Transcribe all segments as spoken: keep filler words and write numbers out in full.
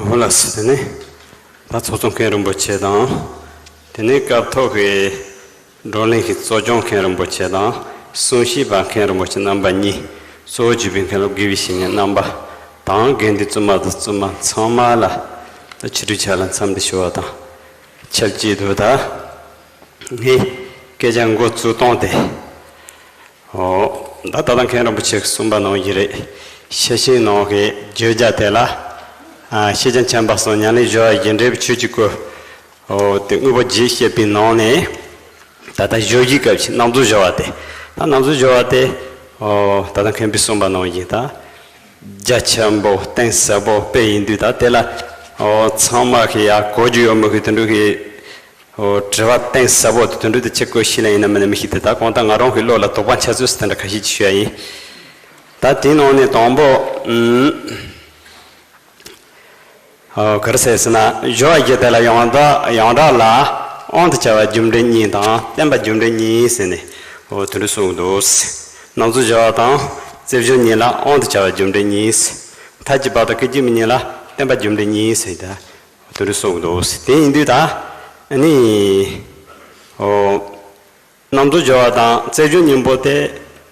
འོ་ལགས་སོ། དེ་ནས་ད་ཚོགས་གཙོ་མཁན་རིན་པོ་ཆེ་དང་། དེ་ནས་སྐབས་ཐོག་གི་བགྲོ་གླེང་གི་གཙོ་སྐྱོང་མཁན་རིན་པོ་ཆེ་དང་། གསུང་བཤད་པ་མཁན་རིན་པོ་ཆེ་རྣམ་པ་གཉིས། གཙོ་བོ་བརྒྱུད་པའི་མཁན་སློབ་དགེ་བའི་བཤེས་གཉེན་རྣམ་པ་དང་། དགེ་འདུན་བཙུན་མ་དང་བཙུན་མ་ཚང་མ་ལ་ད་ཕྱི་དྲོའི་ཆ་ལ་འཚམས་འདྲི་ཞུ་བ་དང་ཆབས་ཅིག་ཏུ། ད་ངས་སྐད་ཆ་འགོ་བཙུགས་སྟངས་དེ། ཨོ། ད་ད་ལྟ་མཁན་རིན་པོ་ཆེས་གསུངས་པ་ནང་བཞིན་རེད། ཤེར་ཕྱིན་ནང་གི་བརྗོད་བྱ་དེ་ལ། ཨ། ཤེས་བྱ་མཁྱེན་པ་གསུམ། ཉམས་ལེན་སྦྱོར་བ་རྒྱས་འབྲིང་པོའི་ཆོས་ཀྱི་སྐུ། ཨོ། དེ་དངོས་པོ་བརྒྱད་བཤད་པའི་ནང་ནས། ད་ལྟ་བརྗོད་བྱའི་སྐབས་ཀྱི་རྣམ་རྫོགས་སྦྱོར་བ་དེ། ད་རྣམ་རྫོགས་སྦྱོར་བ་དེ། ཨོ། ད་ལྟ་མཁན་པོས་གསུངས་པ་ནང་བཞིན་ད། རྒྱ་ཆེན་པོ་གཏིང་ཟབ་པོ་དཔེ་ཡིན་དུས། ད་དེ་ལ། ཨོ། ཚང་མ་གིས་ཡ་གོ་རྒྱུ་ཡོད་མེད་ཀྱི་དེ་འདྲ་གི། ཨོ། དྲི་བ་གཏིང་ཟབ་པོ་དེ་དོན་འགྲུབ་དེ་ཆེ་བསྐོས་ཤིག་ལ་ཡིན་ན་མིན་ན་མི་ཤེས་ཏེ། ད་གང་ལྟར་ང་རང་གི་བློ་ལ་དོགས་པ་འཆར་ཚུལ་དེ་འདྲ་ཁ་ཤས་ཅིག་ཞུ་ཡ་ཡིན། ད་དེའི་ནང་ནས་དང་པོ། ཨུམ། ཨོ། ག་རེ་ཟེར་ཟེར་ན། སྦྱོར་བ་བརྒྱད་དེ་ལ་ཡང་དག་ཡང་དག་ལ་དབང་དུ་བྱ་བ་རྒྱུ་འབྲས་གཉིས་དང་བརྟེན་པ་རྒྱུ་འབྲས་གཉིས་ཟེར་ནས། ཨོ། དེ་འདྲ་གསུངས་འདུག། རྣམ་རྫོགས་སྦྱོར་བ་དང་རྩེ་སྦྱོར་གཉིས་ལ་དབང་དུ་བྱ་བ་རྒྱུ་འབྲས་གཉིས། མཐའ་གཅིག་པ་དང་སྐད་ཅིག་མའི་གཉིས་ལ་བརྟེན་པ་རྒྱུ་འབྲས་གཉིས་ཟེར་ད། དེ་འདྲ་གསུངས་འདུག། དེ་ཡིན་དུས་ད། ཨ་ནི། ཨོ། རྣམ་རྫོགས་སྦྱོར་བ་དང་རྩེ་སྦྱོར་གཉིས་པོ་དེ་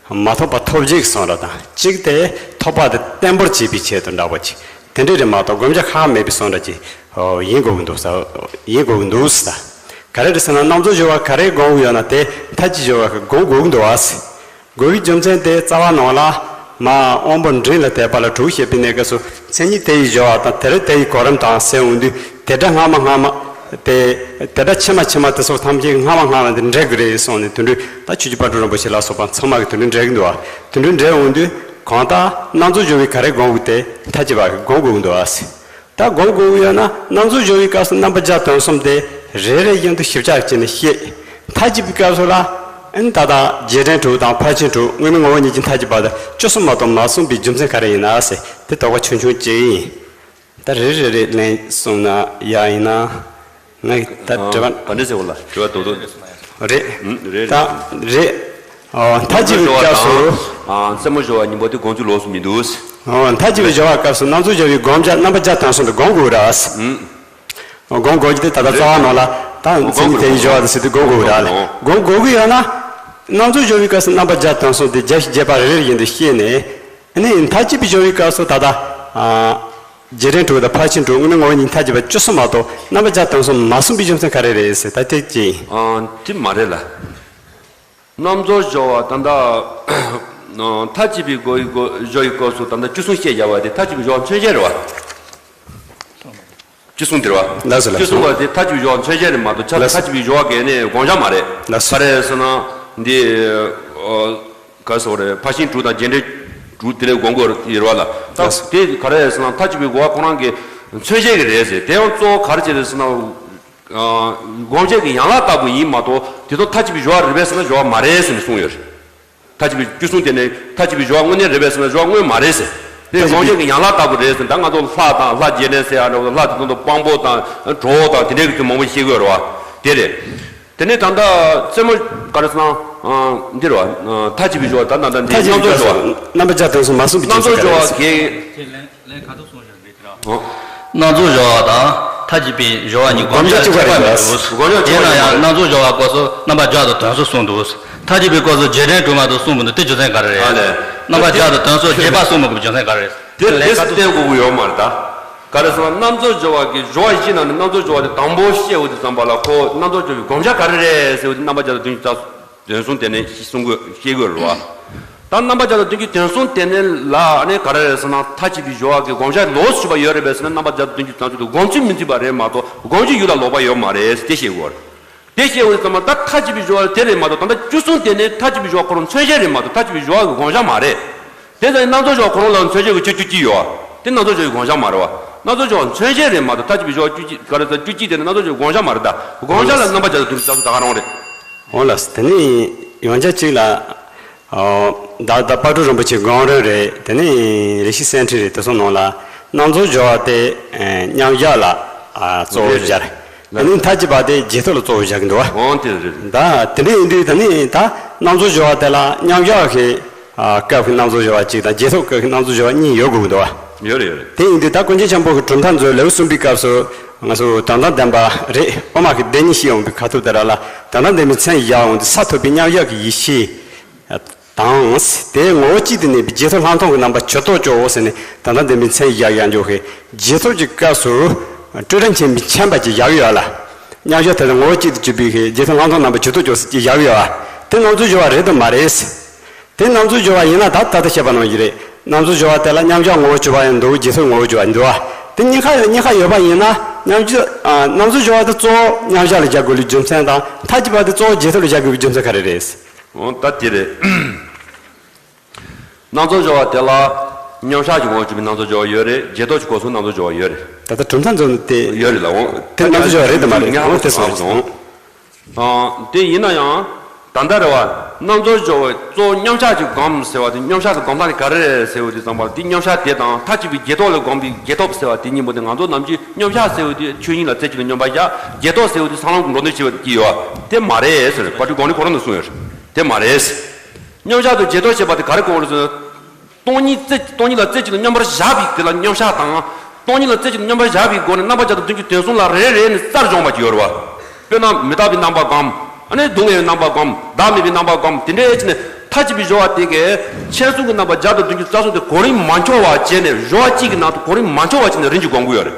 མ་ཐོབ་པ་ཐོབ་བྱེད་ཀྱི་བཟོ་འདྲ་དང་། གཅིག་དེ་ཐོབ་པ་དེ་བརྟན་པོར་བྱེད་པའི་ཆེད་དུ་འདྲ་པོ་ཅིག་དེ་འདྲ་རེད་མ་གཏོགས། བགོམ་རྒྱག་ཁག་མེད་པའི་བཟོ་འདྲ་ཅིག། ཨོ། ཡིན་དགོས་ཀྱི་འདུག་ས། ཡིན་དགོས་ཀྱི་འདུག་ས། ག་རེ་རེད་ཟེར་ན། རྣམ་རྫོགས་སྦྱོར་བ་ག་རེ་སྒོམ་དགོས་ཡོད་ན་དེ་མཐའ་གཅིག་སྦྱོར་བ་སྒོམ་དགོས་ཀྱི་འདུག་ཨ་ཟེར། དགོས་པའི་རྒྱུ་མཚན་དེ་རྩ་བ་ནང་ལ། མ། དབང་པོ་འབྲིང་ལ་དད་པ་ལ་དྲུག་བཤད་པའི་གནས་སྐབས་སུ། མཚན་ཉིད་དེ་ཡི་སྦྱོར་བ་དང་། དེ་རིང་དེ་ཡི་གོ་རིམ་དང་ཟེར་འོང་དུས། དེ་སྒྲ་སྔ་མ་སྔ་མ་དེ། དེ་སྒྲ་ཕྱི་མ་ཕྱི་མ་དེ་སོགས་ཐམས་ཅད་སྔ་མ་སྔ་མ་དེ་འགྲིག་གི་རེད་གསུངས་ནས། དེ་འདྲའི་ད་ཆོས་རྗེ་དཔལ་སྤྲུལ་རིན་པོ་ཆེ་ལ་སོགས་པ་ཚང་མ་གིས་དེ་འདྲའི་འགྲིག་གི་འདུག་ཨ། དེ་འདྲའི་འགྲིག་འོང་དུས། གང་ལྟར་རྣམ་རྫོགས་སྦྱོར་བའི་ག་རེ་སྒོམ་དགོས་དེ་མཐའ་གཅིག་པ་སྒོམ་དགོས་ཀྱི་འདུག་ཨ་ཟེར། ད་སྒོམ་དགོས་ཀྱི་ཡོད་ན། རྣམ་རྫོགས་སྦྱོར་བའི་སྐབས་སུ་རྣམ་པར་བྱ་དོན་གསུམ་དེ་རེ་རེ་བཞིན་དུ་ཞིབ་ཆ་བྱས་ནས་ཤེས། མཐའ་གཅིག་པའི་སྐབས་སུ་ལ། ཨ་ནི་ད་ལྟ་རྗེས་དྲན་དྲུག་དང་ཕར་ཕྱིན་དྲུག་དངོས་མེད་ངོ་བོ་ཉིད་ཀྱི་མཐའ་གཅིག་པ་དེ་བཅུ་གསུམ་མ་གཏོགས་མ་གསུངས་པའི་རྒྱུ་མཚན་ག་རེ་ཡིན་ན་ཟེར། དེ་དོགས་པ་ཆུང་ཆུང་ཅིག་ཡིན། ད་རེ་རེ་རེ་ལན་གསུངས་ན་ཡག་ཡིན་ན། ང་གི་ད་དྲི་བ། ག་འདྲ་ཟེར་བ་ལ། དྲི་བ་རྡོག་རྡོག་རེད། ཨུམ། རེད། ད་རེད། ཨོ། མཐའ་གཅིག་པའི་སྐབས་སུ། ཨ། རྩེ་མོ་སྦྱོར་བ་གཉིས་པོ་དེ་སྒོམ་ཚུལ་ལོགས་སུ་མི་འདུག། ཨོ། མཐའ་གཅིག་པའི་སྦྱོར་བ་སྐབས་སུ་རྣམ་རྫོགས་སྦྱོར་བའི་བགོམ་བྱ་རྣམ་པར་བྱ་དོན་གསུམ་དེ་སྒོམ་དགོས་ར། ཨུམ། སྒོམ་དགོས་ཀྱི་དེ་ད་ལྟ་རྩ་བ་ནང་ལ་ད་མཚན་ཉིད་དེ་ཡི་སྦྱོར་བ་དེ་ཟེར་དུས་སྒོམ་དགོས་ར། སྒོམ་དགོས་ཀྱི་ཡོད་ན། རྣམ་རྫོགས་སྦྱོར་བའི་སྐབས་སུ་རྣམ་པར་བྱ་དོན་གསུམ་དེ་བརྒྱ་ཞིག་བརྒྱད་པ་རེ་རེ་བཞིན་དུ་ཤེས་ནས། ཨ་ནི་མཐའ་གཅིག་པའི་སྦྱོར་བའི་སྐབས་སུ་ད་ལྟ། ཨ། རྗེས་དྲན་དྲུག་དང་ཕར་ཕྱིན་དྲུག་དངོས་མེད་ངོ་བོ་ཉིད་མཐའ་གཅིག་པ་བཅུ་གསུམ་མ་གཏོགས་རྣམ་པར་བྱ་དོན་གསུམ་མ་གསུངས་པའི་རྒྱུ་མཚན་ག་རེ་རེད་ཟེར། ད་དེ་ཅི་ཡིན། ཨ། དེ་མ་རེད་ལ། རྣམ་རྫོགས་སྦྱོར་བ་ད་ལྟ། མཐའ་གཅིག་པའི་སྒོ་ཡི་སྒོ་སྦྱོར་བའི་སྐབས་སུ་ད་ལྟ་བཅུ་གསུམ་བཤད་བཞག་པ་དེ་མཐའ་གཅིག་པའི་སྦྱོར་བ་མཚོན་བྱེད་རེད་བ། བཅུ་གསུམ་དེ་རེད་བ། ལགས་སོ། ལགས་སོ། བཅུ་གསུམ་པ་དེ་མཐའ་གཅིག་པའི་སྦྱོར་བ་མཚོན་བྱེད་རེད་མ་གཏོགས། ལགས་སོ། མཐའ་གཅིག་པའི་སྦྱོར་བ་གལ་ནས་བགོམ་བྱ་མ་རེད། ལགས་སོ། ག་རེ་ཟེར་ན། འདི། ཨ། ག་རེ་ཟེར་བ་རེད། ཕར་ཕྱིན་དྲུག་དང་རྗེས་དྲན་དྲུག་དེ་ལས་སྒོམ་དགོས་ཡོད་རེད་བ་ལ། ད་དེ་ག་རེ་ཟེར་ན་མཐའ་གཅིག་པའི་སྦྱོར་བ་ཁོ་རང་གི་མཚོན་བྱེད་ཀྱི་རེད་ཟེར། དེ་ཡང་གཙོ་བོ་ག་རེ་བྱས་རེད་ཟེར་ན། ཨ། སྒོམ་བྱེད་ཀྱི་ཡན་ལག་ལྟ་བུ་ཡིན་མ་གཏོགས། དེ་ཚོ་མཐའ་གཅིག་པའི་སྦྱོར་བ་རེད་པས་ཟེར་ན་སྦྱོར་བ་མ་རེད་ཟེར་ནས་གསུངས་ཡོད་རེད། མཐའ་གཅིག་པའི་བཅུ་གསུམ་དེ་ནི་མཐའ་གཅིག་པའི་སྦྱོར་བ་དངོས་གནས་རེད་པས་ཟེར་ན་སྦྱོར་བ་དངོས་མ་རེད་ཟེར། དེ་སྒོམ་བྱེད་ཀྱི་ཡན་ལག་ལྟ་བུ་རེད་ཟེར། ད་ང་ཚོ་ལྷ་དང་ལྷ་རྗེས་དྲན་ཟེར་ཡ་འདྲ་བོ་དང་། ལྷ་དེ་ཚོ་དང་དཔང་པོ་དང་གྲོགས་དང་དེ་འདྲའི་གི་ཚུལ་མང་པོ་ཤེས་དགོས་རེད་བ། དེ་རེད། དེ་ནས་ད་ལྟ་རྩེ་མོ་ག་རེ་ཟེར་ན། ཨ། འདི་རེད་བ། མཐའ་གཅིག་པའི་སྦྱོར་བ། ད་ད་ལྟ་འདི་མཐའ་གཅིག་རྣམ་རྫོགས་སྦྱོར་བ། རྣམ་པར་བྱ་དོན་གསུམ་མ་གསུངས་པའི་རྣམ་རྫོགས་སྦྱོར་བ་གལ། རྣམ་རྫོགས་སྦྱོར་བ་དང་མཐའ་གཅིག་པའི་སྦྱོར་བ་གཉིས་སྒོམ་བྱ་གཅིག་པ་རེད། སྒོམ་བྱ་གཅིག་པ་རེད། ཡིན་ན་ཡང་རྣམ་རྫོགས་སྦྱོར་བ་སྐབས་སུ་རྣམ་པར་བྱ་དང་དོན་གསུམ་གསུངས་འདུག། མཐའ་གཅིག་པའི་སྐབས་སུ་རྗེས་དྲན་དྲུག་མ་གཏོགས་གསུངས་མི་འདུག། དེ་རྒྱུ་མཚན་ག་རེ་རེད། ཨ་ལས། རྣམ་པར་བྱ་དང་དོན་གསུམ་རྗེས་དཔག་གསུངས་མི་དགོས་པའི་རྒྱུ་མཚན་ག་རེ་རེད། དེ་ལས་དེ་ཀ་སུ་ཏོ་བསྟན་དགོས་ཀྱི་ཡོད་མ་རེད་ད། ག་རེ་ཟེར་ན་རྣམ་རྫོགས་སྦྱོར་བ་གི་སྦྱོར་བ་བཞི་ནང་ནས་རྣམ་རྫོགས་སྦྱོར་བ་དེ་དང་པོ་བཤད་འོས་དུས་ཙམ་པ་ལ། ཁོ་རྣམ་རྫོགས་སྦྱོར་བའི་སྒོམ་བྱ་ག་རེ་རེད་ཟེར་འོས་དུས། རྣམ་པར་བྱ་དང་དོན་གྱི་རྩ་དོན་གསུམ་དེ་ནས་གསུང་དགོས། ཤེས་དགོས་རེད་བ། ད་རྣམ་པར་བྱ་དང་དོན་གྱི་དོན་གསུམ་དེ་ནས་ལ་ནི་ག་རེ་རེད་ཟེར་ན། མཐའ་གཅིག་པའི་སྦྱོར་བ་གི་སྒོམ་བྱ་ལོགས་སུ་ཞུགས་པ་ཡོད་རེད་པས་ཟེར་ན། རྣམ་པར་བྱ་དང་དོན་གྱི་རྩ་དོན་དུ་སྒོམ་ཚུལ་མི་མཐུན་པ་རེད་མ་གཏོགས་སྒོམ་རྒྱུ་ཡུལ་ལ་ལོག་པ་ཡོད་མ་རེད། དེ་ཤེས་དགོས་རེད། དེ་ཤེས་འོས་ཙམ་པ་ད་མཐའ་གཅིག་པའི་སྦྱོར་བ་དེ་རེད་མ་གཏོགས། ད་ལྟ་བཅུ་གསུམ་དེ་ནི་མཐའ་གཅིག་པའི་སྦྱོར་བ་ཁོ་རང་མཚོན་བྱེད་རེད་མ་གཏོགས་མཐའ་གཅིག་པའི་སྦྱོར་བ་གི་སྒོམ་བྱ་མ་རེད། དེ་ཙམ་རྣམ་རྫོགས་སྦྱོར་བ་ཁོ་རང་ལ་མཚོན་བྱེད་ཀྱི་ཆོས་བཅུ་གཅིག་ཡོད། དེ་རྣམ་རྫོགས་སྦྱོར་བའི་སྒོམ་བྱ་མ་རེད་བ། རྣམ་རྫོགས་སྦྱོར་བ་མཚོན་བྱེད་རེད་མ་གཏོགས་མཐའ་གཅིག་པའི་སྦྱོར་བ་བཅུ་གཅིག་ག་རེ་ཟེར། བཅུ་གཅིག་དེ་ནི་རྣམ་རྫོགས་སྦྱོར་བའི་སྒོམ་བྱ་མ་རེད་ད། སྒོམ་བྱ་ལ་རྣམ་པར་བྱ་དང་དོན་གྱི་རྩ་དོན་ད་ག་རང་རེད། འོ་ལགས་སོ། དེ་ནས་ཡང་བསྐྱར་གཅིག་ལ། ཨོ། ད་ལྟ་དཔལ་སྤྲུལ་རིན་པོ་ཆེའི་དགོངས་དོན་རེད། དེ་ནས་རེ་ཞིག་གསེར་ཕྲེང་རེད། དེ་ཚོ་ནང་ལ་རྣམ་རྫོགས་སྦྱོར་བ་དེ་མཉམ་བཞག་ལ་གཙོ་བོ་སྦྱར། དེ་ནས་མཐའ་གཅིག་པ་དེ་རྗེས་ཐོབ་ལ་གཙོ་བོ་སྦྱར་གྱི་འདུག་བ། འོང་དེ་རེད། ད་དེ་འདྲ་ཡིན་དུས་ད་ནི་ད་རྣམ་རྫོགས་སྦྱོར་བ་དེ་ལ་མཉམ་བཞག་གི་སྐབས་ཀྱི་རྣམ་རྫོགས་སྦྱོར་བ་གཅིག་དང་རྗེས་ཐོབ་སྐབས་ཀྱི་རྣམ་རྫོགས་སྦྱོར་བ་གཉིས་ཡོད་དགོས་ཀྱི་འདུག་བ། ཡོད་རེད་ཡོད་རེད། དེ་ཡིན་དུས་ད་ཀུན་མཁྱེན་ཆེན་པོ་གི་གྲུབ་མཐའ་མཛོད་ལེའུ་གསུམ་པའི་སྐབས་སུ་ང་ཚོ་དོན་དམ་བདེན་པ་རེད། དབུ་མ་གི་བདེན་གཉིས་ཤེས་ཡོང་བའི་ཁ་ཐུག་དེ་ར་ལ་དོན་དམ་བདེན་པའི་མཚན་བཞག་འོང་དུས་ས་ཐོབ་པའི་མཉམ་བཞག་གི་ཡེ་ཤེས་དང་། དེའི་ངོ་བོ་གཅིག་ཏུ་གནས་པའི་རྗེས་ཐོབ་ལྷག་མཐོང་གི་རྣམ་པ་ཇི་ལྟར་སྐྱོ་བོ་ཟེར་ནས་དོན་དམ་བདེན་པའི་མཚན་བཞག་ཡང་འཇོག་གི། རྗེས་ཐོབ་ཀྱི་སྐབས་སུ་སྤྲོས་བྲལ་མཁྱེན་པའི་མཁྱེན་པ་ཅིག་བཞག་ཡོད་ལ། མཉམ་བཞག་དེ་ལ་ངོ་བོ་གཅིག་ཏུ་གྱུར་པའི་རྗེས་ཐོབ་ལྷག་མཐོང་རྣམ་པ་ཇི་ལྟར་སྐྱོ་བོ་ཟེར་ཅིག་བཞག་ཡོད་ལ། དེ་རྣམ་རྫོགས་སྦྱོར་བ་རེད་དམ་མ་རེད། དེ་རྣམ་རྫོགས་སྦྱོར་བ་ཡིན་ན་ད་ད་ལྟ་བཤད་པ་ནང་བཞིན་རེད། རྣམ་རྫོགས་སྦྱོར་བ་དེ་ལ་མཉམ་བཞག་ངོ་བོ་སྦྱོར་བ་ཡང་འདུག་རྗེས་ཐོབ་ངོ་བོ་སྦྱོར་བ་འདུག་དེ་གཉིས་ཀ་གཉིས་ཀ་ཡོད་པ་ཡིན་ན་མཉམ་བཞག་ཨ། རྣམ་རྫོགས་སྦྱོར་བ་དེ་གཙོ་བོ་མཉམ་བཞག་ལ་བཞག་དགོས་ལུགས་རྒྱུ་མཚན་དང་མཐའ་གཅིག་པ་དེ་གཙོ་བོ་རྗེས་ཐོབ་ལ་བཞག་དགོས་པའི་རྒྱུ་མཚན་ག་རེ་རེད། འོ་ད་དེ་རེད། རྣམ་རྫོགས་སྦྱོར་བ་དེ་ལ་མཉམ་བཞག་གི་ངོ་བོ་སྦྱོར་བའི་རྣམ་རྫོགས་སྦྱོར་བ་ཡོད་རེད། རྗེས་ཐོབ་ཀྱི་སྐབས་སུ་རྣམ་རྫོགས་སྦྱོར་བ་ཡོད་རེད། ད་ལྟ་གྲུབ་མཐའ་མཛོད་ནས་དེ་ཡོད་རེད་ལ། འོ་དེ་རྣམ་རྫོགས་སྦྱོར་བ་རེད་དམ་མ་རེད། ངས་ཧ་གོ་སོང་། ཨ། དེ་ཡིན་ན་ཡང་། ད་ལྟ་རེད་བ། རྣམ་རྫོགས་སྦྱོར་བའི་གཙོ་བོ་མཉམ་བཞག་གི་སྒོམ་ཟེར་བ་དེ་མཉམ་བཞག་གི་སྒོམ་སྟངས་དེ་ག་རེ་རེད་ཟེར་བ་དེ་ཙམ་པ་དེ་མཉམ་བཞག་དེ་དང་མཐའ་གཅིག་པའི་རྗེས་ཐོབ་ལ་སྒོམ་པའི་རྗེས་ཐོབ་ཟེར་བ་དེ་གཉིས་པོ་དེ་ང་ཚོ་ནམ་རྒྱུན་མཉམ་བཞག་ཟེར་བ་དེ་ཆོས་ཉིད་ལ་རྩེ་གཅིག་ཏུ་སྙོམས་པར་བཞག་རྗེས་ཐོབ་ཟེར་བ་དེ་བསམ་བློ་འགྲོ་འདོད་བྱེད་པ་དེ་ཡོད་བ། དེ་མ་རེད་ཟེར་བ་ཏི་གོང་ནས་ཁོ་རང་ནས་གསུངས་ཡོད་རེད། དེ་མ་རེད། མཉམ་བཞག་ཏུ་རྗེས་ཐོབ་བྱེད་པ་དེ་ག་རེ་གོ་རེད་ཟེར་ན། སྟོང་ཉིད་རྩེ་སྟོང་ཉིད་ལ་རྩེ་གཅིག་ཏུ་སྙོམས་པར་བཞག་པའི་དེ་ལ་མཉམ་བཞག་དང་། སྟོང་ཉིད་ལ་རྩེ་གཅིག་ཏུ་སྙོམས་པར་བཞག་པའི་སྒོ་ནས་རྣམ་པར་བཞག་ཏུ་དོན་གྱི་དོན་གསུམ་ལ་རེ་རེ་ནས་རྩལ་སྦྱོང་བ་ཅིག་ཡོད་རེད་བ། དཔེར་ན་མི་རྟག་པའི་རྣམ་པ་སྒོམ། ཨ་ནི་སྡུག་བསྔལ་བའི་རྣམ་པ་སྒོམ། བདག་མེད་པའི་རྣམ་པ་སྒོམ། དེ་འདྲའི་ཕྱིན་ནས་མཐའ་གཅིག་པའི་སྦྱོར་བ་དེ་གས་མཁྱེན་གསུམ་གྱི་རྣམ་པ་སྦྱར་དུ་དོན་གྱི་རྩལ་གསུམ་དེ་གོ་རིམ་མ་འཁྱོར་བ་བྱས་ནས་སྦྱོར་བ་གཅིག་གི་ནང་དུ་གོ་རིམ་མ་འཁྱོར་བ་བྱས་ནས་རིམ་གྱིས་སྒོམ་གྱི་ཡོད་རེད།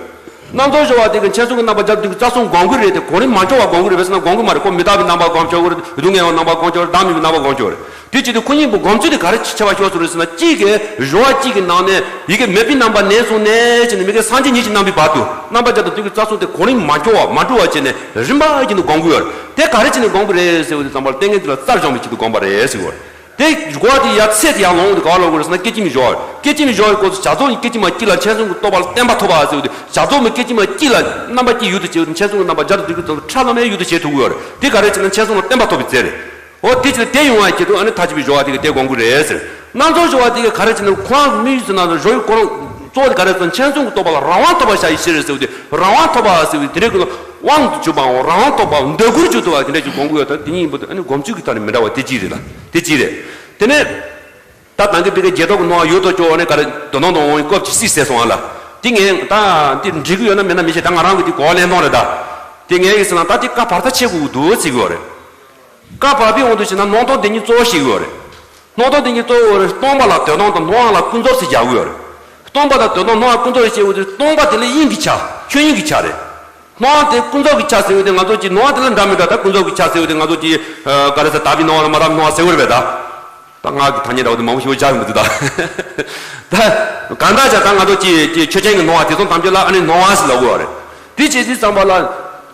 རྣམ་རྫོགས་སྦྱོར་བ་དེ་གི་མཁྱེན་གསུམ་གྱི་རྣམ་པ་སྦྱར་དུས་ཀྱི་རྩལ་གསུམ་སྒོམ་གྱི་རེད་དེ་གོ་རིམ་མ་འཁྱོར་བ་སྒོམ་གྱི་རེད་བས་ཟེར་ན་སྒོམ་གྱི་མ་རེད། ཁོ་མི་རྟག་པའི་རྣམ་པ་སྒོམ་ཆོག་གི་རེད། སྡུག་བསྔལ་བའི་རྣམ་པ་སྒོམ་ཆོག་རེད། བདག་མེད་པའི་རྣམ་པ་སྒོམ་ཆོག་རེད། དེ་བྱེད་དུས་ཁོ་གཉིས་པོ་སྒོམ་ཚུལ་དེ་ག་རེ་ཆེ་བ་ཤོག་ཟེར་རེད་ཟེར་ན་གཅིག་གིས་སྦྱོར་བ་གཅིག་གི་ནང་ནས་ཡི་གེ་མེད་པའི་རྣམ་པ་ནས་བཟུང་ནས་བྱས་ནས་མི་དགེ་སངས་རྒྱས་ཉིད་ཀྱི་རྣམ་པའི་བར་དུ་རྣམ་པ་སྦྱར་དུ་དོན་གྱི་རྩལ་གསུམ་དེ་གོ་རིམ་མ་འཁྱོར་བ་མ་འཁྲུལ་བ་བྱས་ནས་རིམ་པ་བཞིན་དུ་སྒོམ་དགོས་ཡོད་རེད། དེ་ག་རེ་བྱས་ནས་སྒོམ་དགོས་རེད་ཟེར་བ་དེ་ཙམ་པར་ལྟས་ངན་དེ་ལ་རྩལ་སྦྱོང་བའི་ཆེད་དུ་སྒོམ་པ་རེད་ཟེར་བ་རེད། དེ་སྒོ་དེ་ཡར་ཚད་དེ་ཡར་ལོངས་དེ་ག་བ་ལོག་དགོས་རེད་ཟེར་ན་སྐད་ཅིག་མའི་སྦྱོར་བ། སྐད་ཅིག་མའི་སྦྱོར་བའི་སྐོར་དུ་བྱ་རྫོགས་ཀྱི་སྐད་ཅིག་མ་གཅིག་ལ་མཁྱེན་གསུམ་གྱི་རྟོགས་པ་ལ་བརྟན་པ་ཐོབ་པ་ཟེར་བ་དེ་བྱ་རྫོགས་མའི་སྐད་ཅིག་མ་གཅིག་ལ་རྣམ་པ་གཅིག་ཡུལ་དུ་བྱེད་པ་དེ་མཁྱེན་གསུམ་གྱི་རྣམ་པ་སྦྱར་དུ་དོན་གྱི་རྩལ་ཁྲ་ལམ་མེ་ཡུལ་དུ་བྱེད་ཐུབ་ཀྱི་ཡོད་རེད། དེ་ག་རེ་བྱས་ན་མཁྱེན་གསུམ་ལ་བརྟན་པ་ཐོབ་པའི་རྩལ་རེད། འོ་དེ་བྱས་ན་དེ་ཡོང་བའི་ཆེད་དུ་ཨ་ནི་མཐའ་གཅིག་པའི་སྦྱོར་བ་དེ་ག་དེ་སྒོམ་དགོས་རེད་ཟེར། རྣམ་རྫོགས་སྦྱོར་བ་དེ་ག་ག་རེ་བྱས་ན་ཁོ་རང་གི་དམིགས་ཡུལ་ཟེར་ན་སྦྱོར་བའི་སྐོར་གཙོ་བོ་དེ་ག་རེ་ཟེར་ན་མཁྱེན་གསུམ་གྱི་རྟོགས་པ་ལ་རང་དབང་ཐོབ་པར་བྱ་བའི་ཕྱིར་ཟེར་བ་དེ་རང་དབང་ཐོབ་པ་ཟེར་བ་དེ་རེད་ཀྱི་ལ། དབང་དུ་གྱུར་པའམ་རང་དབང་ཐོབ་པའམ་འདོད་རྒུར་གྱུར་ཏོ་བ་དེ་འདྲ་ཞིག་སྒོམ་དགོས་ཡོད་ད། དེ་གཉིས་ཡིན་པ་དེ་ཨ་ནི་སྒོམ་ཚུལ་གྱི་ཐོག་ནས་མི་འདྲ་བ་དེ་གཅིག་རེད་ལ། དེ་གཅིག་རེད། དེ་ནས། ད་ནང་གི་བི་ཀའི་རྗེས་ཐོབ་ཀྱི་སྣང་བ་ཡུལ་དུ་སྐྱོར་བ་ནི་ག་རེ་དོན་དམ་དུ་འོང་བའི་སྐབས་ཀྱི་སྲིད་ཟེར་སོང་ང་ལ། དེ་ངས་ད་འདི་འགྲིག་གི་ཡོད་ན་མེད་ན་མི་ཤེས། ད་ང་རང་གི་དེ་གོ་བ་ལེན་སྟངས་རེད་ད། དེ་ངས་ཡིན་ཟེར་ན་ད་དེ་བཀའ་བར་ཐག་ཆད་དགོས་ཀྱི་འདུག་ཟེར་གྱི་ཡོད་རེད། བཀའ་བར་པའི་དབང་དུ་བྱས་ན་སྣང་སྟོང་བདེན་གཉིས་གཙོ་བོ་བཤད་ཀྱི་ཡོད་རེད། སྣང་སྟོང་བདེན་གཉིས་གཙོ་བོ་རེད། སྟོང་པ་ལ་དོན་དམ་དང་སྣང་བ་ལ་ཀུན་རྫོབ་ཟེར་རྒྱག་གི་ཡོད་རེད། སྟོང་པ་དང་དོན་དམ་སྣང་བ་ཀུན་རྫོབ་ཟེར་བྱས་པ་དེ་སྟོང་པ་དེ་ལ་དབྱིངས་ཀྱི་ཆ་ཆོས་དབྱིངས་ཀྱི་ཆ་རེད། སྣང་བ་དེ་ཀུན་རྫོབ་ཀྱི་ཆ་ཟེར་བ་དེ་ང་ཚོ་གྱི་སྣང་བ་དེ་ལ་འདྲ་མི་འདྲ་ད་ཀུན་རྫོབ་ཀྱི་ཆ་ཟེར་བ་དེ་ང་ཚོ་གྱི་ག་རེ་ཟེར་དག་པའི་སྣང་བ་ལ་མ་དག་པའི་སྣང་བ་ཟེར་བ་རེད་པས་ད། ད་ང་གི་ཐ་སྙད་འདྲ་བ་དེ་མང་པོ་ཞིག་བྱ་མི་འདུག་ད། ད་གང་ལྟར་བྱ་ད་ང་ཚོ་གྱི་གྱི་ཆོས་ཅན་གྱི་སྣང་བ་དེ་ཚོ་ཐམས་ཅད་ལ་ཨ་ནི་སྣང་བ་ཟེར་ལབ་དགོས་པ་རེད། དེ་བྱས་དུས་ཙམ་པ་ལ།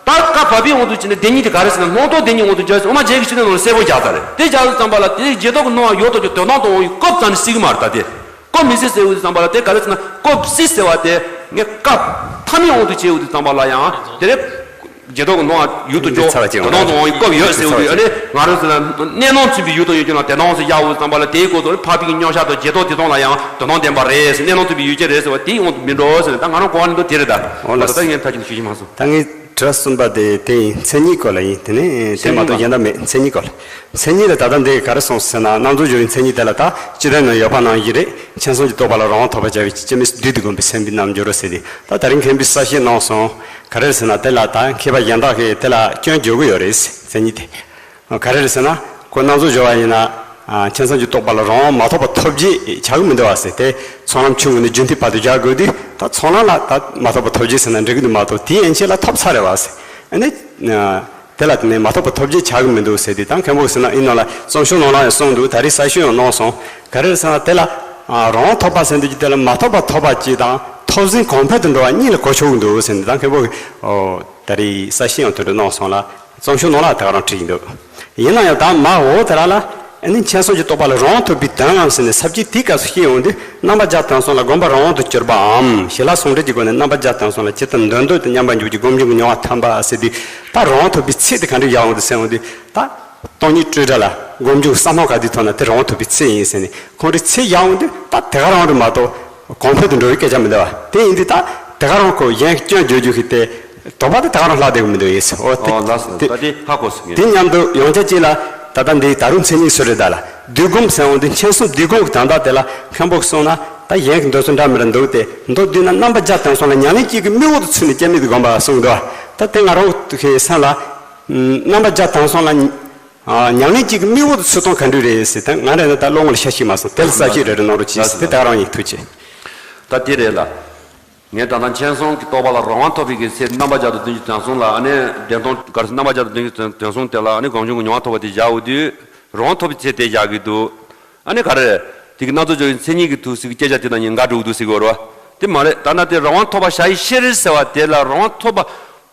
ད་བཀའ་བར་པའི་དབང་དུ་བྱས་ནས་བདེན་གཉིས་དེ་ག་རེ་ཟེར་ན་སྣང་སྟོང་བདེན་གཉིས་དབང་དུ་འཇོག་ཟེར་དབུ་མ་རྒྱན་གྱི་ཆོས་ཚན་ནང་ལ་གསལ་པོ་བཞག་ཚར་རེད། དེ་བཞག་དུས་ཙམ་པ་ལ་དེ་རྗེས་ཐོབ་ཀྱི་སྣང་བ་ཡོད་དོ་ཅོག་དོན་དམ་དུ་འོང་བའི་སྐབས་ཙམ་ནས་སྲིད་ཀྱི་མ་རེད་ད་དེ། སྐབས་མི་སྲིད་ཟེར་བའི་དུས་ཙམ་པ་ལ་དེ་ག་རེ་ཟེར་ན་སྐབས་སྲིད་ཟེར་བ་དེ་ངས་སྐབས་ཐ་མའི་དབང་དུ་བྱས་པའི་དུས་ཙམ་པ་ལ་ཡང་དེ་རེད། རྗེས་ཐོབ་ཀྱི་སྣང་བ་ཡུལ་དུ་འཇོག་དོན་དམ་དུ་འོང་བའི་སྐབས་ཡོད་ཟེར་བ་དེ་ཨ་ནི་ང་རང་ཚོ་ལ་གནས་སྣང་མཚོན་པའི་ཡུལ་དང་ཡུལ་ཅན་ལ་དོན་དམ་ཟེར་བཞག་པའི་ཙམ་པ་ལ་དེའི་སྐོར་སོགས་འཕགས་པའི་མཉམ་གཞག་དང་རྗེས་ཐོབ་དེ་ཚོ་ལ་ཡང་དོན་དམ་བདེན་པ་རེད་ཟེར། གནས་སྣང་མཚོན་པའི་ཡུལ་ཅན་རེད་ཟེར་བ་དེའི་དབང་དུ་མི་འགྲོ་ཟེར་ནས་ད་ང་རང་གོ་བ་ནི་འདུག་དེ་རེད་ད། འོ་ལགས། ད་ལྟ་ངས་མཐའ་གཅིག་ཏུ་ཞུ་བཞིན་མ་སོང་། ད་ངས་དྲི་བ་གསུམ་པ་དེ་དེ་ཡིན། མཚན་ཉིད་སྐོར་ལ་ཡིན། དེ་ནས་དེ་མ་གཏོགས་གཞན་དག་མེད། མཚན་ཉིད་སྐོར་ལ། མཚན་ཉིད་ལ་ད་ལྟ་འདི་ག་རེ་གསུངས་ཟེར་ན་རྣམ་རྫོགས་སྦྱོར་བའི་མཚན་ཉིད་དེ་ལ་ད་སྤྱི་དོན་ནང་ཡོད་པ་ནང་བཞིན་རེད། མཁྱེན་གསུམ་གྱི་རྟོགས་པ་ལ་རང་དབང་ཐོབ་པར་བྱ་བའི་ཕྱིར་སྤྱི་མེས་སུ་བསྡུས་ཏེ་བསྒོམས་པའི་སེམས་པའི་རྣལ་འབྱོར་རོ་ཟེར་ཏེ་ད་དེ་རིང་མཁན་པོས་གསལ་བཤད་གནང་སོང་། ག་རེ་ཟེར་ན་དེ་ལ་ད་མཁས་པ་གཞན་དག་གིས་དེ་ལ་སྐྱོན་བརྗོད་ཀྱི་ཡོད་རེད། མཚན་ཉིད་དེ། ག་རེ་རེད་ཟེར་ན། ཁོ་རྣམ་རྫོགས་སྦྱོར་བ་ཡིན་ན། མཁྱེན་གསུམ་གྱི་རྟོགས་པ་ལ་རང་དབང་མ་ཐོབ་པ་ཐོབ་བྱེད་བྱ་གི་མི་འདུག་བ་ཟེར་ཏེ། ཚོགས་ལམ་ཆུང་ངུ་ནས་རྒྱུན་མཐུད་བར་དུ་བྱ་དགོས་དུས་ད་ཚོགས་ལམ་ལ་ད་མ་ཐོབ་པ་ཐོབ་བྱེད་ཟེར་ན་འགྲིག་གི་འདུག་མ་གཏོགས་དེའི་ཡན་ཆད་ལ་ཐོབ་ཚར་རེད་བ་ཟེར། ཨ་ནི། དེ་ལ་དེ་ནས་མ་ཐོབ་པ་ཐོབ་བྱེད་བྱ་གི་མི་འདུག་ཟེར་ཏེ་ད་མཁན་པོ་ཟེར་ན་ཨིན་ནོ་ལ་རྩོམ་ཤུགས་ནོར་ལ་ཡང་གསུངས་འདུག་ད་རེས་གསལ་བཤད་ཡང་གནང་སོང་། ག་རེ་ཟེར་ན་དེ་ལ། རང་དབང་ཐོབ་པ་ཟེར་འདུག་ཀྱི་དེ་ལ་མ་ཐོབ་པ་ཐོབ་པ་གཅིག་དང་ཐོབ་ཟིན་གོང་འཕེལ་དུ་འགྲོ་བ་གཉིས་ལ་གོ་ཆོག་གི་འདུག་ཟེར་ནས་ད་མཁན་པོ་གིས། ད་རེས་གསལ་བཤད་ཡང་དེ་འདྲ་གནང་སོང་ལ། རྩོམ་ཤུགས་ནང་ལ་ད་ག་རང་བྲིས་ཡིན་འདུག་ཡིན་ན་ཡང་ད་མ་འོ་དེ་ར་ལ་ཨ་ནི་མཁྱེན་གསུམ་གྱི་རྟོགས་པ་ལ་རང་དབང་ཐོབ་པའི་དོན་ངམ་ཟེར་ནས་ས་བཅད་དེའི་སྐབས་སུ་བཤད་ཡོང་དུས་རྣམ་པར་སྦྱར་དོན་གསུམ་ལ་སྒོམ་པ་རང་དབང་དུ་གྱུར་པའམ་ཞི་ལྷག་ཟུང་འབྲེལ་གྱི་སྒོ་ནས་རྣམ་པར་སྦྱར་དོན་གསུམ་ལ་ཇི་ལྟར་འདོད་འདོད་དུ་མཉམ་པར་འཇོག་རྒྱུ་སྒོམ་བྱུང་གི་མྱོང་བ་ཐམ་པ་ཟེར་དུས་ད་རང་དབང་ཐོབ་པའི་ཚད་དེ་ག་འདྲ་ཡོང་འདུག་ཟེར་ཡོང་དུས་ད་སྟོང་ཉིད་སྤྲོས་བྲལ་ལ་སྒོམ་བྱུང་གི་ས་སྨོན་ག་དུས་ཐོབ་ན་དེ་རང་དབང་ཐོབ་པའི་ཚད་ཡིན་ཟེར་ནས་ཁོང་ཁྲོའི་ཚད་ཡོང་འདུག་ད་དེ་ག་རང་རེད་མ་གཏོགས། གོང་འཕེལ་དུ་འགྲོ་བའི་སྐད་ཆ་མི་འདུག་བ། དེ་ཡིན་དུས་ད་དེ་ག་རང་ཁོ་གཞན་གྱི་སྐྱོན་བརྗོད་རྒྱུ་ཞིག་སྟེ། དོགས་པ་དེ་དེ་ག་རང་ལྷག་བསྡད་ཀྱི་མི་འདུག་ཡིན་ཟེར། འོ་དེ་ཨོ་ལགས་སོ། དེ་ད་དེ་ཧ་གོ་སོང་ངས། དེ་མཉམ་དུ་ཡང་བསྐྱར་གཅིག་ལ་ད་ལྟ་འདི་ད་རུང་མཚན་ཉིད་སུ་རེད་ད་ལ་བསྡུས་སྒོམ་ཟེར་འོང་དུས་མཁྱེན་གསུམ་བསྡུས་སྒོམ་གྱི་དོན་དག་དེ་ལ་མཁན་པོ་གསུངས་ན། ད་གཞན་གྱི་འདོད་ཚུལ་འདྲ་མི་འདྲ་འདུག་སྟེ། མདོར་བསྡུས་ན་རྣམ་པ་བརྒྱ་དང་གསུམ་ལ་ཉམས་ལེན་གཅིག་གི་དམིགས་ཡུལ་དུ་ཚུད་ནས་སྐྱེ་དམིགས་དུ་བསྒོམ་པ་གསུངས་འདུག་ད་དེ་ང་རང་གི་སེམས་ལ། རྣམ་པ་བརྒྱ་དང་གསུམ་ལ་ཉམས་ལེན་གཅིག་གི་དམིགས་ཡུལ་དུ་ཚུད་སྟངས་ག་འདྲ་རེད་ཟེར་ཏེ། ང་རང་ད་ལྟ་བློ་ངོར་ཤར་ཤེས་མ་སོང་། དེ་ལ་གསལ་བཤད་རེ་རེ་གནང་རོགས་གྱིས་ཟེར་ཏེ། ད་རང་ཡིན། ཐུགས་རྗེ་ཆེ། ད་དེ་རེད་ལ། ངས་ད་ལྟ་མཁྱེན་སོང་གི་རྟོགས་པ་ལ་རང་དབང་ཐོབ་པའི་གི་ཚེ་རྣམ་པ་བརྒྱ་དང་བདུན་ཅུ་དོན་གསུམ་ལ། ཨ་ནི་བདེན་སྟོང་ག་རེ་ཟེར། རྣམ་པ་བརྒྱ་དང་བདུན་ཅུ་དོན་གསུམ་དེ་ལ། ཨ་ནི་སྒོམ་བྱུང་གི་མྱོང་བ་ཐོབ་པ་དེ་བཞག་འོ་དུས། རང་དབང་ཐོབ་པའི་ཚེ་དེ་བཞག་གི་འདུག་ཨ་ནི་ག་རེ། དེ་གི་རྣལ་འབྱོར་སྦྱོར་བའི་མཚན་ཉིད་ཀྱི་དུས་ཟེར་གི་སྐད་ཆ་དེ་ནང་ཉིད་འགལ་འགྲོ་གི་འདུག་ཟེར་གི་ཡོད་རེད་བ། དེ་མ་རེད། ད་ལྟ་དེ་རང་དབང་ཐོབ་པ་ཞ་ཡི་ཤེས་རིག་ཟེར་བ་དེ་ལ། རང་དབང་ཐོབ་པ་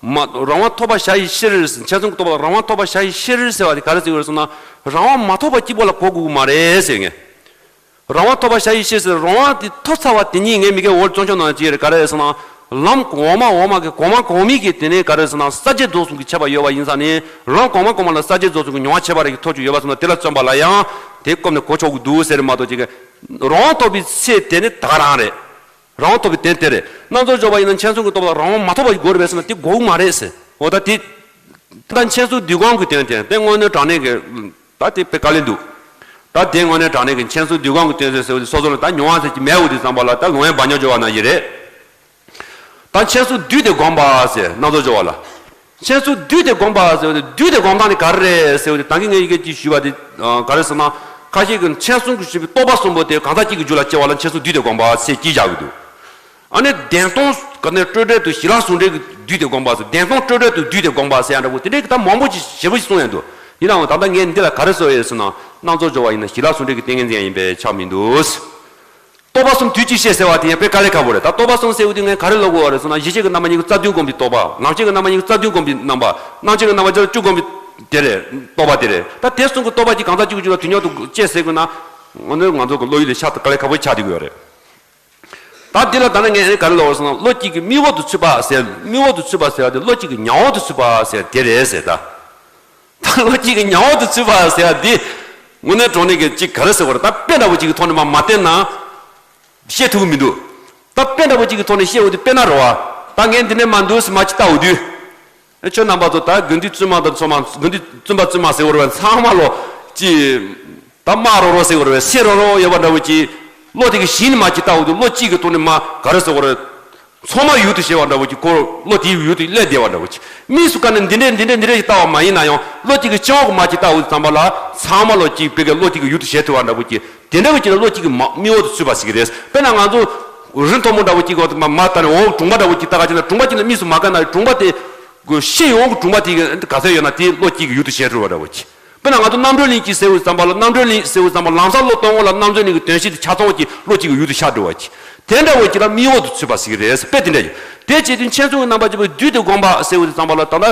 མ། རང་དབང་ཐོབ་པ་ཞ་ཡི་ཤེས་རིག་ཟེར། མཁྱེན་སོང་གི་རྟོགས་པ་ལ་རང་དབང་ཐོབ་པ་ཞ་ཡི་ཤེས་རིག་ཟེར་བ་དེ་ག་རེ་ཟེར་གི་ཡོད་རེད་ཟེར་ན། རང་དབང་མ་ཐོབ་པ་གཅིག་པོ་ལ་གོ་དགོས་ཀྱི་མ་རེད་ཟེར་ངས། རང་དབང་ཐོབ་པ་ཞ་ཡི་ཤེས་ཟེར། རང་དབང་དེ་ཐོབ་ཚར་བ་དེ་ཉིད་ངའི་མི་སྐད་འོག་ལ་བཙོན་འཇུག་གནང་ཡག་ཅིག་རེད། ག་རེ་ཟེར་ན། ལམ་གོང་མ་འོག་མ་གི་གོང་མ་གོང་མའི་གི་དེ་ནས་ག་རེ་ཟེར་ན། ས་བཅད་རྫོགས་གསུམ་གྱི་ཁྱད་པར་ཡོད་པ་ཡིན་ཙང་ནི། ལམ་གོང་མ་གོང་མ་ལ་ས་བཅད་རྫོགས་གསུམ་གྱི་མྱོང་བ་ཁྱད་པར་རེ་ཐོབ་ཀྱི་ཡོད་པ་སོང་ན། དེ་ལ་བརྩོན་པ་ལ་ཡང་དེ་བསྒོམས་ནས་གོ་ཆོག་གི་འདུག་ཟེར་མ་གཏོགས་ཅིག་རང་དབང་ཐོབ་པའི་ཚེ་དེ་ནི་ད་ག་རང་རེད། རང་དབང་ཐོབ་པའི་དོན་དེ་རེད། རྣལ་འབྱོར་སྦྱོར་བ་ཡིན་ན་མཁྱེན་སོང་གི་རྟོགས་པ་ལ་རང་དབང་མ་ཐོབ་པ་དགོས་རེད་པས་ཟེར་ན། དེ་དགོས་ཀྱི་མ་རེད་ཟེར། འོ་ད་དེ། ད་མཁྱེན་སོང་འདུས་སྒོམ་གྱི་དོན་དེ། དེ་དངོས་གནས་དྲང་གནས་ཀྱི། ད་དེ་དཔེ་དཀའ་ལས་འདུག་ད་དེ་དངོས་གནས་དྲང་གནས་ཀྱི་མཁྱེན་སོང་འདུས་སྒོམ་གྱི་དོན་ཟེར་ཟེར་བ་དེ་སོ་སོ་ལ་ད་མྱོང་བ་ཟེར་གྱི་མེད་འོ་དེ་ཙམ་པ་ལ། ད་ལུང་བའི་འབའ་ཉོག་སྦྱོར་བ་ནང་བཞིན་རེད། ད་མཁྱེན་སོང་བསྡུས་ཏེ་བསྒོམ་པ་ཟེར། རྣལ་འབྱོར་སྦྱོར་བ་ལ། མཁྱེན་སོང་བསྡུས་ཏེ་བསྒོམ་པ་ཟེར་བ་དེ། བསྡུས་ཏེ་བསྒོམ་སྟངས་དེ་ག་རེ་རེད་ཟེར་བ་དེ། ད་གིན་ངས་ཡི་གེ་གཅིག་ཞུས་པ་དེ། ཨ། ག་རེ་ཟེར་ན། ཁ་ཤས་ཀྱིས་མཁྱེན་སོང་གི་ཞུས་པའི་རྟོགས་པ་གསུམ་པོ་དེ་གང་ཟག་གཅིག་གི་རྒྱུད་ལ་སྐྱེ་བ་ལ་མཁྱེན་སོང་བསྡུས་ཏེ་བསྒོམ་པ་ཟེར་གྱིས་བཞག་གི་འདུག་ཨ་ནི་བདེན་སྟོང་ག་ནས་སྤྲོས་བྲལ་དུ་ཞི་ལྷག་ཟུང་འབྲེལ་གྱིས་བསྡུས་ཏེ་བསྒོམ་པ་ཟེར། བདེན་སྟོང་སྤྲོས་བྲལ་དུ་བསྡུས་ཏེ་བསྒོམ་པ་ཟེར་ཡང་འདྲ་པོ། དེ་འདྲའི་གི་ད་མང་པོ་ཅིག་ཞེ་པོ་ཅིག་གསུངས་ཡང་འདུག་ཡིན་ནའང་ད་ལྟ་ངས་འདི་ལ་ག་རེ་ཟེར་ཡོད་ཟེར་ན། རྣལ་འབྱོར་སྦྱོར་བ་ཡིན་ན་ཞི་ལྷག་ཟུང་འབྲེལ་གྱི་ཏིང་ངེ་འཛིན་ཡང་ཡིན་པས་ཁྱབ་མི་འདུག་རྟོགས་པ་གསུམ་དུས་གཅིག་བཤད་ཟེར་བ་དེ་ཡང་དཔེ་དཀའ་ལས་ཁག་པོ་རེད། ད་རྟོགས་པ་གསུམ་ཟེར་བ་དེ་ངས་ག་རེ་ལབ་དགོས་པ་རེད་ཟེར་ན། ཡིད་ཆེས་ཀྱི་རྣམ་པ་གཉིས་ཀྱི་རྩ་ལྟུང་བསྒོམ་པའི་རྟོགས་པ། ལམ་ཤེས་ཀྱི་རྣམ་པ་གཉིས་ཀྱི་རྩ་ལྟུང་བསྒོམ་པའི་རྣམ་པ། རྣམ་ཤེས་ཀྱི་རྣམ་པ་བརྒྱ་བཅུ་བསྒོམ་པའི་དེ་རེད། རྟོགས་པ་དེ་རེད། ད་དེ་གསུམ་གྱི་རྟོགས་པ་གཅིག་གང་ཟག་གཅིག་གི་རྒྱུད་ལ་དུས་མཉམ་དུ་སྐྱེ་ཟེར་དགོས་ན། འོ་ན་ང་ཚོ་གི་བློ་ཡུལ་ལ་ཤ་སྟག་དཀའ་ལས་ཁག་པོ་ཆགས་བསྡད་ཀྱི་ཡོད་རེད། ད་འདི་ལ་ད་ནི་ངས་ག་རེ་ལབ་པ་རེད་ཟེར་ན། བློ་གཅིག་གི་དམིགས་པ་དུ་ཚུད་པ་ཟེར། དམིགས་པ་དུ་ཚུད་པ་ཟེར་བ་དེ། བློ་གཅིག་གི་ཉམས་པ་དུ་ཚུད་པ་ཟེར་དེ་རེད་ཟེར། ད་ད་བློ་གཅིག་གི་ཉམས་པ་དུ་ཚུད་པ་ཟེར་བ་འདི་དངོས་གནས་དྲང་གནས་ཀྱི་གཅིག་ག་རེ་ཟེར་བ་རེད། ད་དཔེ་འདྲ་པོ་གཅིག་གི་ཐོག་ནས་མར་མ་བསྟན་ན་བཤད་ཐུབ་ཀྱི་མི་འདུག་ད་དཔེ་འདྲ་པོ་གཅིག་གི་ཐོག་ནས་བཤད་འོ་དེ། དཔེར་ན་རེད་བ། ད་ངས་འདི་ནས་མར་འདུག་སེ་མར་ཅིག་ལྟ་འོ་དུས། ཨེ། ཁྱོད་རྣམ་པ་ཚོ་ད་དགེ་འདུན་བཙུན་མ་དང་ཚང་མ། དགེ་འདུན་བཙུན་པ་བཙུན་མ་ཟེར་བ་རེད་བ། ཚང་མ་ལོ་ཅིག་ད་དམར་རོ་རོ་ཟེར་བ་རེད་བ། སེར་རོ་རོ་ཡོད་པ་འདྲ་བོ་ཅིག་བློ་དེ་གི་གཞི་ནས་མར་ཅིག་ལྟ་འོ་དུས། བློ་གཅིག་གི་ཐོག་ནས་མར་ག་རེ་ཟེར་བ་རེད། ཚང་མ་ཡུལ་དུ་བྱེད་པ་འདྲ་བོ་ཅིག་ཁོ་བློ་དེའི་ཡུལ་དུ་སླེབས་བསྡད་པ་འདྲ་བོ་ཅིག་དམིགས་སུ་བཀར་ནས་འདི་འདྲས་འདི་འདྲས་འདི་འདྲས་ཞིག་ལྟ་བ་མ་ཡིན་ན་ཡང་། བློ་གཅིག་གི་སྤྱི་ཡོངས་ཀྱི་མར་ཅིག་ལྟ་འོ་དུས་ཙམ་པ་ལ། ཚང་མ་ལོ་གཅིག་བོད་སྐད་བློ་གཅིག་གི་ཡུལ་དུ་བྱེད་ཐུབ་པ་འདྲ་བོ་ཅིག་དེ་འདྲ་བོ་ཅིག་ལ་བློ་གཅིག་གི་མ། དམིགས་ཡུལ་དུ་ཚུད་པ་ཟེར་གྱི་རེད། དཔེར་ན་ང་ཚོ་རི་མཐོན་པོ་འདྲ་བོ་གཅིག་གི་འོག་ཏུ་མར་མར་བལྟས་ནས། འོ་གྲོང་པ་འདྲ་བོ་གཅིག་ལྟ་ག་ཕྱིན་ན། གྲོང་པ་དེ་གི་དམིགས་སུ་མ་བཀར་ན། གྲོང་པ་དེ་གི་སྤྱི་ཡོངས་ཀྱི་གྲོང་པ་དེ་གི་ག་ཚོད་ཡོད་ན་དེ་བློ་གཅིག་གི་ཡུལ་དུ་བྱེད་ཐུབ་པ་འདྲ་བོ་ཅིག་དཔེར་ན་ང་ཚོ་རྣམ་གྲོལ་གླིང་གཅིག་ཟེར་འོ་དུས་ཙམ་པ་ལ། རྣམ་གྲོལ་གླིང་ཟེར་འོ་དུས་ཙམ་པ་ལམ་སང་བློ་གཏོང་གོང་ལ་རྣམ་གྲོལ་གླིང་གི་དོན་སྤྱི་དེ་ཆ་ཚང་བ་ཅིག་བློ་གཅིག་གི་ཡུལ་དུ་ཤར་འགྲོ་བ་ཅིག་དེ་འདྲ་བོ་ཅིག་ལ་དམིགས་ཡུལ་དུ་ཚུད་པ་ཟེར་གྱི་རེད། དཔེ་དེ་འདྲ་ཡིན། དེ་བྱེད་དུས་མཁྱེན་སོང་གི་རྣམ་པ་བརྒྱ་པོ་བསྡུས་ཏེ་བསྒོམ་པ་ཟེར་འོ་དུས་ཙམ་པ་ལ། ད་ལྟ་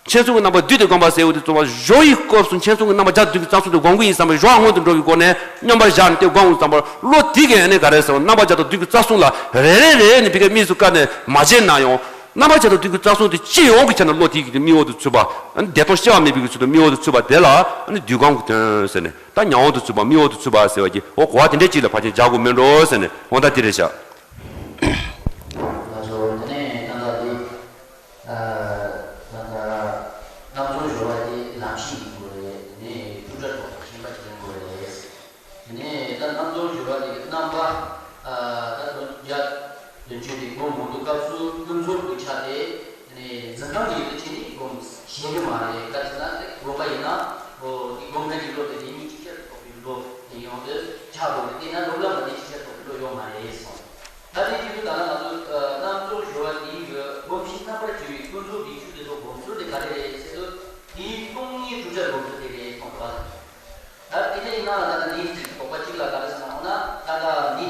མཁྱེན་སོང་གི་རྣམ་པ་བསྡུས་ཏེ་བསྒོམ་པ་ཟེར་འོ་དུས་ཙམ་པ། སྦྱོར་བའི་སྐབས་སུ་མཁྱེན་སོང་གི་རྣམ་པ་བརྒྱ་དང་བདུན་གྱི་རྩ་གསུམ་དེ་བསྒོམ་གྱི་ཡིན་བསམ་པའི་སྦྱོར་བ་སྔོན་དུ་འགྲོ་བའི་སྒོ་ནས་མཉམ་པར་བཞག་ནས་དེ་བསྒོམ་འོ་དུས་ཙམ་པ། བློ་དེ་གིས་ཨ་ནི་ག་རེ་ཟེར་བ། རྣམ་པ་བརྒྱ་དང་བདུན་གྱི་རྩ་གསུམ་ལ་རེ་རེ་རེ་ནས་བི་ཀའི་དམིགས་སུ་བཀར་ནས་མ་བྱས་ན་ཡང་། རྣམ་པ་བརྒྱ་དང་བདུན་གྱི་རྩ་གསུམ་དེ་སྤྱི་ཡོངས་ཀྱི་ཆ་ནས་བློ་དེ་གི་དམིགས་ཡུལ་དུ་ཚུད་པ། བདེ་སྟོང་སྐྱེ་བ་མེད་པའི་གི་ཚུལ་དུ་དམིགས་ཡུལ་དུ་ཚུད་པ་དེ་ལ་ཨ་ནི་འདུས་སྒོམ་གྱི་དོན་ཟེར་ནས། ད་ཉམས་ཡུལ་དུ་ཚུད་པ། དམིགས་ཡུལ་དུ་ཚུད་པ་ཟེར་བ་གྱིས། འོ་གོ་བ་དེ་འདྲའི་ཅིག་ལ་ཕལ་ཆེར་སྦྱར་དགོས་མིན་འགྲོ་ཟེར་ནས། འོ་ད་དེ་རེད་ཤག་ང་ཚོ་དེ་ནས་ད་ལྟ་འདི། ཨ། ད་ལྟ་རྣམ་རྟོག་སྦྱོར་བ་དེ་ལམ་ཤེས་ཡིན་དགོས་རེད། དེ་ནས་བསྒྲུབ་བྱ་ཐོག་ཞེན་པ་ཞེན་དགོས་རེད། དེ་ནས་ད་རྣམ་རྟོག་སྦྱོར་བ་དེ་རྣམ་པ། ཨ། ད་དོན་བརྒྱད་དོན་བཅུ་དེ་སྒོམ་འོང་དུས་སྐབས་སུ་ཀུན་རྫོབ་ཀྱི་ཆ་དེ། དེ་ནས་འཛིན་སྟངས་ཀྱི་ཡུལ་དུ་བྱས་ནས་སྒོམ་ཤེས་ཀྱི་མ་རེད། ག་ཅི་ན་དེ་སྒོམ་པ་ཡིན་ན། འོ་དེ་སྒོམ་མཁན་གྱི་བློ་དེ་དེ་ཉིད་ཅིག་ཅར་རྟོགས་པའི་བློ་དེ་ཡོང་དུས་ཆགས་འགྲོ་གི། དེས་ན་སྒོམ་ལ་མ་དེ་ཅིག་ཅར་རྟོགས་པའི་བློ་ཡོང་མ་རེད་གསུངས། ད་དེ་བྱེད་དུས་ད་ལྟ་ང་ཚོ་རྣམ་རྟོག་སྦྱོར་བ་དེའི་གི་སྒོམ་གཞི་རྣམ་པར་གྱུར་པའི་ཀུན་རྫོབ་ཀྱི་ཆོས་དེ་ཚོ་སྒོམ་ཚུལ་དེ་ག་རེ་རེད་ཟེར་དུས། དེའི་སྟོང་ཉིད་བསྒྲུབ་བྱ་སྒོམ་ཚུལ་དེ་རེད་གསུངས་པ། ད་དེ་འདྲ་ཡིན་ན་ད་ལྟ་འདིའི་དོགས་པ་གཅིག་ལ་ག་རེ་ཟེར་ན། འོ་ན་ད་ལྟ་འདི།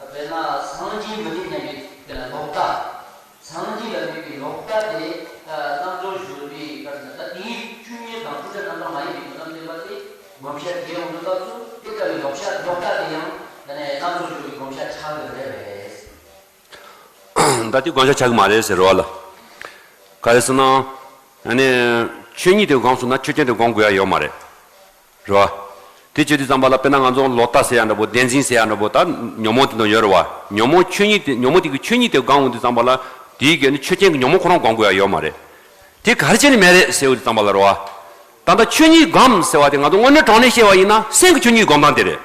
དཔེར་ན་སངས་རྒྱས་མི་འདུག་སྙམ་པའི་དཔེར་ན་ལོག་ལྟ། སངས་རྒྱས་ལ་དམིགས་པའི་ལོག་ལྟ་དེ། ཨ། རྣམ་རྟོག་སྦྱོར་བའི་སྐབས་སུ་ད་དེའི་ཆོས་ཉིད་དང་བསྒྲུབ་བྱ་རྣམ་པ་མ་ཡིན་པའི་དོན་དམ་བདེན་པ་དེ་སྒོམ་བྱ་དེ་ཡོང་དུས་སྐབས་སུ། དེ་ལྟ་བུའི་ལོག་བྱ་ལོག་ལྟ་དེ་ཡང་དེ་ནས་རྣམ་རྟོག་སྦྱོར་བའི་སྒོམ་བྱ་ཆགས་ཀྱི་རེད་པས། ད་དེ་སྒོམ་བྱ་ཆགས་ཀྱི་མ་རེད་ཟེར་བ་ལ། ག་རེ་ཟེར་ན། ཨ་ནི་ཆོས་ཉིད་དེ་བསྒོམས་སོང་ན་ཆོས་ཅན་དེ་བསྒོམ་དགོས་ཡ་ཡོད་མ་རེད། རེད་བ། དེ་བྱེད་དུས་ཙམ་པ་ལ་དཔེར་ན་ང་ཚོ་ལོག་ལྟ་ཟེར་ཡ་འདྲ་པོ། བདེན་འཛིན་ཟེར་ཡ་འདྲ་པོ། ད་ཉོན་མོངས་དེ་ཚོ་ཡོད་རེད་བ། ཉོན་མོངས་ཆོས་ཉིད་དེ། ཉོན་མོངས་དེ་གི་ཆོས་ཉིད་དེ་བསྒོམ་འོང་དུས་ཙམ་པ་ལ། དེའི་གི་ནི་ཆོས་ཅན་གྱི་ཉོན་མོངས་ཁོ་རང་བསྒོམ་དགོས་ཡ་ཡོད་མ་རེད། དེ་ག་རེ་བྱས་ནས་མེད་རེད་ཟེར་འོང་དུས་ཙམ་པ་ལ་རེད་བ། ད་ལྟ་ཆོས་ཉིད་བསྒོམ་ཟེར་བ་དེ་ང་ཚོ་དངོས་གནས་དྲང་གནས་བཤད་པ་ཡིན་ན་སེམས་ཀྱི་ཆོས་ཉིད་བསྒོམ་སྟངས་དེ་རེད།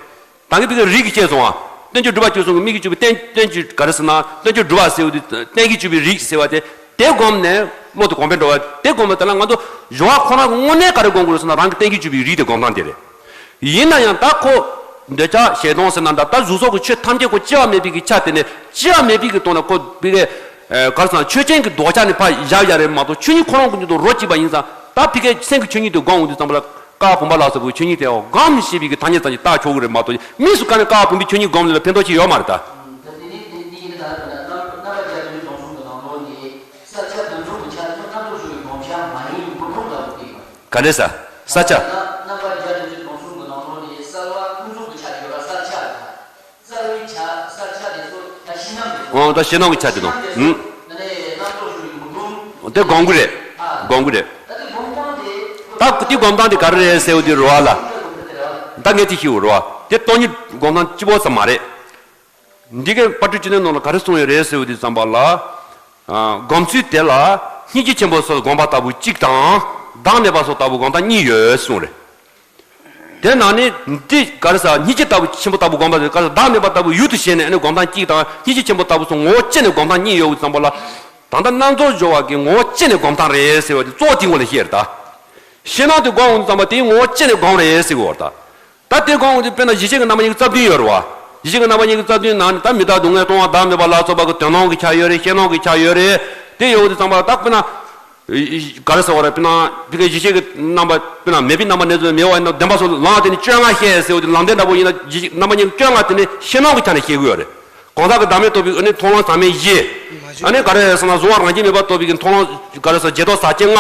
ད་གིན་བི་ཀའི་རིགས་ཀྱིས་བཤད་སོང་བ། བསྟན་བཅོས་སྒྲུབ་པ་བཅུ་གསུམ་གྱི་དམིགས་ཀྱིས་བཅུག་པའི་བསྟན་བསྟན་བཅོས་ག་རེ་ཟེར་ན། བསྟན་བཅོས་སྒྲུབ་པ་ཟེར་བ་དེ་གཏན་གྱིས་བཅུག་པའི་རིགས་ཟེར་བ་དེ། དེ་བསྒོམས་ནས་བློ་དེ་གོང་འཕེལ་འགྲོ་བ། དེ་བསྒོམས་པ་དེ་ལ་ང་ཚོ་སྦྱོར་བ་ཁོ་རང་གི་དངོས་གནས་ག་རེ་སྒོམ་དགོས་རེད་ཟེར་ན། རང་གི་བསྟན་གྱིས་བཅུག་པའི་རིགས་དེ་སྒོམ་སྟངས་དེ་རེད། ཡིན་ན་ཡང་ད་ཁོ་འདོད་ཆགས་ཞེ་སྡང་ཟེར་ན་འདྲ། ད་གཟུགས་སོགས་ཀྱི་ཆོས་ཐམས་ཅད་ཁོ་སྐྱེ་བ་མེད་པའི་གི་ཆ་དེ་ནས། སྐྱེ་བ་མེད་པའི་གི་ཐོག་ནས་ཁོ་བི་གའི་ག་རེ་ཟེར་ན། ཆོས་ཅན་གྱི་ལྡོག་ཆ་ནས་ཕར་བཞག་ཡ་རེད་མ་གཏོགས། ཆོས་ཉིད་ཁོ་རང་གི་ཉིད་དུ་རོ་གཅིག་པ་ཡིན་ཙང་། ད་བི་གའི་སེམས་ཀྱི་ཆོས་ཉིད་དེ་སྒོམ་འོང་དུས་ཙམ་པ་ལ། ཀ་བུམ་པ་ལ་སོགས་པའི་ཆོས་ཉིད་དེ་སྒོམ་ཞེས་པའི་གི་ཐ་སྙད་ཙམ་གྱིས་བཏགས་ཆོག་གི་རེད་མ་གཏོགས། དམིགས་སུ་བཀར་ནས་ཀ་བུམ་པའི་ཆོས་ཉིད་སྒོམ་ལ་ཕན་ཐོགས་ཅི་ཡོད་མ་རེད་ད། ད་དེ་ནི་དེ་འདི་ཡིན་ད་ལྟ་རྣམ་པ་བརྒྱད་དོན་གྱི་སྟོང་གསུམ་གྱི་ནང་ལོགས་ནས་ས་ཆ་དོན་གསུམ་གྱི་ཆ་ནས་རྣམ་རྟོག་ཞུ་བའི་སྒོམ་བྱ་མ་ཡིན་མི་ཁོམ་ལ་བསྟན་པ། ག་འདྲས་ས། ས་ཆ། རྣམ་པ་བརྒྱད་དོན་གྱི་སྟོང་གསུམ་གྱི་ནང་ལོགས་ནས་གསལ་བ་ཀུན་རྫོབ་ཀྱི་ཆ་ཡོད་ལ། ས་ཆ་རེད། རྩ་བའི་ཆ། ས་ཆ་དེ་ཚོ་ད་ཕྱི་ནང་དེ་ཚོ། འོ་ད་ཕྱི་ནང་གི་ཆ་དེ་དང་། ཕྱི་ནང་དེ་ཚོ། ཨུམ། ད་ནི་རྣམ་རྟོག་ཞུ་བའི་མི་ཁོམ། དེ་སྒོམ་གི་རེད། ཨ། སྒོམ་གི་རེད། ད་དེ་སྒོམ་སྟངས་དེ། ད་དེ་སྒོམ་སྟངས་དེ་ག་རེ་རེད་ཟེར་བ་དེ་རེད་བ་ལ། ད་ངས་དེ་ཤེས་དགོས་རེད་བ། དེ་སྟོང་ཉིད་སྒོམ་སྟངས་གཅིག་པོ་ཙམ་མ་རེད། འདི་གའི་དཔལ་སྤྲུལ་སྤྱི་དོན་ནང་ལ་ག་རེ་གསུངས་ཡོད་རེད་ཟེར་བ་དེ་ཙམ་པ་ལ། ཨ། སྒོམ་ཚུལ་དེ་ལ་སྙིང་རྗེ་ཆེན་པོ་སོགས་སྒོམ་པ་ལྟ་བུ་གཅིག་དང་། བདག་མེད་པ་སོགས་ལྟ་བུ་སྒོམ་སྟངས་གཉིས་ཡོད་གསུངས་རེད། དེ་ནང་ནས་འདི་ག་རེ་ཟེར། སྙིང་རྗེ་ལྟ་བུ་ཆེན་པོ་ལྟ་བུ་སྒོམ་པ་དེ་ག་རེ་ཟེར། བདག་མེད་པ་ལྟ་བུ་ཡུལ་དུ་བྱས་ནས་ཨ་ནི་སྒོམ་སྟངས་གཅིག་དང་། སྙིང་རྗེ་ཆེན་པོ་ལྟ་བུ་སོགས་ངོ་བོ་བཅད་ནས་སྒོམ་སྟངས་གཉིས་ཡོད་པའི་ཙམ་པ་ལ། ད་ལྟ་རྣལ་འབྱོར་སྦྱོར་བ་གི་ངོ་བོ་བཅད་ནས་སྒོམ་སྟངས་རེད་ཟེར་བ་དེ་གཙོ་བོ་དེའི་ངོ་ལ་བཤད་རེད་ད། ཕྱི་ནང་དུ་སྒོམ་འོང་དུས་ཙམ་པ་དེའི་ངོ་བོ་བཅད་ནས་སྒོམ་རེད་ཟེར་གི་ཡོད་རེད་ད། ད་དེ་སྒོམ་འོང་དུས་དཔེར་ན་ཡེ་ཤེས་ཀྱི་རྣམ་པ་གཉིས་ཀྱི་རྩ་བདུན་ཡོད་རེད་བ། ཡེ་ཤེས་ཀྱི་རྣམ་པ་གཉིས་ཀྱི་རྩ་བདུན་ནང་ནས་ད་མི་རྟག་སྡུག་བསྔལ་སྟོང་པ་བདག་མེད་པ་ལ་སོགས་པ་གི་དོན་སྣང་གི་ཆ་ཡོད་རེད། ཤེས་སྣང་གི་ཆ་ཡོད་རེད། དེ་ཡོད་དུས་ཙམ་པ་ད་དཔེར་ན། ག་རེ་ཟེར་བ་རེད། དཔེར་ན་བི་གའི་ཡེ་ཤེས་ཀྱི་རྣམ་པ། དཔེར་ན་མེད་པའི་རྣམ་པ་ནས་བཟུང་མེད་པ་ཡིན་ན་བདེན་པ་སོགས་ལམ་དེ་ནི་བཅོ་ལྔ་བཤད་ཟེར་བ་དེ་ལམ་བདེན་འདྲ་པོ་ཡིན་ན། ཡེ་ཤེས་རྣམ་པ་གཉིས་བཅོ་ལྔ་དེ་ནི་ཤེས་སྣང་གི་ཆ་ནས་བཤད་གི་ཡོད་རེད། གང་ཟག་གི་བདག་མེད་རྟོགས་པའི་ཨ་ནི་མཐོང་ལམ་ཟག་མེད་བཞི། ཨ་ནི་ག་རེ་ཟེར་ན་གཟུང་བ་རང་བཞིན་མེད་པར་རྟོགས་པའི་གི་མཐོང་ལམ། ག་རེ་ཟེར། རྗེས་ཐོབ་ཟག་བཅས་ལྔ།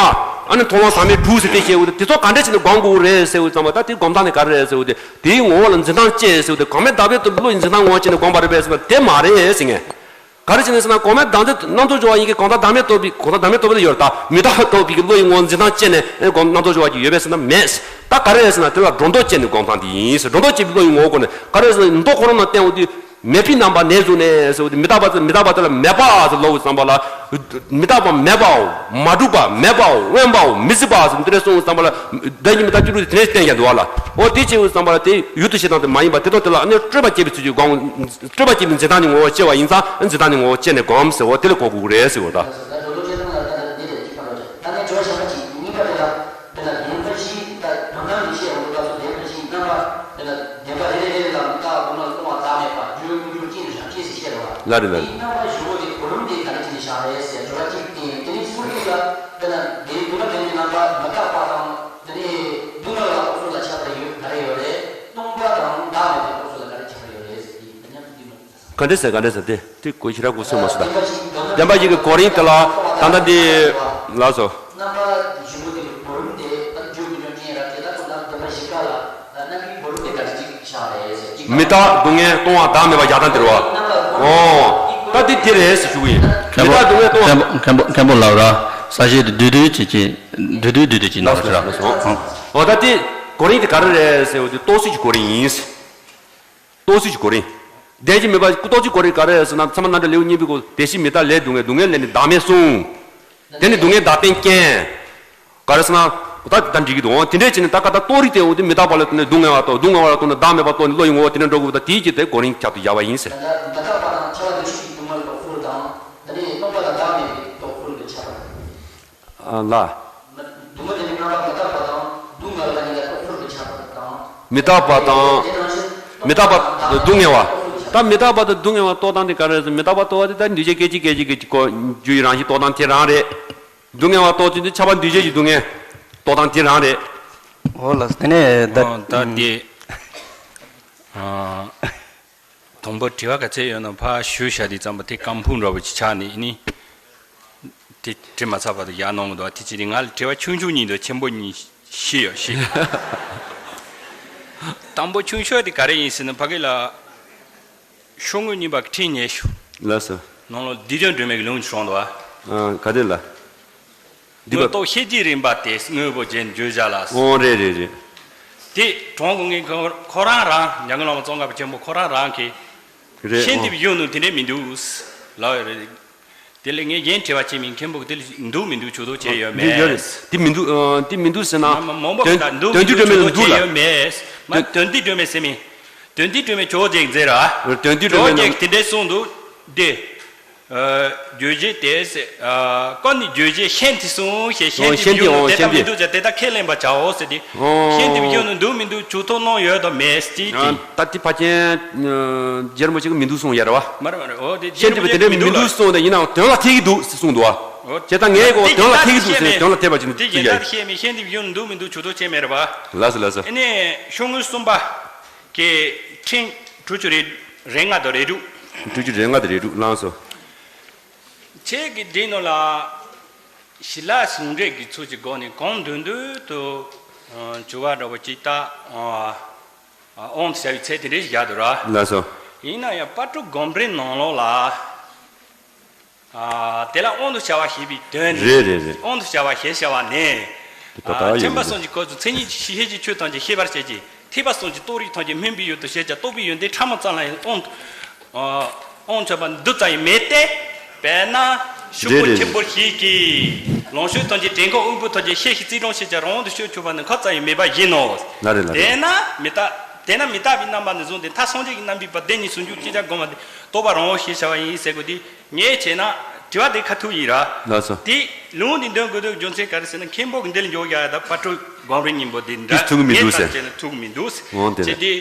ཨ་ནི་མཐོང་ལམ་ཟག་མེད་དྲུག་ཟེར་དེ་བཤད་འོ་དེ། དེ་ཚོ་ག་འདྲས་བྱས་ནས་སྒོམ་དགོས་རེད་ཟེར་བའི་ཙམ་པ། ད་དེ་སྒོམ་སྟངས་ནི་ག་རེ་རེད་ཟེར་བ་དེ། དེའི་ངོ་བོ་ལ་འཛིན་སྟངས་བཅད་ཟེར་བ་དེ། གང་མེད་བདག་མེད་རྟོགས་པའི་བློ་ཡི་འཛིན་སྟངས་ངོ་བོ་བཅད་ནས་སྒོམ་པ་རེད་པས་ཟེར་ན་དེ་མ་རེད་ཟེར་ངས། ག་རེ་བྱས་ནས་ཟེར་ན། གོང་མའི་བདག་འཛིན་རྣལ་འབྱོར་སྦྱོར་བ་ཡིན་གྱི། གང་ཟག་བདག་མེད་རྟོགས་པའི། གང་ཟག་བདག་མེད་རྟོགས་པའི་ལ་ཡོད་རེད་ད། མི་རྟག་རྟོགས་པའི་གི་བློ་ཡི་ངོ་བོ་འཛིན་སྟངས་བཅད་ནས་ཨེ་སྒོམ་རྣལ་འབྱོར་སྦྱོར་བ་ཅིག་ཡོད་པས་ཟེར་ན་མེད། ད་ག་རེ་རེད་ཟེར་ན་དེ་ལ་སྒྲོ་འདོགས་བཅད་ནས་སྒོམ་སྟངས་དེ་ཡིན་ཟེར། སྒྲོ་འདོགས་བཅད་པའི་བློ་ཡི་ངོ་བོ་སྒོམ་ནས། ག་རེ་ཟེར་ན་མདོ་ཁོ་རང་ནང་བསྟན་འོ་དེ། མེད་པའི་རྣམ་པ་ནས་བཟུང་ནས་ཟེར་བ་དེ། མི་རྟག་པ་དེ། མི་རྟག་པ་དེ་ལ་མེད་པ་ཟེར་ལབ་པའི་ཙམ་པ་ལ། མི་རྟག་པ་མེད་པའོ། མ་གྲུབ་པ་མེད་པའོ། དབེན་པའོ། མི་སྲིད་པ་ཟེར་དེ་འདྲ་གསུངས་པའི་ཙམ་པ་ལ། བདག་ཉིད་མི་རྟག་སྤྱི་དྲུག་དེ་དེ་ནས་བསྟན་ཀྱང་འདུག་བ་ལ། འོ་དེ་བྱས་པའི་ཙམ་པ་ལ་དེ་ཡུལ་དུ་བྱེད་སྟངས་དེ་མ་ཡིན་པ་དེ་དང་། དེ་ལ་ཨ་ནི་སྤྲོས་པ་བསྐྱེད་པའི་ཚུལ་གྱིས་སྒོམ། སྤྲོས་པ་བསྐྱེད་པའི་འཛིན་སྟངས་ནི་ངོ་བོ་སྐྱེ་བ་ཡིན་ཙང་། འཛིན་སྟངས་ནི་ངོ་བོ་སྐྱེ་ནས་སྒོམ་ཟེར། འོ་དེ་ལ་གོ་དགོས་ཀྱི་རེད་ཟེར་བ་ད། ད་ནི་དྲི་བ་གཞན་པ་ཅིག་གཉིས་པ་དེ་ལ། དཔེར་ན་བདེན་པ་བཞི་ད་དོན་དམ་ཡེ་ཤེས་འོང་བའི་སྐབས་སུ་བདེན་པ་བཞིའི་རྣམ་པ། དཔེར་ན་བདེན་པ་རེ་རེ་རེ་རེ་ལ་མི་རྟག་སྡུག་བསྔལ་སྟོང་པ་བདག་མེད་པ། རྒྱུ་ཀུན་འབྱུང་རྐྱེན་རང་རྐྱེན་ཟེར་བཤད་རེད་བ། ལ་རེ་ལ་རེ། དེའི་རྣམ་པ་བཞི་པོ་དེ་གོ་རིམ་དེ་ག་འདྲ་བྱས་ནས་བཞག་རེད་ཟེར། དྲི་བ་གཅིག་དེ་ཡིན། དེ་ནས་གསུམ་པ་ལ། དཔེར་ན་བདེན། དོན་དམ་བདེན་པའི་རྣམ་པ་མི་རྟག་པ་དང་། དེ་ནས་སྡུག་བསྔལ་བ་རྟོགས་ཚུལ་ལ་ཁྱད་པར་ཡོད། ག་རེ་ཡོད་རེད། སྟོང་པ་དང་བདག་མེད་པའི་རྟོགས་ཚུལ་ལ་ག་རེ་ཁྱད་པར་ཡོད་རེད་ཟེར། དེ་ཡིན། ད་མཉམ་དུ་འདི་མ། ག་འདྲ་ཟེར། ག་འདྲ་ཟེར། དེ་དེ་གོ་ཞེ་དྲག་གོ་སོང་མ་སོང་ད། བདེན་པ་བཞི་གི་གོ་རིམ་དེ་ལ་ད་ལྟ་འདི་ལགས་སོ། རྣམ་པ་བཞི་པོ་དེ་གི་གོ་རིམ་དེ་ད་རྒྱུ་ཀུན་འབྱུང་རྐྱེན་རང་རྐྱེན། ད་ཁོ་ན་བདེན་པ་བཞི་ཀ་ལ་ད་རྣམ་པའི་གོ་རིམ་དེ་ག་རེ་གཅིག་བཞག་རེད་ཟེར། གཅིག་མི་རྟག་སྡུག་བསྔལ་སྟོང་པ་བདག་མེད་པ་བཞག་སྟངས་དེ་རེད་བ། ཨོ། ད་དེ་དེ་རེད་ཟེར་ཞུ་གི་ཡིན། མི་རྟག་སྡུག་བསྔལ་སྟོང་པ། མཁན་པོ་མཁན་པོ་ལགས་ར། ས་གཞི་དེ་བསྡུས་བསྡུས་ཅིག་ཅིག་བསྡུས་བསྡུས་བསྡུས་ཅིག་གནང་རོགས་ཞུ་ར། ཨོ་ད་དེ་གོ་རིམ་དེ་ག་རེ་རེད་ཟེར་བ་དེ་རྟོགས་ཚུལ་གྱི་གོ་རིམ་ཡིན། རྟོགས་ཚུལ་གྱི་གོ་རིམ། བདེན་བཞི་མེད་པ། རྟོགས་ཚུལ་གྱི་གོ་རིམ་ག་རེ་ཟེར་ན། ཚད་མ་རྣམ་འགྲེལ་ལེའུ་གཉིས་པའི་གོ། བདེན་བཞི་མི་རྟག་ལས་སྡུག་བསྔལ། སྡུག་བསྔལ་ལས་ནི་བདག་མེད་གསུངས། དེ་ནི་སྡུག་བསྔལ་བདག་རྐྱེན་རྐྱེན། ག་རེ་ཟེར་ན། ད་ད་འགྲིག་གི་འདུག། འོ་དེ་འདྲས་བྱས་ནས་ད་ག་ད་རྟོགས་རིགས་དེ་འོ་དེ་མི་རྟག་པ་ལ་ལྟོས་ནས་སྡུག་བསྔལ་བ་རྟོགས། སྡུག་བསྔལ་བ་ལ་ལྟོས་ནས་བདག་མེད་པ་རྟོགས་ནས་བློ་ཡི་ངོ་བོ་དེ་འདྲ་འགྲོ་དགོས་པ། ད་དེའི་ཕྱིར་དེ་གོ་རིམ་ཁྱབ་ཏུ་བཞག་པ་ཡིན་ཟེར། མི་རྟག་པ་དང་ཁྱབ་པ་བདེན་བཞི་གི་སྡུག་བསྔལ་རྟོགས་ཚུལ་དང་། དེ་ནས་སྟོང་པ་དང་བདག་མེད་པའི་རྟོགས་ཚུལ་དུ་ཁྱབ་པ། ལ། སྡུག་བསྔལ་དེ་ནི་རྣམ་པ་མི་རྟག་པ་དང་སྡུག་བསྔལ་བ་གཉིས་ལ་རྟོགས་ཚུལ་དུ་ཁྱབ་པ་དང་། མི་རྟག་པ་དང་། མི་རྟག་པ་སྡུག་བསྔལ་བ། ད་མི་རྟག་པ་དང་སྡུག་བསྔལ་བ་རྟོགས་སྟངས་དེ་ག་རེ་རེད་ཟེར། མི་རྟག་པ་རྟོགས་པ་དེ་ད་འདུས་བྱས་སྐད་ཅིག་སྐད་ཅིག་གི་ཅིག་གོ་རྒྱུ་ཡི་རང་བཞིན་རྟོགས་སྟངས་དེ་རང་རེད། སྡུག་བསྔལ་བ་རྟོགས་ཚུལ་དེ་ཁྱབ་པ་འདུས་བྱས་ཀྱི་སྡུག་བསྔལ་རྟོགས་སྟངས་དེ་རང་རེད། འོ་ལགས་སོ། དེ་ནས་ད། ཨོ་ད་དེ། ཨ། དང་པོ་དྲི་བ་ག་ཚད་ཡོད་ན་ཕར་ཞུ་བྱ་དེ་ཙམ་པ་དེ་རྐང་འཕུང་འདྲ་པོ་ཅིག་ཆགས་ནས་ནི། དེ་དྲི་མ་ཚར་བར་དུ་ཡར་གནང་གི་འདུག། དེ་ཅི་རེད། ང་ལ་དྲི་བ་ཆུང་ཆུང་གཉིས་འདུག། ཆེན་པོ་གཉིས་ཤི་ཡོད་ཤི། དང་པོ་ཆུང་ཤོས་དེ་ག་རེ་ཡིན་ཟེར་ན། ཕ་གི་ལ་ཤོག་ངོས་གཉིས་པ་གི་ཁྲིད་ཉེ་ཤོས། ལགས་སོ། ནང་ལོགས་བསྡུས་དོན་སྒྲོན་མེ་གི་ལུང་ཅིག་བྱུང་འདུག་ཨ། ཨ། ག་དེ་ལ། དངོས་རྟོགས་ཤེས་བྱའི་རིམ་པ་སྟེ། དངོས་པོ་རྗེན་བརྗོད་བྱ་ལ། ཨོ་རེད་རེད་རེད། དེ་གྲོང་གོང་གི་ཁོ་ཁོ་རང་རང་། འཇམ་མགོན་བླ་མ་ཙོང་ཁ་པ་ཆེན་པོ་ཁོ་རང་རང་གིས་རེད། ཤེས་ཨོ་འདི་བཞུགས་ནུས་དེ་འདྲས་མི་འདུག་ལབ་ཡོད་རེད། དེ་ལས་ངས་གཞན་དྲི་བ་བྱེད་མིན། མཁན་པོ་གིས་དེ་ལ་འདུག་མི་འདུག་ཇུས་གཏོགས་བྱས་ཡོད་མེད། འདི་ཡོད་རེད། དེ་མི་འདུག། ཨ། དེ་མི་འདུག་ཟེར་ན། མ་མ་མང་པོ་དོན་གིས་ད་འདུག་དོན་མི་འདུག་ཇུས་གཏོགས་བྱས་ཡོད་མེད། མ་དོན་འདི་སྒྲོན་མེ་ཟེར་མིན། དོན་དུ་སྤྲོས་མེད་ཇོ་བོ་རྗེས་མཛད་ར། དོན་དུ་སྤྲོས་མེད་ཇོ་བོ་རྗེས་དེ་འདྲས་གསུངས་འདུག་སྟེ། ཨ། བརྗོད་བྱེད་དེ་ཟེར། ཨ། ཀ་ནི་བརྗོད་བྱེད་ཤན་དེ་གསུངས་ཞེས་ཤན་དེ་ཤན་དེ་བརྗོད་འོང་དེ་ཤན་ལྟ་མི་དེ་འདུག་ཅག་དེ་ལྟ་ཁས་ལེན་པར་བྱའོ་ཟེར་ཏེ། ཤན་དེ་བརྗོད་ནི་འདུག་མི་འདུག་ཇུས་གཏོགས་གནང་ཡོད་དམ་མེད་ཅིག་ཨ། དེ། ད་དེ་ཕལ་ཆེར་རྗེ་རིན་པོ་ཆེ་གིས་མི་འདུག་གསུངས་ཡ་རེད་བ། མ་རེད་མ་རེད། འོ་དེ་རྗེ་ཤན་དེ་རིན་པོ་བ་དེ་འདྲས་མི་འདུག་མི་འདུག་གསུངས་ཏེ་ཡིན་ནའང་དོན་ལ་འཐད་ཀྱི་འདུག་ཟེར་གསུངས་འདུག་བ། འོ་དེ་ད་ངས་གོ་དོན་ལ་འཐད་ཀྱི་འདུག་ཟེར་དོན་ལ་འཐད་པ་ཅིག་དེ་འདུག་ཡ། ཤན་དེ་བརྗོད་ནི་འདུག་མི་འདུག་ཇུས་གཏོགས་བྱས་མེད་རེད་བ། ལགས་སོ་ལགས་སོ། ཨ་ནི་ཤོག་ངོས་གསུམ་པ། གི་ཕྲེང་དྲུག་ཅུ་རེ་རེ་ལྔ་དང་རེ་དྲུག་དྲུག་ཅུ་རེ་ལྔ་དང་རེ་དྲུག་བླངས་སོ། ཁྱེད་ཀྱིས་འདི་ནང་ལ་ཞི་ལ་ཟུང་འབྲེལ་གྱི་ཚུལ་གྱི་སྒོ་ནས་གང་འདོད་འདོད་དུ་ཨ་བྱ་བ་འདྲ་བོ་ཅིག་ད་ཨ་ཨ་དབང་དུ་བྱ་བའི་ཚད་དེ་འདྲས་ཞིག་བཞག་འདུག་ར། ལགས་སོ། ཡིན་ན་ཡང་དཔལ་སྤྲུལ་སྒོམ་རིམ་ནང་ལོགས་ལ། ཨ། དེ་ལ་དབང་དུ་བྱ་བ་ཞེས་པའི་དོན་ནི། རེད་རེད་རེད། དབང་དུ་བྱ་བ་ཞེས་བྱ་བ་ནི། དེ་ད་ལྟ་ཨ། ཡོད་མཁན་པོ་པ་སངས་རྒྱས་སྐབས་སུ་མཚན་ཉིད་ཀྱི་ཤེས་བྱའི་ཆོས་ཐམས་ཅད་ཤེས་པར་བྱེད་ཅིང་ཐེག་པ་གསུམ་གྱི་རྟོགས་རིགས་ཐམས་ཅད་སྨིན་པའི་ཡུལ་དུ་བྱེད་ཀྱང་རྟོགས་པའི་ཡོན་ཏན་ཕྲ་མོ་ཙམ་ལ་ཡང་དབང་དུ་ཨ། དབང་དུ་བྱ་བ་འདི་ཙམ་ཡང་མེད་དེ། དཔེར་ན་ཤོག་བུ་རེད་རེད་ཆེན་པོ་ཞིག་གི་ལོངས་སྤྱོད་ཐམས་ཅད་བྲེ་གུང་དབུལ་པོ་ཐམས་ཅད་ཤེས་ཤིང་བརྩི་སྲུང་བྱེད་ཀྱང་རང་དབང་དུ་སྤྱོད་ཆོག་པ་ནི་ཁ་ཙམ་ཡང་མེད་པ་བཞིན་ནོ། ལ་རེད་ལ་རེད། དེས་ན་མི་རྟག་དེས་ན་མི་རྟག་པའི་རྣམ་པ་ནས་བཟུང་སྟེ་མཐར་སངས་རྒྱས་ཀྱི་རྣམ་པའི་བར་བདེན་གཉིས་ཟུང་འཇུག་ཅེས་བྱ་སྒོམ་པ་འདི་རྟོགས་པ་རང་དབང་ཞེས་བྱ་བ་ཡིན་ཟེར་དགོས་ཏེ། ངས་བྱས་ན་དྲི་བ་འདི་ཁ་ཐུག་ཡིན་ར། ལགས་སོ། དེ་ལུང་འདི་འདོན་དགོས་དོན་རྒྱུ་མཚན་ག་རེ་ཟེར་ན་མཁན་པོ་གི་འདི་ལ་འཇོག་ཡག་ཡ་ད་དཔལ་སྤྲུལ་སྒོམ་རིམ་གཉིས་པོ་འདི་འདྲ་དེ་ཐུག་གི་མི་འདུག་ངས་ཟེར། ལྟ་བྱས་ན་ཐུག་གི་མི་འདུག་ཟེར། འོང་དེ་བྱས་རེད། ཏེ།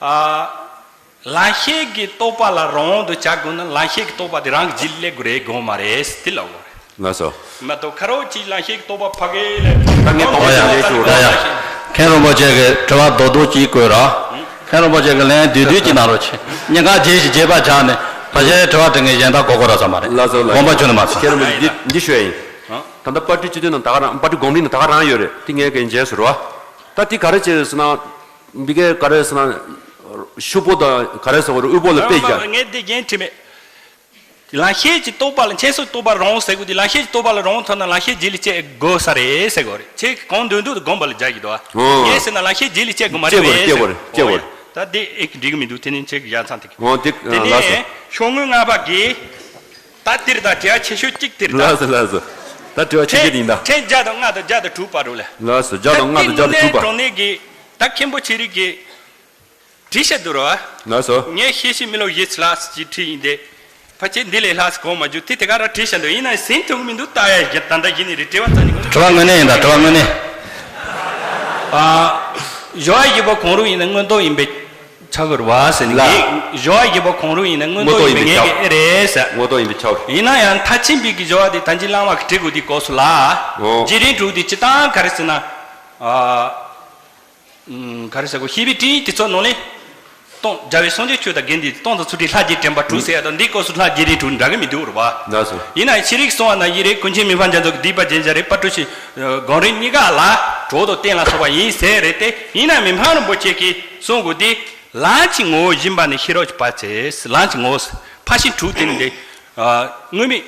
ཨ། ལམ་ཤེས་ཀྱི་རྟོགས་པ་ལ་རང་དབང་དུ་བྱ་དགོས་ན་ལམ་ཤེས་ཀྱི་རྟོགས་པ་དེ་རང་གི་རྗེས་ལ་སླེབས་དགོས་རེད་དགོངས་མ་རེད་དེ་ལབ་དགོས་རེད། ལགས་སོ། མ་གཏོགས་ཁ་རོག་གཅིག་ལམ་ཤེས་ཀྱི་རྟོགས་པ་ཕ་གི་ལ། ད་ངས་དོགས་པ་ཡང་ལས་ཞུ་ར། ཡ་ཡ། མཁན་རིན་པོ་ཆེ་གི་དྲི་བ་རྡོག་རྡོག་གཅིག་བཀོད་ར། མཁན་རིན་པོ་ཆེ་གི་ལན་བསྡུས་བསྡུས་ཀྱིས་གནང་རོགས་བྱེད། སྙིང་ག་རྗེས་ཤིག་རྗེས་པ་ཆགས་ནས་ཕལ་ཆེར་དྲི་བ་དྲི་མཁན་གཞན་དག་གོ་གོ་ར་ས་མ་རེད། ལགས་སོ་ལགས་སོ། དགོངས་པ་ཁྱོན་ནས་མ་ཚོམ། མཁན་རིན་པོ་ཆེ་འདི་འདི་ཞུ་ཡ་ཡིན། ད་ལྟ་པར་སྐྲུན་སྤྱི་དོན་ནང་ད་ག་རང་པར་སྐྲུན་སྒོམ་རིམ་ནང་ད་ག་རང་ཡོད་རེད་དེ་ངས་གན་རྗེས་སུ་རོ། ད་དེ་ག་རེ་བྱས་ཟེར་ན། འདི་གས་ག་རེ་ཟེར་ན། ཤོག་བུ་དང་ག་རེ་ཟེར་དགོས་རེད་དབུལ་པོ་ལ་དཔེ་རྒྱག་ངས་འདི་རྒྱན་བྲིས་མེད། ལམ་ཤེས་ཀྱི་རྟོགས་པ་ལ་མཁྱེན་གསལ་རྟོགས་པ་རང་དབང་ཟེར་དགོས་དེ་ལམ་ཤེས་ཀྱི་རྟོགས་པ་ལ་རང་དབང་ཐོབ་ན་ལམ་ཤེས་རྗེས་ལ་སྐྱེ་དགོས་ས་རེད་ཟེར་དགོས་རེད་ཁྱེད་ཀྱི་གང་འདོད་འདོད་དུ་སྒོམ་པ་ལ་རྒྱག་གི་འདུག་ཨོ། ངས་ཟེར་ན་ལམ་ཤེས་རྗེས་ལ་སྐྱེ་དགོས་མ་རེད་པས་ཟེར། སྐྱེ་དགོས་རེད་སྐྱེ་དགོས་རེད། ད་དེ་ཨེ་འགྲིག་གི་མི་འདུག་དེ་ནི་ཁྱེད་ཀྱི་ཡ་མཚན་དེ་གི། ཨོ་དེ་དེ་ལགས་སོ། ནས་ཤོག་ངོས་ལྔ་པ་གི་ད་དེར་ད་དྲི་བ་ཆེ་ཤོས་གཅིག་དེར་ད། ལགས་སོ་ལགས་སོ། ད་དྲི་བ་ཆེ་ཤོས་དེ་ཡིན་ད། ཕྲེང་བརྒྱ་དང་ལྔ་དང་བརྒྱ་དང་དྲུག་བར་རུ་ལ། ལགས་སོ་བརྒྱ་དང་ལྔ་དང་བརྒྱ་དང་དྲུག་བར། ད་དེ་ནས་དྲང་གནས་ཀྱི་ད་མཁན་པོ་ཆེ་རིགས་ཀྱི་བྲིས་བཞག་འདུག་རོ། ལགས་སོ། ངས་ཤེས་ཤེས་མི་ལོ་བཞི་ཚི་ལགས་ཀྱི་བྲིས་ཡིན་ཏེ། ཕལ་ཆེར་འདི་ལས་ལྷག་གོང་མ་རྒྱུ་དེ་དེ་ག་ར་བྲིས་བཞག་འདུག་ཡིན་ན་ཟིན་ཐུབ་མི་འདུག་ད་ཡ་ད་ལྟ་ཡིན་ནི་རེད་དྲི་བ་རྩ་ནས་གོ། དྲི་བ་དངོས་གནས་ཡིན་ད་དྲི་བ་དངོས་གནས། ཨ། སྦྱོར་བ་བཞི་པོ་གང་རུང་ཡིན་ན་མངོན་རྟོགས་ཡིན་པས་ཆགས་དགོས་རེད་བ་ཟེར་ནི་ལགས། ངས་སྦྱོར་བ་བཞི་པོ་གང་རུང་ཡིན་ན་མངོན་རྟོགས་ཡིན་པས་ངས་ཀྱི་ཨེ་རེད་ཟེར། མངོན་རྟོགས་ཡིན་པས་ཆགས་རེད། ཡིན་ན་ཡང་མཐར་ཕྱིན་པའི་གི་སྦྱོར་བ་དེ་ད་ཅི་བླ་མ་གི་བྲིས་དགོས་དེ་སྐོར་སུ་ལ། ཨོ། རྗེས་དྲན་དྲུག་དེ་སྤྱི་བཏང་ག་རེ་ཟེར་ན། ཨ། ག་རེ་ཟེར་དགོས་ཤེས་པའི་སྤྲིངས་ཡིག་དེ་ཚོ་ནང་ལས། སྟོང་རྒྱལ་བའི་སངས་རྒྱས་ཆོས་དང་དགེ་འདུན་སྟོང་དང་ཚུལ་ཁྲིམས་ལྷ་རྗེའི་དྲན་པ་དྲུག་ཟེར་ཡ་དང་འདིའི་སྐོར་སུ་ལྷ་རྗེས་དྲན་དྲུག་འདྲ་གི་མི་འདུག་རེད་བ། ལགས་སོ། ཡིན་ན་ཡང་ཤེས་རིག་གསུང་བ་ན་བཞི་རེད་ཀུན་མཁྱེན་མི་ཕམ་རྒྱ་མཚོ་གི་སྡིག་པ་རྒྱན་བཞག་རེད་དཔལ་སྤྲུལ་ཞིག་སྒོམ་རིམ་གཉིས་ཀ་ལ་གྲོགས་དང་བསྟན་ལ་སོགས་པ་ཡིན་ཟེར་རེད་དེ་ཡིན་ན་མི་ཕམ་རིན་པོ་ཆེ་གིས་གསུང་དགོས་དེ། ལམ་གྱི་ངོ་བོ་སྦྱིན་པ་ནི་ཤེས་རབ་ཀྱི་དཔལ་ཆེ། ལམ་གྱི་ངོ་བོ་ཕར་ཕྱིན་དྲུག་དེ་ནི་འདི། དངོས་མེད།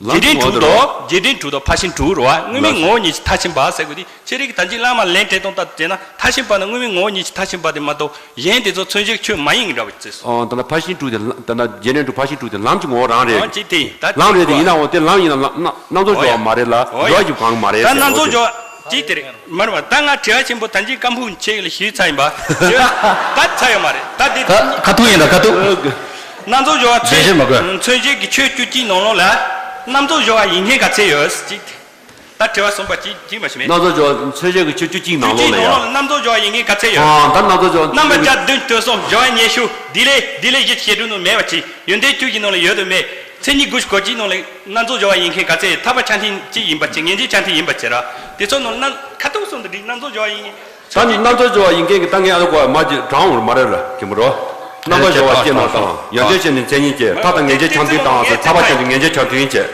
རྗེས་དྲན་དྲུག་དང་རྗེས་དྲན་དྲུག་དང་ཕར་ཕྱིན་དྲུག་རེད་བ། དངོས་མེད་ངོ་བོ་ཉིད་ཀྱི་མཐར་ཕྱིན་པ་ཟེར་དགོས་དེ་ཁྱེད་རིགས་ད་ཅི་བླ་མ་ལན་སྤྲད་སྟངས་ལྟར་བྱས་ན་མཐར་ཕྱིན་པ་ནི་དངོས་མེད་ངོ་བོ་ཉིད་ཀྱི་མཐར་ཕྱིན་པ་དེ་མ་གཏོགས་གཞན་དེ་ཚོ་མཚོན་བྱེད་ཆོས་མ་ཡིན་འདྲ་བ་ཅིག་སོ། ཨོ་ད་ལྟ་ཕར་ཕྱིན་དྲུག་དེ་ད་ལྟ་རྗེས་དྲན་དྲུག་ཕར་ཕྱིན་དྲུག་དེ་ལམ་གྱི་ངོ་བོ་རང་རེད། ཨོ་ཅི་དེ་ཡིན་ད་ལམ་རེད་དེ་ཡིན་ནའང་དེ་ལམ་ཡིན་ན་ལམ་རྣམ་རྫོགས་སྦྱོར་བ་མ་རེད་ལ་སྦྱོར་བ་གྱི་གང་མ་རེད་ཟེར་བ་ཅི། ད་རྣམ་རྫོགས་སྦྱོར་བ་ཅི་དེ་རེད། མ་རེད་བ། ད་ང་དྲི་བ་ཆེན་པོ་ད་ཅི་སྐམ་ཕུག་ཆེ་ལ་ཞུས་ཚར་ཡིན་པ། ད་ཚར་ཡོད་མ་རེད་ད་འདི། ད་ཁ་ཐུག་ཡིན་ད་ཁ་ཐུག་རྣམ་རྫོགས་སྦྱོར་བ་རྒྱས་བཤད་མ་དགོས། མཚོན་བྱེད་ཀྱི་ཆོས་བཅུ་གཅིག་ནང་ལོགས་ལ། རྣམ་རྫོགས་སྦྱོར་བ་ཡིན་མཁན་ག་ཚད་ཡོད་ཅིག་ད་དྲི་བ་གསུམ་པ་གཅིག་གཅིག་མ་ཤེས་མེད། རྣམ་རྫོགས་སྦྱོར་བ་མཚོན་བྱེད་ཀྱི་ཆོས་བཅུ་གཅིག་ནང་ལོགས་ལ་ཡ། རྣམ་རྫོགས་སྦྱོར་བ་ཡིན་མཁན་ག་ཚད་ཡོད། ཨ་ད་རྣམ་རྫོགས་སྦྱོར་རྣམ་པ་བརྒྱ་བདུན་སྟོང་གསུམ་སྦྱོར་བ་ཉི་ཤུ་འདི་ལས་འདི་ལས་གཞི་བྱེད་སྒྲུབ་ནང་མེད་པ་ཅིག་ཡོན་ཏན་བཅུ་གི་ནང་ལ་ཡོད་དུ་མེད། མཚན་ཉིད་དགུ་བཅུ་གོ་གཅིག་ནང་ལ། རྣམ་རྫོགས་སྦྱོར་བ་ཡིན་མཁན་ག་ཚད་ཐར་པ་ཆ་མཐུན་གཅིག་ཡིན་པ་ཅིག་ངེས་འབྱེད་ཆ་མཐུན་ཡིན་པ་ཅིག་ར། དེ་ཚོ་ནང་རྣམ་ཁ་ཐུག་གསུམ་དུ་འགྲིག་རྣམ་རྫོགས་སྦྱོར་བ་ཡིན། ད་ནི་རྣམ་རྫོགས་སྦྱོར་བ་ཡིན་མཁན་གྱི་ད་ངས་ཨ་ལོ་གོ་བ་མ་ཅིག་དྲང་འོང་མ་རེད་ལ་གི་མོ་རོ། རྣམ་པ་སྦྱོར་བ་སྐྱེ་ན་དང་ཡོན་ཏན་ཆ་ནི་མཚན་ཉིད་ཀྱི་མཐའ་དང་ངེས་འབྱེད་ཆ་མཐུན་དང་ཟེར་ཐར་པ་ཆ་མཐུན་ངེས་འབྱེད་ཆ་མཐུན་ཡིན་ཅེས་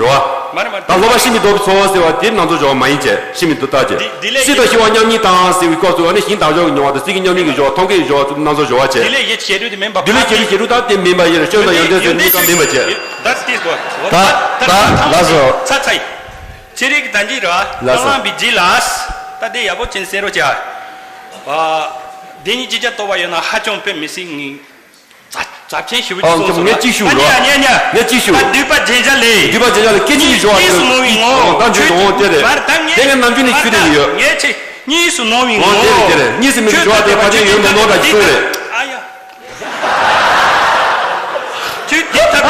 རོ། ད་སློབ་པ་ཤིན་ཏུ་རྡོ་རྗེ་ཚོགས་ཟེར་བ་དེ་རྣམ་རྫོགས་སྦྱོར་བ་མ་ཡིན་ཅེས་ཤིན་ཏུ་རྡོ་རྗེ། སྲིད་དང་ཞི་བ་མཉམ་ཉིད་དང་ཟེར་བའི་སྐབས་སུ་ཨ་ནི་ཞིང་དག་སྦྱོར་གྱི་མྱོང་བ་དང་སྲིད་ཀྱི་མཉམ་ཉིད་ཀྱི་སྦྱོར་བ་མཐོང་གི་སྦྱོར་བ་རྣམ་རྫོགས་སྦྱོར་བ་བྱེད། དེ་ལས་ཡེ་བྱེད་རུ་དེ་མིན་པ་དེ་ལས་བྱེད་རུ་བྱེད་རུ་ད་དེ་མིན་པ་ཡིན་ར་སྐྱོན་དང་ཡོན་ཏན་ཟེར་གཉིས་ཀ་མིན་པ་བྱེད། ད་ལྟ་ད་ལ་སོ། ཚ་ཚ་ཡིན། ཚེ་རིང་གི་ད་འདི་ར་ལ་སོ། བླ་མ་བི་ཇི་ལ། ད་འདི་ཡག་པོ་ཅན་གསན་རོགས་བྱ། ཨ། འདི་གཉིས་ཅི་བྱ་རྟོགས་པ་ཡོད་ན་ཧ་ཅང་དཔེ་མི་སྲིད་ངེས། ཛ་ཛ་ཆེན་ཞུ་བ་ཅིག་ཨ་སོང་སོང་ངས་གཅིག་ཞུ་རོགས། ཉ་ཉ་ཉ། ངས་གཅིག་ཞུ། ད་འདུས་པ་རྗེན་ཆ་ལས། འདུས་པ་རྗེན་ཆ་ལས་སྐད་ཅིག་གིས་ཞུ་བ་ཅིག་སུ་མོ་བའི་ངོ་ད་འདུས་དང་དེ་རེད། མར་ད་ངས་དེ་ངས་ནམ་རྒྱུན་ནས་ཞུ་བསྡད་ཀྱི་ཡོད། ངས་ཆེ། གཉིས་སུ་སྣང་བའི་ངོ་། འོ་དེ་རེད་དེ་རེད། གཉིས་སུ་མེད་པའི་སྦྱོར་བ་དེ་ཕལ་ཆེར་ཡོད་མི་སྣང་ལ་གསུངས་རེད། ཨ་ཡ། ཁྱོད་འདི་ལྟར་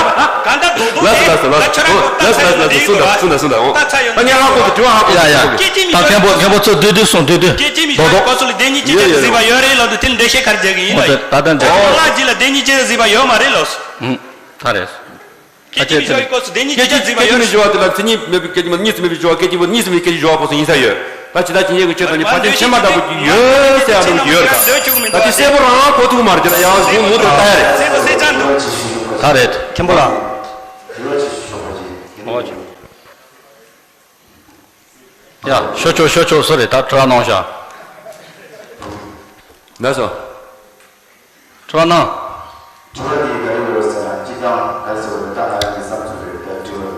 གང་ལྟར་རྡོག་རྡོག་ལགས་སོ་ལགས་སོ་ལགས་སོ་ལགས་སོ་ལགས་སོ་ལགས་སོ། གསུངས་དང་གསུངས་དང་གསུངས་དང་། ད་ད་སྔ་ཧ་གོ་དུ་དྲི་བ་ཧ་གོ། ཡ་ཡ། ད་མཁན་པོ་མཁན་པོ་ཚོ་བསྡུས་བསྡུས་གསུངས་བསྡུས་བསྡུས། རྡོག་རྡོག་སྐབས་སུ་ལ་བདེན་གཉིས་ཅི་ཆ་ཡོད་ཟིག་པ་ཡོད་རེད་ལབ་དུས་དེ་ལ་འགྲེལ་བཤད་ག་རེ་རྒྱག་གི་ཡིན་ལབ་ཡ། ད་ལྟ་འདྲ། ལྷག་ཅིག་ལ་བདེན་གཉིས་ཅི་ཆ་ཟིག་པ་ཡོད་མ་རེད་ལགས་སོ། ད་རེད། སྐད་ཅིག་མི་སྦྱོར་བའི་སྐབས་སུ་བདེན་གཉིས་ཅི་ཆ་ཟིག་པ་ཡོད། སྐད་ཅིག་མི་སྦྱོར་བ་དེ་ལ་མཚན་ཉིད་མེད་པའི་སྐད་ཅིག་མ་གཉིས་སུ་མེད་པའི་སྦྱོར་བ། སྐད་ཅིག་པོ་གཉིས་སུ་མེད་པའི་སྐད་ཅིག་སྦྱོར་བ་སྐབས་སུ་ཡིན་ས་ཡོད། ད་ཇི་ལྟར་ཇི་སྙེད་ཀྱི་ཆོས་དང་ནི་ཕར་ཕྱིན་ཕྱིན་པ་ལྟ་བུ་ཅིག་ཡོད་ཟེར་ཡ་འདྲ་བོ་ཅིག་ཡོད་རེད། ད་དེ་གསལ་པོ་རང་རང་གོ་ཐུབ་མ་རེད། དེ་ལ་ཡང་གཟུགས་མུ་མཐུད་ལྟ་ཡ་རེད། ད་རེད། མཁན་པོ་ལགས། ཨོ་ཅི། ཡ། ཤོ་ཆོ་ཤོ་ཆོ་སུ་རེད། ད་དྲི་བ་གནང་ཤག་ལགས་སོ། དྲི་བ་གནང་། དྲི་བ་དེ་ག་རེ་ཡོད་ཟེར་ན། སྤྱིར་བཏང་ག་རེ་ཟེར་བ་རེད། ད་ང་རང་གི་བསམ་ཚུལ་རེད། ད་དྲི་བ་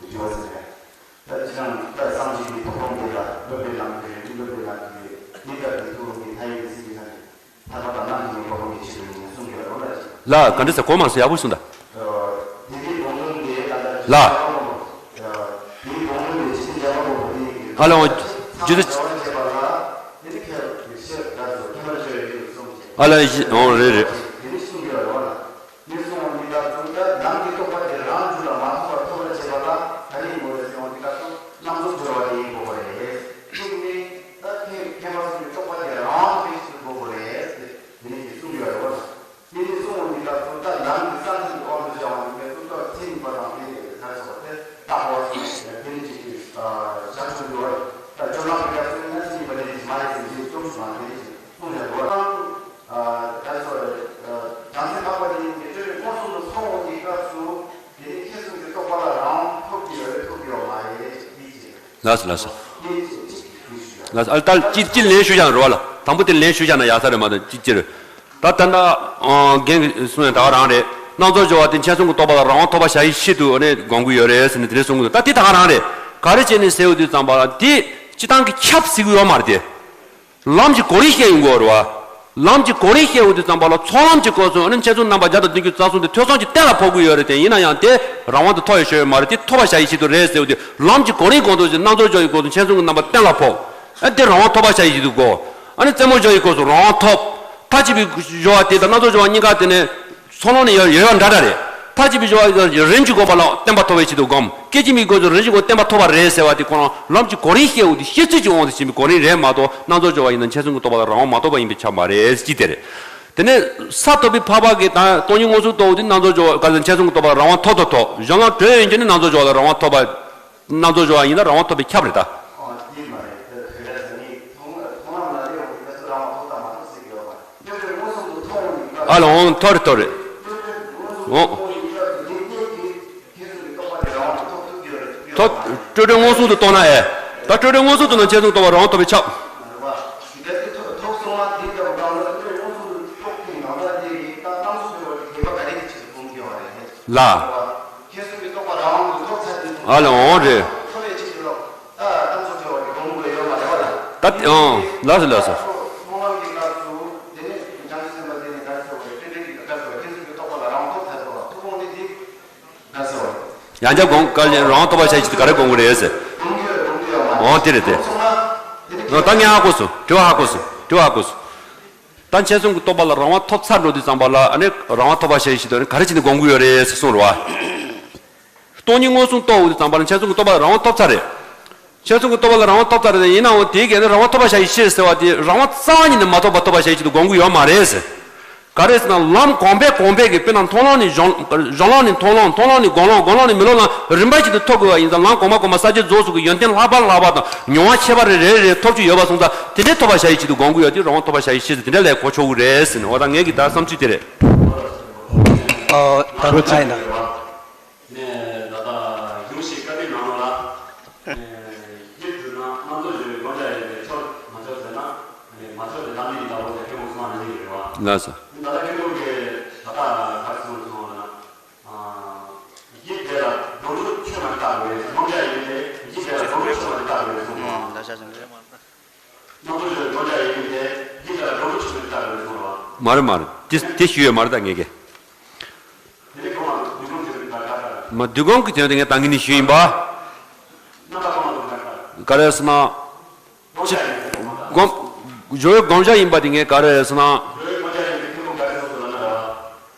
དྲི་བ་ཟེར་ནས། ད་སྤྱིར་བཏང་ད་སངས་རྒྱས་ཀྱི་གོ་འཕང་དེ་ལ་སློབ་པའི་ལམ་དེ་རེད། སློབ་པའི་ལམ་དེ་རེད། མི་ལྟར་དུ་ཐུགས་ཀྱི་མཐའ་ཡས་ཀྱི་སྲིད་པའི་ལམ་རེད། ཐར་པ་དང་ནམ་མཁའི་གོ་འཕང་གི་ཆེད་དུ་ཡིན་གསུངས་ཡོད་རེད་ལ། ལགས། ག་འདྲ་ཟེར། གོ་མ་སོང་། ཡག་པོ་གསུངས་དང་། ལགས། ཨ་ལ་འོང་། ཇི་ལྟར། ཨ་ལ་འོང་། རེད་རེད། ངས་གསུངས་པ་ནི་ད་གཙོ་བོ་ད་ལམ་གྱི་རྟོགས་པ་དེ་རང་རྒྱུད་ལ་མ་ཐོབ་པར་ཐོབ་པར་བྱེད་པ་ལ་ག་རེ་ཡིན་དགོས་རེད་ཟེར་བ་ནི། ད་གཙོ་བོ་རྣམ་རྫོགས་སྦྱོར་བ་དེ་ཡིན་དགོས་པ་རེད། གཅིག་ནི་ད་མཁས་མཁས་པ་གསུམ་གྱི་རྟོགས་པ་དེ་རང་དབང་དུ་སྤེལ་ཕྱིར་དགོས་པ་རེད་ཟེར། དེ་ནས་ཅིག་གསུངས་ཡོད་རེད་བ། དེ་ནས་གསུངས་པ་ནི་ད་གཙོ་བོ་ད་ལམ་གྱི་གསང་ཆེན་གྱི་དབང་དུ་བྱ་བ་ནི་མེད་གཙོ་བོ་ད་མཚན་ཉིད་པ་དང་དེ་ནས་ག་རེ་ཟེར་བ་དེ་བཏགས་པ་ཟེར་ནས་དེ་ནས་ཅིག་ཞག་ཆུང་ཡོད་རེད། ད་སྤྱོད་ལམ་གྱི་སྐབས་སུ་ཡང་མཚན་ཉིད་པ་དེ་ནས་ཅིག་མ་ཡིན་ཟེར་ཅིག་རྩོམ་ཞུ་བ་དེ་ནས་ཅིག་གསུངས་ཡོད་རེད་བ། ཨ། ད་ག་རེ་ཟེར་བ་རེད། བྱང་སེམས་འཕགས་པ་དེ་ཉིད་ཀྱི་སྤྲོས་པའི་མངོན་སུམ་དུ་མཐོང་འོང་གི་སྐབས་སུ་དེ་ནི་ཁྱེད་གསུམ་གྱི་རྟོགས་པ་ལ་རང་དབང་ཐོབ་ཀྱི་ཡོད་རེད་ཐོབ་ཀྱི་ཡོད་མ་རེད་ཅེས་དེའི་ཕྱིར། ལགས་སོ་ལགས་སོ། དེའི་ཕྱིར་ཅིག་ཞུས་ཡོད། ལགས་སོ། ཨ། ད་ཅི་ཅི་ལན་ཞུ་བཞག་ན་རོ་བ་ལ། དང་པོ་དེ་ལན་ཞུ་བཞག་ན་ཡག་ས་རེད་མ་གཏོགས་ཅི་ཅི་རེད། ད་ད་ལྟ་ཨ་རྒན་གྱིས་གསུངས་ཡ་ད་ག་རང་རེད། རྣམ་རྫོགས་སྦྱོར་བ་དེ་མཁྱེན་གསུམ་གྱི་རྟོགས་པ་ལ་རང་དབང་ཐོབ་པར་བྱ་བའི་ཆེད་དུ་ཨ་ནི་དགོངས་ཀྱི་ཡོད་རེད་ཟེར་ནས་དེ་འདྲ་གསུངས་འདུག་ད་དེ་ད་ག་རང་རེད། ག་རེ་བྱས་ནས་ཟེར་ཡོང་དུས་ཙམ་པ་ལ་དེ་སྤྱིར་བཏང་གི་ཁྱབ་ཟེར་གྱི་ཡོད་མ་རེད་དེ། ལམ་གྱི་གོ་རིམ་བཤད་ཡོང་གི་ཡོད་རེད་བ། ལམ་གྱི་གོ་རིམ་བཤད་ཡོང་དུས་ཙམ་པ་ལ་ཚོགས་ལམ་གྱི་སྐོར་སུ་ཨ་ནི་མཁྱེན་གསུམ་རྣམ་པ་བརྒྱ་དང་བདུན་ཅུ་རྩ་གསུམ་དེ་ཐོས་བསམ་གྱིས་གཏན་ལ་ཕབ་ཀྱི་ཡོད་རེད་དེ། ཡིན་ན་ཡང་དེ་རང་དབང་དུ་ཐོབ་ཡོད་ཞུ་ཡོད་མ་རེད། དེ་ཐོབ་པར་བྱ་ཡི་ཆེད་དུ་རེད་ཟེར་ཡོང་དུས་ལམ་གྱི་གོ་རིམ་གོང་དུ་ཞིག་རྣམ་རྫོགས་སྦྱོར་བའི་སྐོར་སུ་མཁྱེན་གསུམ་གྱི་རྣམ་པ་གཏན་ལ་ཕབ། ཨ་དེ་རང་དབང་ཐོབ་པར་བྱ་ཡི་ཆེད་དུ་དགོས། ཨ་ནི་རྩེ་མོ་སྦྱོར་བའི་སྐོར་སུ་རང་དབང་ཐོབ། མཐར་ཕྱིན་པའི་སྦྱོར་བ་དེ་དང་རྣམ་རྫོགས་སྦྱོར་བ་གཉིས་ཀ་དེ་ནི་ཚོགས་ལམ་ནས་ཡོད་ཡོད་པ་འདྲ་འདྲ་རེད། མཐར་ཕྱིན་པའི་སྦྱོར་བ་རིམ་གྱིས་འགོག་པ་ལ་བརྟན་པ་ཐོབ་པའི་ཆེད་དུ་སྒོམ། སྐད་ཅིག་མའི་སྒོ་ནས་རིམ་གྱིས་འགོག་བརྟན་པ་ཐོབ་པ་རེད་ཟེར་བ་དེ་ཁོ་རང་ལམ་གྱི་གོ་རིམ་བཤད་འོང་དུས་བཤད་ཚུལ་གྱི་དབང་དུ་ཕྱིན་པའི་གོ་རིམ་རེད་མ་གཏོགས། རྣམ་རྫོགས་སྦྱོར་བ་ཡིན་ན་མཁྱེན་གསུམ་གྱི་རྟོགས་པ་ལ་རང་དབང་མ་ཐོབ་པ་ཡིན་པས་ཁྱབ་མ་རེད་ཅེས་དེ་རེད། དེ་ནས་ས་ཐོབ་པའི་འཕགས་པ་གིས་ད་སྟོང་ཉིད་མངོན་སུམ་རྟོགས་འོང་དུས་རྣམ་རྫོགས་སྦྱོར་བ་ག་ཚོད་མཁྱེན་གསུམ་གྱི་རྟོགས་པ་ལ་རང་དབང་ཐོབ་ཐོབ་ཐོབ། གཞན་ལམ་གྲོལ་ཡོང་རྒྱུ་ནི་རྣམ་རྫོགས་སྦྱོར་བ་ལ་རང་དབང་ཐོབ་པ། རྣམ་རྫོགས་སྦྱོར་བ་ཡིན་ན་རང་དབང་ཐོབ་པས་ཁྱབ་རེད་ད། ཨ་ལ་འོང་། ཐོབ་རེད་ཐོབ་རེད། འོང་། ཐོབ། སྤྲོས་བྲལ་མངོན་སུམ་དུ་རྟོགས་ན་ཨེ། ད་སྤྲོས་བྲལ་མངོན་སུམ་དུ་ན་མཁྱེན་གསུམ་རྟོགས་པ་རང་དབང་ཐོབ་པས་ཁྱབ། ལ། ཨ་ལ་འོང་རེད། ད་ཨང་། ལགས་སོ་ལགས་སོ། ཡང་བསྐྱར་དགོངས་དཀའ་ལས་རང་དབང་ཐོབ་པར་བྱ་ཡི་ཆེད་དུ་ག་རེ་དགོངས་དགོས་རེད་ཟེར། འོང་དེ་རེད་དེ། ད་ངས་ཧ་གོ་སོང་། དྲི་བ་ཧ་གོ་སོང་། དྲི་བ་ཧ་གོ་སོང་། ད་མཁྱེན་གསུམ་གྱི་རྟོགས་པ་ལ་རང་དབང་ཐོབ་ཚར་འགྲོ་དུས་ཙམ་པ་ལ་ཨ་ནི་རང་དབང་ཐོབ་པར་བྱ་ཡི་ཆེད་དུ་ཨ་ནི་ག་རེ་བྱས་ནས་དགོངས་དགོས་ཡོད་རེད་ཟེར་གསུངས་རེད་བ། སྟོང་ཉིད་མངོན་སུམ་རྟོགས་འོང་དུས་ཙམ་པ་ལ་མཁྱེན་གསུམ་གྱི་རྟོགས་པ་ལ་རང་དབང་ཐོབ་ཚར་རེད། མཁྱེན་གསུམ་གྱི་རྟོགས་པ་ལ་རང་དབང་ཐོབ་ཚར་རེད། ཡིན་ནའང་དེའི་སྒང་ནས་རང་དབང་ཐོབ་པར་བྱ་ཡི་ཕྱིར་ཟེར་བ་དེ་རང་དབང་རྩ་བ་ཉིད་ནས་མ་ཐོབ་པར་ཐོབ་པར་བྱ་ཡི་ཆེད་དུ་དགོངས་ཀྱི་ཡོད་མ་རེད་ཟེར། ག་རེ་ཟེར་ན་ལམ་གོང་འཕེལ་གོང་འཕེལ་གྱི་དཔེར་ན་མཐོང་ལམ་ནས་གཞུང་གཞུང་ལམ་ནས་མཐོང་ལམ། མཐོང་ལམ་ནས་དགོངས་ལམ། དགོངས་ལམ་ནས་མི་སློབ་ལམ། རིམ་པ་བཞིན་དུ་ཐོབ་དགོས་པ་ཡིན་ཙང་ལམ་གོང་མ་གོང་མ་ས་བཅད་རྫོགས་སོང་གི་ཡོན་ཏན་ལྷག་པ་ལྷག་པ་དང་མྱོང་བ་ཁྱད་པར་རེ་རེ་རེ་ཐོབ་ཀྱི་ཡོད་པ་སོང་ཙང་དེ་འདྲའི་ཐོབ་པར་བྱ་ཡི་ཆེད་དུ་དགོངས་ཀྱི་ཡོད་དེ་རང་དབང་ཐོབ་པར་བྱ་ཡི་ཕྱིར་ཟེར་དེ་འདྲ་ལས་གོ་ཆོག་གི་རེད་ཟེར་ནས། འོ་ད་ངེད་ཀྱི་ད་བསམ་ཚུལ་དེ་རེད། ཨོ་ད་རུང་ཚ་ཡིན་ད། ནས་ད་ལྟ་གཞུང་ཞིག་བཀའ་འདྲི་གནང་ལ། ཡིད་འགྲུབ་ན་རྣམ་རྟོག་སྦྱོར་བའི་དགོངས་འཆར་ཡོད་པའི་ཆོག་མ་ཆོག་ཟེར་ན། མ་ཆོག་དེ་ལམ་ནི་ཡིན་ལ་འོ་ཟེར་ཁྱོད་མོ་གསུང་བ་ནི་ཡོད་རེད་བ། ལགས་སོ། ད་ལྟ་ཁྱོད་མོ་གིས་ད་ལྟ་ག་རེ་གསུངས་སོང་ལ། ཡིད་དེ་ལ་སྒྲོ་འདོགས་ཆོད་མ་ནས་བཏགས་དགོས་རེད། དགོངས་འཆར་ཡིན་ཏེ་ཡིད་དེ་ལ་སྒྲོ་འདོགས་ཆོད་མ་ནས་བཏགས་དགོས་རེད་གསུངས་སོང་། རྣམ་རྟོག་སྦྱོར་བའི་དགོངས་འཆར་ཡིན་ཏེ་ཡིད་དེ་ལ་སྒྲོ་འདོགས་ཆོད་མ་ནས་བཏགས་དགོས་རེད་གསུངས་སོང་བ། མ་རེད་མ་རེད། དེ་དེ་ཞུས་ཡོད་མ་རེད་ད་ངེད་ཀྱིས། མ་བསྡུས་སྒོམ་གྱི་དོན་དེ་ངས་ད་གིན་ནས་ཞུས་ཡིན་པ། ག་རེ་ཟེར་ན། སྤྱི་ སྒོམ། སྦྱོར་བའི་བསྒོམ་བྱ་ཡིན་པ་དེ་ངས་ག་རེ་ཟེར་ན།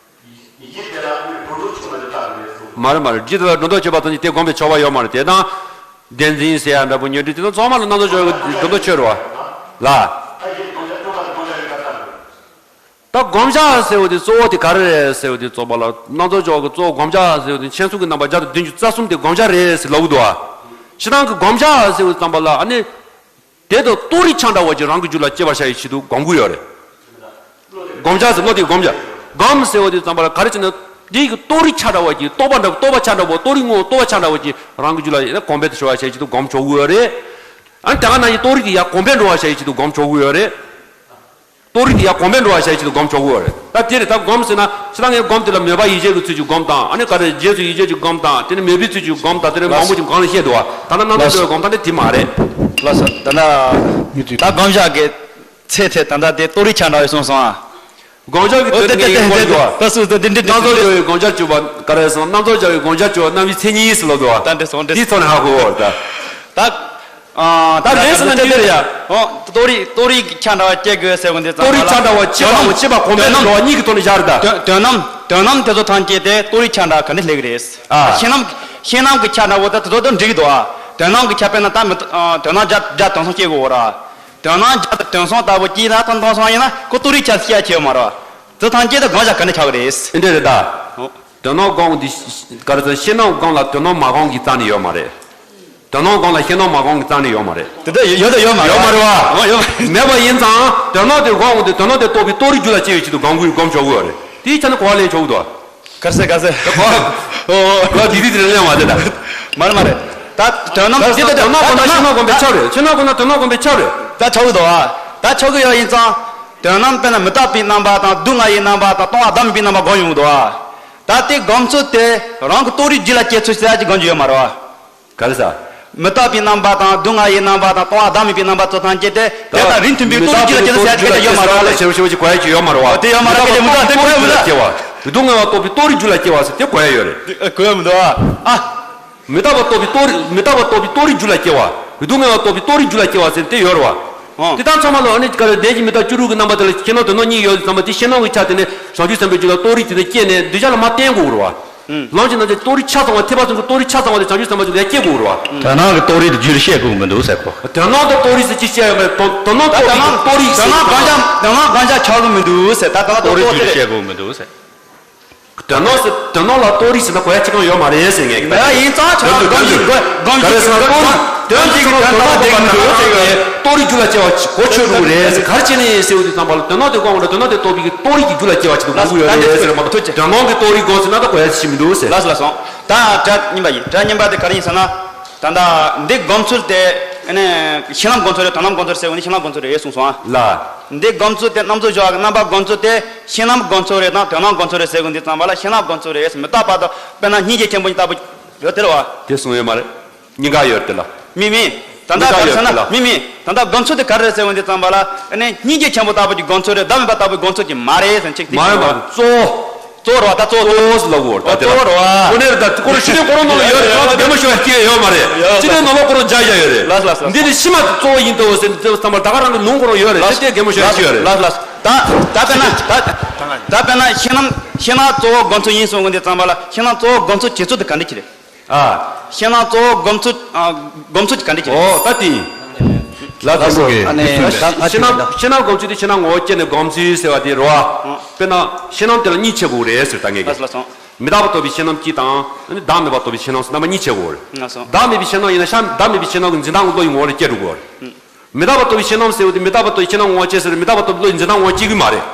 མ་རེད་མ་རེད། ཡིད་དེ་ལ་སྒྲོ་འདོགས་གཅོད་པ་དང་དེ་བསྒོམ་པའི་ཆོག་པ་ཡོད་མ་རེད། དེ་དང་། བདེན་འཛིན་ཟེར་ཡ་འདྲ་པོ་ཉོན་སྒྲིབ་དེ་དང་ཚང་མ་ལ་རྣམ་རྟོག་སྦྱོར་བའི་སྒྲོ་འདོགས་གཅོད་རེད་བ། ལ། ད་བསྒོམ་བྱ་ཟེར་བ་དེ་གཙོ་བོ་དེ་ག་རེ་རེད་ཟེར་བ་དེ་ཚོགས་པ་ལ་རྣམ་རྟོག་སྦྱོར་བ་གི་གཙོ་བོ་བསྒོམ་བྱ་ཟེར་བ་དེ་མཁྱེན་གསུམ་གྱི་རྣམ་པ་བརྒྱ་དང་བདུན་ཅུ་རྩ་གསུམ་དེ་བསྒོམ་བྱ་རེད་ཟེར་ལབ་ཀྱི་འདུག་བ། སྤྱིར་བཏང་གི་བསྒོམ་བྱ་ཟེར་བ་དེ་ཙམ་པ་ལ་ཨ་ནི། དེ་དང་རྟོགས་རིགས་ཆ་འདྲ་བ་ཅིག་རང་གི་རྒྱུད་ལ་སྐྱེ་བར་བྱ་ཡི་ཆེད་དུ་བསྒོམ་གྱི་ཡོད་རེད། བསྒོམ་བྱ་ཟེར་བློ་དེ་བསྒོམ་བྱ། བསྒོམ་ཟེར་བ་དེ་ཙམ་པ་ལ་ག་རེ་བྱས་ན། དེ་གི་རྟོགས་རིགས་ཆ་འདྲ་བ་ཅིག་རྟོགས་པ་འདྲ་རྟོགས་པ་ཆ་འདྲ་བ་རྟོགས་རིགས་དངོས་རྟོགས་པ་ཆ་འདྲ་བ་ཅིག་རང་གི་རྒྱུད་ལ་ཡིན་ན་གོང་འཕེལ་དུ་ཤོར་བར་བྱ་ཡི་ཆེད་དུ་བསྒོམ་ཆོག་གི་ཡོད་རེད། ཨ་ནི་དེ་ག་ན་ཡི་རྟོགས་རིགས་དེ་ཡར་གོང་འཕེལ་འགྲོ་བར་བྱ་ཡི་ཆེད་དུ་བསྒོམ་ཆོག་གི་ཡོད་རེད། རྟོགས་རིགས་དེ་ཡར་གོང་འཕེལ་འགྲོ་བར་བྱ་ཡི་ཆེད་དུ་བསྒོམ་ཆོག་གི་ཡོད་རེད། ད་དེ་རེད། ད་བསྒོམ་ཟེར་ན་ཕྱི་ལ་ངས་བསྒོམ་དེ་ལ་མོས་པ་ཡིད་བྱེད་ཀྱི་ཚུལ་གྱིས་བསྒོམ་དང་ཨ་ནི་ག་རེ་རྗེས་སུ་ཡིད་བྱེད་ཀྱིས་བསྒོམ་དང་དེ་ནི་མོས་པའི་ཚུལ་གྱིས་བསྒོམ་དང་དེ་ནི་མང་པོ་ཅིག་གང་ལ་བཤད་འདུག་བ། ད་ལྟ་རྣམ་རྟོག་སྦྱོར་བའི་སྒོམ་སྟངས་དེ་དེ་མ་རེད། ལགས་སོ། ད་ལྟ་ད་བསྒོམ་བྱ་གི་ཚེ་ཐེ་ད་ལྟ་དེ་རྟོགས་རིགས་ཆ་འདྲ་བའི་གསུངས་སོང་ཨ། བསྒོམ་བྱ་གི་དོན་དེ་ངས་ཡིན་པར་འགྱུར་བ། ད་སུ་དེ་འདི་འདྲི་རྣམ་རྟོག་སྦྱོར་བའི་བསྒོམ་བྱར་གྱུར་པ་ག་རེ་ཟེར་ན་རྣམ་རྟོག་སྦྱོར་བའི་བསྒོམ་བྱར་གྱུར་པ་རྣམ་དབྱེ་མཚན་ཉིད་ཟེར་ལབ་འདུག་བ། ད་འདི་སོང་འདི་འདི་ཚོ་ནས་ཧ་གོ་བར་ད། ད། ཨ། ད་ད་རེས་སུ་ན་འདི་རེད་ཡ། ཨོ། རྟོགས་རིགས་རྟོགས་རིགས་ཆ་འདྲ་བ་སྐྱེ་དགོས་ཟེར་བ་འདི་ཙམ་རྟོགས་རིགས་ཆ་འདྲ་བ་སྐྱེ་བའམ་སྐྱེས་པ་གོང་འཕེལ་དུ་འགྲོ་བ་གཉིས་ཀྱི་ཐོག་ནས་བཞག་རེད་ད། དོན་དོན་རྣམ་དོན་རྣམ་དེ་ཚོ་ཐམས་ཅད་དེ་རྟོགས་རིགས་ཆ་འདྲ་ག་འདྲ་སླེབས་ཀྱི་རེད། ཨ། ཤེས་རྣམ་ཤེས་རྣམ་གྱི་ཆ་འདྲ་བོ་ད་དེ་ཚོ་དང་འགྲིག་གི་འདུག་ཨ། དོན་རྣམ་གྱི་ཆ་དཔེར་ན་ད་མི་ཨ། དོན་རྣམ་བརྒྱ་བརྒྱ་དོན་སོང་སྐྱེ་དགོས་ར། དོན་རྣམ་བརྒྱ་དང་དོན་སོང་ལྟ་བུ་སྐྱེས་ན་དོན་དོན་སོང་ཡིན་ན་ཁོ་རྟོགས་རིགས་ཆ་སྐྱེ་ཡ་ཆེ་བ་མ་རེད་བ། དེ་ཐམས་ཅད་དེ་བསྒོམ་བྱ་ག་འདྲ་ཆགས་ཀྱི་རེད། ཨེ་འདྲ་རེད་ད། ཨོ། དོན་རྣམ་སྒོམ་འདི་ག་རེ་ཟེར་ཤེས་རྣམ་སྒོམ་ལ་དོན་རྣམ་མ་སྒོམ་གྱི་རྩ་ནས་ཡོད་མ་རེད། དོན་རྣམ་སྒོམ་ལ་ཤེས་རྣམ་མ་སྒོམ་གྱི་རྩ་ནས་ཡོད་མ་རེད། དེ་འདྲ་ཡོད་དང་ཡོད་མ་ཡོད་མ་རེད་བ། ཨོ་ཡོད་མ་མེད་པ་ཡིན་ཙང་དོན་རྣམ་དེ་སྒོམ་འོང་དུས་དོན་རྣམ་དེ་རྟོགས་པའི་རྟོགས་རིགས་རྒྱུད་ལ་སྐྱེ་བའི་ཆེད་དུ་སྒོམ་དགོས་སྒོམ་ཆོག་གི་ཡོད་རེད། དེའི་ཆ་ནས་གོ་བ་ལེན་ཆོག་གི་འདུག་བ། ག་རེ་ཟེར་ག་རེ་ཟེར། ད་གོ་བ། ཨོ་ཨོ། གོ་བ་དེ་དུས་དེ་ལེན་མ་རེད་ད། མ་རེད་མ་རེད། ད་དོན་རྣམ་དེ་ད་དོན་རྣམ་སྒོམ་ན་ཤེས་རྣམ་སྒོམ་པའི་ཆ་རེད། ཤེས་རྣམ་སྒོམ་ན་དོན་རྣམ་སྒོམ་པའི་ཆ་རེད། ད་ཆོག་གི་འདུག་བ། ད་ཆོག་གི་ཡོད་ཡིན་ཙང་། དོན་རྣམ་དཔེར་ན་མི་རྟག་པའི་རྣམ་པ་དང་སྡུག་བསྔལ་བའི་རྣམ་པ་དང་སྟོང་པ་བདག་མེད་པའི་རྣམ་པ་སྒོམ་ཡོང་གི་འདུག་བ། ད་ལྟའི་སྒོམ་ཚུལ་དེ་རང་གི་རྟོགས་རིགས་རྒྱུད་ལ་སྐྱེ་ཚུལ་ཟེར་ཡ་ཅིག་སྒོམ་རྒྱུ་ཡོད་མ་རེད་བ། ག་རེ་ཟ། མི་རྟག་པའི་རྣམ་པ་དང་སྡུག་བསྔལ་བའི་རྣམ་པ་དང་སྟོང་པ་བདག་མེད་པའི་རྣམ་པ་ཚོ་ཐམས་ཅད་དེ་དེ་དང་རིང་མཐུན་པའི་རྟོགས་རིགས་རྒྱུད་ལ་སྐྱེ་ཚུལ་ཟེར་ཡ་ཅིག་སྐད་ཆ་ཡོད་མ་རེད་བ། ལ་ཞེ་པོ་ཞེ་པོ་ཅིག་གོ་ཡ་ཅིག་ཡོད་མ་རེད་བ། དེ་ཡོད་མ་རེད། སྐད་ཆ་མི་འདུག་དེ་གོ་ཡ་མི་འདུག་སྡུག་བསྔལ་བ་རྟོགས་པའི་རྟོགས་རིགས་རྒྱུད་ལ་སྐྱེ་བ་ཟེར་དེ་གོ་ཡ་ཡོད་རེད། གོ་ཡ་མི་འདུག་ཨ། མི་རྟག་པ་རྟོགས་པའི་རྟོགས་རིགས་མི་རྟག་པ་རྟོགས་པའི་རྟོགས་རིགས་རྒྱུད་ལ་སྐྱེ་བ། སྡུག་བསྔལ་བ་རྟོགས་པའི་རྟོགས་རིགས་རྒྱུད་ལ་སྐྱེ་བ་ཟེར་དེ་ཡོད་རེད་བ། ཨོ། དེ་དག་ཚང་མ་ལ་ཨ་ནི་ག་རེ་བདེན་བཞི་མི་རྟག་བཅུ་དྲུག་གི་རྣམ་པ་དེ་ལ་ཤེས་རྣམ་དོན་རྣམ་གཉིས་ཡོད་ཙམ་པ་དེ་ཤེས་རྣམ་གྱི་ཆ་དེ་ནི་བྱང་ཆུབ་སེམས་དཔའི་རྒྱུད་ལ་རྟོགས་རིགས་དེ་ནི་སྐྱེས་ནས་གདུལ་བྱ་ལ་མར་བརྟེན་དགོས་རེད་བ། ལམ་གྱི་རྣམ་གཞག་རྟོགས་རིགས་ཆ་ཚང་བ་ཐེག་པ་གསུམ་གྱི་རྟོགས་རིགས་ཆ་ཚང་བ་དེ་བྱང་ཆུབ་སེམས་དཔའི་རྒྱུད་ལ་སྐྱེ་དགོས་རེད་བ། དོན་སྣང་གི་རྟོགས་རིགས་དེ་རྒྱུད་ལ་བཤད་དགོས་མི་འདུག་ཟེར་གོ། དོན་སྣང་དང་རྟོགས་རིགས་ཟེར་ཅི་བཤད་ཡོད་མེད་དོན་དོན་སྣང་རྟོགས་རིགས་དང་རྟོགས་རིགས་ཟེར་དོན་སྣང་གང་ཅང་དོན་སྣང་གང་ཅང་ཆགས་ཀྱི་མི་འདུག་ཟེར། ད་དོན་སྣང་རྟོགས་རིགས་རྟོགས་རིགས་བཤད་དགོས་མི་འདུག་ཟེར། དོན་སྣང་ཟེར་དོན་སྣང་ལ་རྟོགས་རིགས་ཟེར་ན་གོ་ཡ་ཅི་གང་ཡོད་མ་རེད་ཟེར་ངས། ཡིན་ཙང་ཆ་སྒོམ་གྱི་སྒོམ་གྱི་སྒོམ་གྱི་རྟོགས་རིགས་དོན་གྱི་དོན་སྣང་དེ་གི་མི་འདུག་ཟེར་ངས། རྟོགས་རིགས་རྒྱུད་ལ་སྐྱེ་བ་གོ་ཆོད་འགྲོ་གི་རེད་ཟེར། ག་རེ་བྱས་ནས་ཟེར་བ་དེ་ཙམ་པ་ལ་དོན་སྣང་དེ་སྒོམ་འོང་ན་དོན་སྣང་དེ་རྟོགས་པའི་གི་རྟོགས་རིགས་ཀྱི་རྒྱུད་ལ་སྐྱེ་བ་ཅིག་ཏུ་གོ་གི་ཡོད་རེད་ཟེར་མ་གཏོགས་དོན་སྣང་གི་རྟོགས་རིགས་སྒོམ་ཟེར་ན་ད་གོ་ཡ་ཅི་ཞིག་མི་འདུག་ཟེར། ལགས་སོ་ལགས་སོ། ད་གྲ་གཉིས་པ་ཡིན། གྲ་གཉིས་པ་དེ་ག་རེ་ཡིན་ཟེར་ན། ད་ལྟ་འདི་སྒོམ་ཚུལ་དེ་ཨ་ནི་ཤེས་རྣམ་སྒོམ་ཚུལ་རེད་དོན་རྣམ་སྒོམ་ཚུལ་རེད་ཟེར་བ་ནི་ཤེས་རྣམ་སྒོམ་ཚུལ་རེད་གསུངས་སོང་ཨ། ལ། འདི་སྒོམ་ཚུལ་དེ་རྣམ་རྫོགས་སྦྱོར་བ་གི་རྣམ་པ་སྒོམ་ཚུལ་དེ་ཤེས་རྣམ་སྒོམ་ཚུལ་རེད་དང་དོན་རྣམ་སྒོམ་ཚུལ་རེད་ཟེར་གི་འདི་ཙམ་པ་ལ་ཤེས་རྣམ་སྒོམ་ཚུལ་རེད་ཟེར་མི་རྟག་པ་དང་དཔེར་ན་སྙིང་རྗེ་ཆེན་པོ་ལྟ་བུ་ཡོད་དེ་རེད་བ། དེ་གསུངས་ཡོད་མ་རེད། གཉིས་ཀ་ཡོད་དེ་ལ། མི་མི། ད་ལྟ་ག་རེ་ཟེར་ན་མི་མི། ད་ལྟ་སྒོམ་ཚུལ་དེ་ག་རེ་རེད་ཟེར་བ་འདི་ཙམ་པ་ལ་ཨ་ནི་སྙིང་རྗེ་ཆེན་པོ་ལྟ་བུ་གི་སྒོམ་ཚུལ་རེད་བདག་མེད་པ་ལྟ་བུའི་སྒོམ་ཚུལ་གྱི་མ་རེད་ཟེར་ཅིག་དེ་མ་རེད་མ་རེད་གཙོ་བོ། གཙོ་བོ་རེད་བ། ད་གཙོ་བོ། གཙོ་བོ་ཟེར་ལབ་དགོས་རེད་ད་དེ་ལ། གཙོ་བོ་རེད་བ། དངོས་གནས་རེད་ད་ཁོ་རང་ཤི་ནས་ཁོ་རང་ནང་ལ་ཡོད་རེད། ཁོ་རང་གད་མོ་ཤོར་ཡ་སྐྱེ་ཡོད་མ་རེད། ཡོད། ཤི་ནས་ནང་ལོགས་ཁོ་རང་འཇགས་བཞག་ཡོད་རེད། ལགས་ལགས་ལགས། འདི་ནི་ཕྱི་མ་གཙོ་བོ་ཡིན་ཏོ་ཟེར་ནས་དེ་ཙམ་པ་ད་ག་རང་གི་ལུང་ཁོ་རང་ཡོད་རེད། ལགས་ཤི་ནས་གད་མོ་ཤོར་ཡ་སྐྱེ་ཡོད་རེད། ལགས་ལགས། ད་ད་དཔེར་ན་ད་ད་དཔེར་ན་ཤེས་རྣམ་ཤེས་རྣམ་གཙོ་བོ་སྒོམ་ཚུལ་ཡིན་གསུང་གི་འདི་ཙམ་པ་ལ་ཤེས་རྣམ་གཙོ་བོ་སྒོམ་ཚུལ་བྱེད་ཚུལ་དེ་ག་འདྲ་ཅིག་རེད། ཨ། ཤེས་རྣམ་གཙོ་བོ་སྒོམ་ཚུལ་ཨ། སྒོམ་ཚུལ་གྱི་ག་འདྲ་ཅིག་རེད། ཨོ་ད་དེ་ཡིན། ལགས་སོ། ལགས་སོ། ཨ་ནི་ད་ཤེས་རྣམ་ཤེས་རྣམ་སྒོམ་ཚུལ་དེ་ཤེས་རྣམ་ངོ་བོ་སྐྱེས་ནས་སྒོམ་ཚུལ་ཟེར་བ་དེ་རེད་བ། དཔེར་ན་ཤེས་རྣམ་དེ་ལ་གཉིས་ཕྱེ་དགོས་རེད་ཟེར་ད་ངས་ཀྱི། ལགས་སོ་ལགས་སོ། མི་རྟག་པ་རྟོགས་པའི་ཤེས་རྣམ་གཅིག་དང་ཨ་ནི་བདག་མེད་པ་རྟོགས་པའི་ཤེས་རྣམ་ཟེར་རྣམ་པ་གཉིས་ཕྱེ་དགོས་རེད། ལགས་སོ། བདག་མེད་པའི་ཤེས་རྣམ་ཡིན་ན་ཤ་བདག་མེད་པའི་ཤེས་རྣམ་གྱི་འཛིན་སྟངས་ཀྱི་བློ་ཡི་ངོ་བོ་ལ་སྐྱེ་འགྲོ་དགོས་རེད། མི་རྟག་པ་རྟོགས་པའི་ཤེས་རྣམ་ཟེར་བ་དེ་མི་རྟག་པ་རྟོགས་པའི་ཤེས་རྣམ་ངོ་བོ་སྐྱེས་ཟེར་མི་རྟག་པ་རྟོགས་པའི་བློ་ཡི་འཛིན་སྟངས་ངོ་བོ་སྐྱེ་གི་མ་རེད།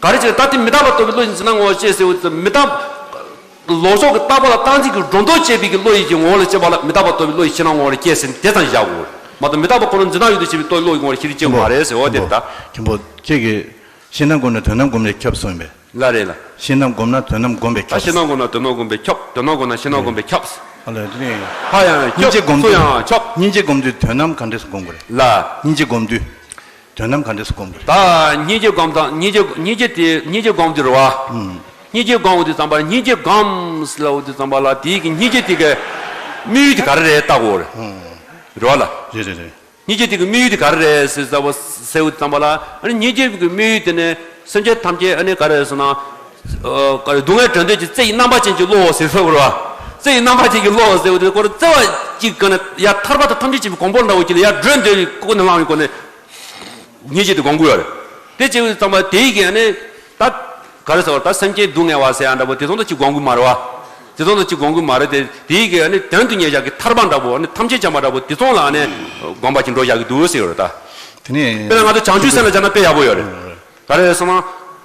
ག་རེ་བྱས་ད་དེ་མི་རྟག་པ་རྟོགས་པའི་བློ་ཡི་འཛིན་སྟངས་ངོ་བོ་སྐྱེས་ཟེར་བ་དེ་མི་རྟག་ལོག་ཕྱོགས་ཀྱི་རྟག་པ་ལ་རྟག་འཛིན་གྱི་སྒྲོ་འདོགས་བཅད་པའི་གི་བློ་ཡི་གི་ངོ་བོ་ལ་སྐྱེ་བ་ལ་མི་རྟག་པ་རྟོགས་པའི་བློ་ཡི་ཤེས་རྣམ་ངོ་བོ་ལ་སྐྱེས་ཟེར་དེ་ཙམ་བཞག་དགོས་མ་གཏོགས་མི་རྟག་པ་ཁོ་རང་འཛིན་སྟངས་ཡོད་དུ་བྱེད་པའི་རྟོགས་བློ་ཡི་ངོ་བོ་ལ་ཤེས་རིག་སྐྱེ་དགོས་མ་རེད་ཟེར་བ་དེ་རེད་ད། མཁན་པོ་ཁྱེད་ཀྱིས་ཤེས་རྣམ་སྒོམ་ན་དོན་རྣམ་སྒོམ་ལས་ཁྱབ་གསུངས་པས། ལ་རེད་ལ། ཤེས་རྣམ་སྒོམ་ན་དོན་རྣམ་སྒོམ་པས་ད་ཁྱབ། ཤེས་རྣམ་སྒོམ་ན་དོན་རྣམ་སྒོམ་པས་ཁྱབ། དོན་རྣམ་སྒོམ་ན་ཤེས་རྣམ་སྒོམ་པས་ཁྱབ། ཨ་ལས་དེ་ནས་ཧ་ཡང་སྙིང་རྗེ་ཁྱབ་སྒོམ་སུ་དུས་ཡང་ཁྱབ། སྙིང་རྗེ་སྒོམ་དུས་དོན་རྣམ་ག་འདྲས་སུ་སྒོམ་དགོས་རེད། ལ། སྙིང་རྗེ་སྒོམ་དུས་དོན་རྣམ་ག་འདྲས་སུ་སྒོམ་དགོས་རེད། ད་སྙིང་རྗེ་སྒོམ་དང་སྙིང་རྗེ་སྙིང་རྗེ་དེ་སྙིང་རྗེ་སྒོམ་དུས་རེད་བ། ཨུམ། སྙིང་རྗེ་སྒོམ་འོ་དུས་ཙམ་པ་ལ་སྙིང་རྗེ་སྒོམ་ཟེར་ལ་འོ་དུས་ཙམ་པ་ལ་དེའི་གི་སྙིང་རྗེ་དེ་གི་དམིགས་ཡུལ་དེ་ག་རེ་རེད་ལྟ་དགོས་རེད། ཨུམ། རེད་བ་ལ། རེད་རེད་རེད། སྙིང་རྗེ་དེ་གི་དམིགས་ཡུལ་དེ་ག་རེ་རེད་ཟེར་ཟེར་བ་ཟེར་བ་ཙམ་པ་ལ། ཨ་ནི་སྙིང་རྗེ་གི་དམིགས་ཡུལ་དེ་ནི་སེམས་ཅན་ཐམས་ཅད་ཨ་ནི་ག་རེ་ཟེར་ན། ཨ་ག་རེ་སྡུག་བསྔལ་བྲལ་འདོད་ཀྱི་རྩེ་ཡི་རྣམ་པ་ཅན་གྱི་བློ་ཟེར་ཟེར་བ་རེད་བ། རྩེ་ཡི་རྣམ་པ་ཅན་གྱི་བློ་ཟེར་བ་དེ་ཁོ་རང་རྩེ་བ་གཅིག་གི་ནི་ཡར་ཐར་པ་དང་ཐམས་ཅད་མཁྱེན་པའི་གོ་འཕང་འདྲ་བོ་ཅིག་ལ་ཡར་བགྲོད་འདོད་ཀྱི་ཀུན་ནས་བསླངས་པའི་སྒོ་ནས་སྙིང་རྗེ་དེ་སྒོམ་དགོས་ཡོད་རེད། དེ་བྱེད་པའི་ཙམ་པ་དེ་ཡི་གེ་ཨ་ནི་ད་ག་རེ་ཟེར་བ། ད་སེམས་ཅན་སྡུག་བསྔལ་བ་ཟེར་ཡ་འདྲ་པོ་དེ་ཚོ་ད་ཅིག་སྒོམ་དགོས་མ་རེད་བ། དེ་ཚོ་ད་ཅིག་སྒོམ་དགོས་མ་རེད་དེ། དེ་ཡི་གེ་ཨ་ནི་དོན་དུ་གཉེར་བཞག་གི་ཐར་པ་འདྲ་པོ། ཨ་ནི་ཐམས་ཅད་མཁྱེན་པ་འདྲ་པོ་དེ་ཚོ་ལ་ཨ་ནི་སྒོམ་པ་ཅིག་འགྲོ་བཞག་གི་འདུག་ཟེར་ཡོད་རེད་ད། དེ་ནས་དཔེར་ན་ང་ཚོ་བྱང་ཆུབ་སེམས་ལ་སྦྱར་ན་དཔེ་ཡག་པོ་ཡོད་རེད། ག་རེ་ཟེར་ན།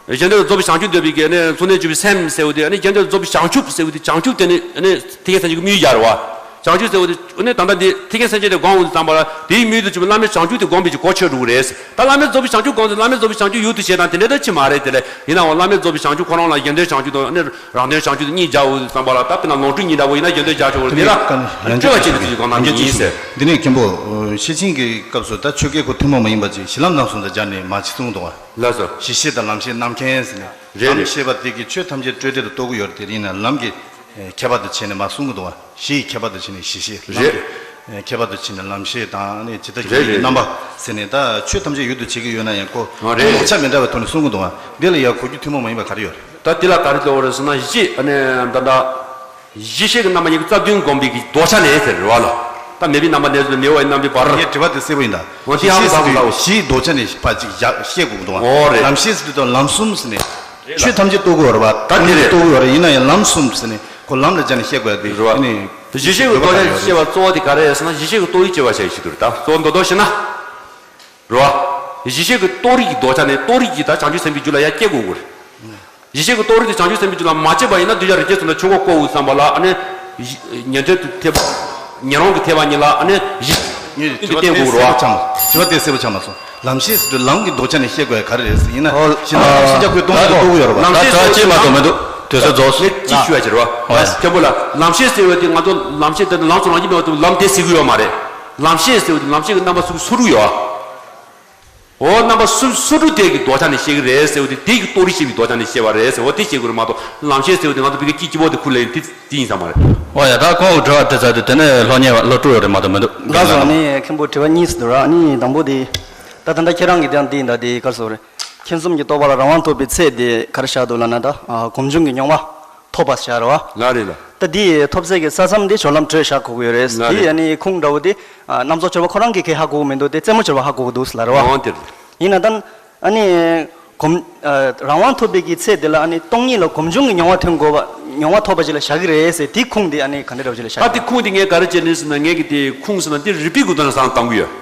གཞན་དོན་ལ་རྫོགས་པའི་བྱང་ཆུབ་འདོད་པའི་གི་ཨ་ནི་གཙོ་གནད་གྱུར་པའི་སེམས་ཟེར་བ་དེ། ཨ་ནི་གཞན་དོན་ལ་རྫོགས་པའི་བྱང་ཆུབ་ཟེར་བ་དེ། བྱང་ཆུབ་དེ་ནི་ཨ་ནི་ཐེག་ཆེན་སེམས་བསྐྱེད་ཀྱི་དམིགས་ཡུལ་རེད་བ། བྱང་ཆུབ་ཟེར་བ་དེ་ཨ་ནི་ད་ལྟ་འདི་ཐེག་ཆེན་སེམས་བསྐྱེད་དེ་སྒོམ་འོང་དུས་ཙམ་པ་ལ་དེའི་དམིགས་ཡུལ་དུ་གྱུར་པའི་བླ་མེད་བྱང་ཆུབ་དེ་སྒོམ་པའི་གི་གོ་ཆོད་འགྲོ་གི་རེད། ད་བླ་མེད་རྫོགས་པའི་བྱང་ཆུབ་སྒོམ་ཚེ་བླ་མེད་རྫོགས་པའི་བྱང་ཆུབ་ཡུལ་དུ་བྱེད་དང་དེ་འདྲ་ད་ཅི་མ་རེད། དེ་ལས་ཡིན་ནའང་བླ་མེད་རྫོགས་པའི་བྱང་ཆུབ་ཁོ་རང་ལ་གཞན་དོན་བྱང་ཆུབ་དང་ཨ་ནི་རང་དོན་བྱང་ཆུབ་དེ་གཉིས་སྦྱར་འོང་དུས་ཙམ་པ་ལ། ད་དཔེར་ན་ལོངས་སྤྲུལ་གཉིས་འདྲ་བོ་ཡིན་ན་གཞན་དོན་སྦྱར་ཆོག་གི་རེད། དེ་ལ་ཡང་སྤྲོས་པ་བྱེད་དུ་ཅིག་གང་ནང་བཞིན་ཡིན་ཟེར། འདི་ནས་མཁན་པོ་ཤེར་ཕྱིན་གྱི་སྐབས་སུ་ད་ཆོས་སྐད་ཁོ་ཐུན་མོང་མ་ཡིན་པ་ཅིག་གཞི་ལམ་རྣམ་གསུམ་དང་སྦྱར་ནས་མ་ཅིག་གསུངས་འདུག་བ། ལགས་སོ། གཞི་ཤེས་དང་ལམ་ཤེས་རྣམ་མཁྱེན་ཟེར་ནས། རེད་རེད། ལམ་ཤེས་པ་དེ་གིས་ཆོས་ཐམས་ཅད་སྤྲོས་བྲལ་དུ་རྟོགས་ཀྱི་ཡོད་རེད། དེ་ཡིན་ན་ལམ་གྱི་ཁྱད་པར་དུ་བྱས་ནས་མ་གསུང་གི་འདུག་བ། གཞི་ཡི་ཁྱད་པར་དུ་བྱས་ནས་གཞི་ཤེས། ལམ་རེད། གྱི་ཁྱད་པར་དུ་བྱས་ནས་ལམ་ཤེས་དང་ནི་ཇི་ལྟ་ཇི་རེད་སྙེད་ཀྱི་རེད། རྣམ་པ་ཟེར་ནས་ད་ཆོས་ཐམས་ཅད་ཡུལ་དུ་བྱེད་ཀྱི་ཡོད་ན་ཡང་ཁོ་ཨ་རེད་རེད། ལྡོག་ཆ་མི་འདྲ་བའི་ཐོག་ནས་གསུང་གི་འདུག་བ། འདི་ལ་ཡང་གོ་རྒྱུ་ཐུན་མོང་མ་ཡིན་པ་ག་རེ་ཡོད་རེད། ད་འདི་ལ་ག་རེ་འདུག་རེད་ཟེར་ན། གཞི་ཨ་ནི་ད་ལྟ་གཞི་ཤེས་ཀྱི་རྣམ་པ་གཉིས་ཀྱི་རྩ་བདུན་བསྒོམ་པའི་གི་ལྡོག་ཆ་ནས་ཟེར་རེད་བ་ལ། ད་མེད་པའི་རྣམ་པ་ནས་ཟེར་ན་མེད་པ་ཡི་རྣམ་པའི་བར། ངས་དྲི་བ་དེ་གསལ་པོ་ཡིན་ད། འོ་དེ་ཧ་གོ་ད་གོ་ད་གོ། གཞིའི་ལྡོག་ཆ་ནས་ཕར་ཅིག་བཞག་བཤད་དགོས་ཀྱི་འདུག་བ། འོ་རེད། ལམ་ཤེས་ཟེར་དུས་ད་ལམ་གསུམ་ཟེར་ནས། ཆོས་ཐམས་ཅད་རྟོགས་ཀྱི་ཡོད་རེད་བ། ད་དེ་རེད། རྟོགས་ཀྱི་ཡོད་རེད། ཡིན་ན་ཡང་ལམ་གསུམ་ཟེར་ནས་ཁོ་ལམ་ལ་སྦྱར་ནས་བཤད་དགོས་ཡ་དེ། རེད་བ། ཨ་ནི་གཞི་ཤེས་ཀྱི་ལྡོག་ཆ་ཞེས་པ་གཙོ་བོ་དེ་ག་རེ་རེད་ཟེར་ན། གཞི་ཤེས་ཀྱི་རྟོགས་ཡུལ་སྐྱེ་བར་བྱ་ཡི་ཞིག་ཏུ་རེད། ད་གཙོ་བོ་མདོར་བསྡུས་བཤད་ན། རེད་བ། གཞི་ཤེས་ཀྱི་རྟོགས་རིགས་ཀྱི་ལྡོག་ཆ་ནས་རྟོགས་རིགས་ཀྱི་ད་བྱང་ཆུབ་སེམས་དཔའི་རྒྱུད་ལ་ཡང་སྐྱེ་དགོས་ཀྱི་རེད། གཞི་ཤེས་ཀྱི་རྟོགས་རིགས་དེ་བྱང་ཆུབ་སེམས་དཔའི་རྒྱུད་ལ་མ་སྐྱེས་པ་ཡིན་ན་གདུལ་བྱ་རིགས་ཀྱི་ཚུལ་དང་ཆོས་འགོག་བཀོད་འོང་དུས་ཙམ་པ་ལ་ཨ་ནི། ཉན་ཐོས་དེ་ཐེག་པ། ཉན་རང་གི་ཐེག་པ་གཉིས་ལ་ཨ་ནི་གཞི་ཉིད་དེ་བསྟན་དགོས་རེད་བ། དྲི་བ་དེ་གསལ་པོ་ཆགས་མ་སོང་། ལམ་ཤེས་ཟེར་དུས་ལམ་གྱི་ལྡོག་ཆ་ནས་བཤད་དགོས་ཡ་ག་རེ་རེད་ཟེར། ཡིན་ན་ཨོ། ཤེས་ན་ཤེས་བྱ་ཁོའི་སྟོང་ཉིད་རྟོགས་ཀྱི་ཡོད་རེད་བ། ལམ་ཤེས་ཟེར་དུས་ལམ་གྱི་ལྡོག་ཆ་ནས་བཤད་དགོས་ཡ་རེད་བ། ལམ་ཤེས་ཟེར་དུས་ལམ་གྱི་ལྡོག་ཆ་ནས་བཤད་དགོས་ཡ་རེད་བ། ལམ་ཤེས་ཟེར་དུས་ལམ། ལམ་ཤེས་ཟེར་དུས་ལམ། མཁན་པོ་ལགས། ལམ་ཤེས་ཟེར་བ་དེ་ང་ཚོ་ལམ་ཤེས་དེ་ལམ་སོགས་རང་བཞིན་མེད་པ་དེ་ལམ་དེ་ཟེར་གྱི་ཡོད་མ་རེད། ལམ་ཤེས་ཟེར་བ་དེ་ལམ་ཤེས་ཀྱི་རྣམ་པ་སོ་སོ་རུ་ཡོད། འོ་རྣམ་པ་སོ་སོ་རུ་དེ་གི་ལྡོག་ཆ་ནས་བཤད་ཀྱི་རེད་ཟེར་བ་དེ་དེ་གི་རྟོགས་རིགས་ཤེས་པའི་ལྡོག་ཆ་ནས་བཤད་པ་རེད་ཟེར་བ་དེ་བཤད་དགོས་རེད་མ་གཏོགས། ལམ་ཤེས་ཟེར་བ་དེ་ང་ཚོ་བི་གའི་སྐྱིད་སྐྱིད་པོ་དེ་ཁུར་ལེན་དེ་དེ་ཡིན་ས་མ་རེད། འོ་ཡ། ད་ཁོང་གི་དྲི་བ་དྲི་ཚར་དུས་དེ་ནས་སློབ་གཉེར་བ་སློབ་ཕྲུག་ཡོད་རེད་མ་གཏོགས་མི་འདུག་ལགས་སོ། ཨ་ནི་མཁན་པོ་དྲི་བ་གཉིས་ཤིག་འདུག་ར། ཨ་ནི་དང་པོ་དེ། ད་ད་ལྟ་ཁྱེད་རང་གིས་ཀྱང་འདི་ཡིན་ད་དེ་ག་རེ་ཟེར་དགོས་རེད། མཁྱེན་གསུམ་གྱི་རྟོགས་པ་ལ་རང་དབང་ཐོབ་པའི་ཚད་དེ་ག་རེ་བཞག་འདུག་ལབ་ན། ད་ཨ་སྒོམ་བྱུང་གི་མྱོང་བ་ཐོབ་པ་བཞག་རེད་བ། ལགས་རེད་ལགས། ད་འདི་ཐོབ་ཚད་ཀྱི་ས་མཚམས་འདི་སྦྱོར་ལམ་དྲོད་བཞག་དགོས་ཀྱི་ཡོད་རེད། ལགས་འདི་རེད། ཨ་ནི་ཁུངས་འདྲ་བོ་འདི་ཨ་རྣམ་རྫོགས་སྦྱོར་བ་ཁོ་རང་གིས་གང་ཧ་གོ་གི་མི་འདུག་དེ་རྩེ་མོ་སྦྱོར་བ་ཧ་གོ་གི་འདུག་ལབ་རེད་བ། འོ་དེ་རེད། ཡིན་ན་ད་ཨ་ནི་སྒོམ་ཨ་རང་དབང་ཐོབ་པའི་གི་ཚད་དེ་ལ་ཨ་ནི་སྟོང་ཉིད་ལ་སྒོམ་བྱུང་གི་མྱོང་བ་ཐོན་དགོས་པ། མྱོང་བ་ཐོབ་པ་ཅིག་ལ་བཞག་གི་རེད་ཟེར། དེ་ཁུངས་དེ་ཨ་ནི་ག་འདྲ་འདྲ་བོ་ཅིག་ལ་བཞག་ད་གི་དེ་རེད། ཁུངས་དེ་ངས་ག་རེ་བྱས་ནས་ཟེར་ན། ངས་གི་དེ་ཁུངས་ཟེར་ན་དེ་རིགས་པའི་གི་དོན་ལ་བསམ་བཏང་གི་ཡོད།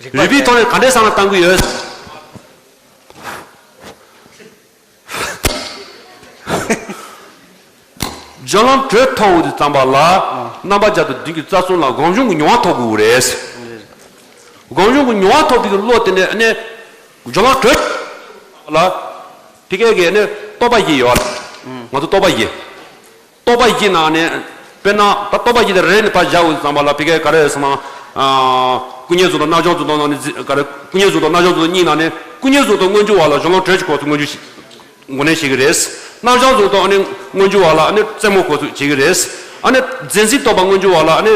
རིགས་པའི་ཐོག་ནས་ག་འདྲས་བསམ་བློ་བཏང་གི་ཡོད། སྦྱོར་ལམ་དྲོད་ཐོབ་འོང་དུས་ཙམ་པ་ལ། རྣམ་པ་བརྒྱ་དང་བདུན་གྱི་རྩ་གསུམ་ལ་སྒོམ་བྱུང་གི་མྱོང་བ་ཐོབ་དགོས་རེད། སྒོམ་བྱུང་གི་མྱོང་བ་ཐོབ་པའི་བློ་དེ་ནས་ཨ་ནི་སྦྱོར་ལམ་དྲོད་ལ། དེ་གས་ཀྱི་ཨ་ནི་རྟོག་པ་བཞི་ཡོད། ང་ཚོ་རྟོག་པ་བཞི། རྟོག་པ་བཞི་ནང་ནས་དཔེར་ན་ད་རྟོག་པ་བཞི་དེ་རེ་ནས་ཕར་བཞག་འོང་དུས་ཙམ་པ་ལ། ཕ་གིར་ག་རེ་ཟེར་ན། ཨ་ཀུན་མཁྱེན་གཟུགས་སྟོབ་རྣམ་བྱང་གཟུགས་སྟོབ་ནང་ནས་ག་རེ། ཀུན་མཁྱེན་གཟུགས་སྟོབ་རྣམ་བྱང་གཟུགས་སྟོབ་གཉིས་ནང་ནས་ཀུན་མཁྱེན་གཟུགས་སྟོབ་མངོན་གྱུར་བ་ལ་སྦྱོར་ལམ་དྲོད་ཀྱི་སྐོར་དུ་མངོན་གྱུར་ཞིག་ངོས་ལེན་བྱེད་ཀྱི་རེད། རྣམ་བྱང་གཟུགས་སྟོབ་ཨ་ནི་མངོན་གྱུར་བ་ལ་ཨ་ནི་རྩེ་མོ་སྐོར་དུ་བྱེད་ཀྱི་རེད། ཨ་ནི་འཛིན་འཛིན་རྟོག་པ་མངོན་གྱུར་བ་ལ་ཨ་ནི་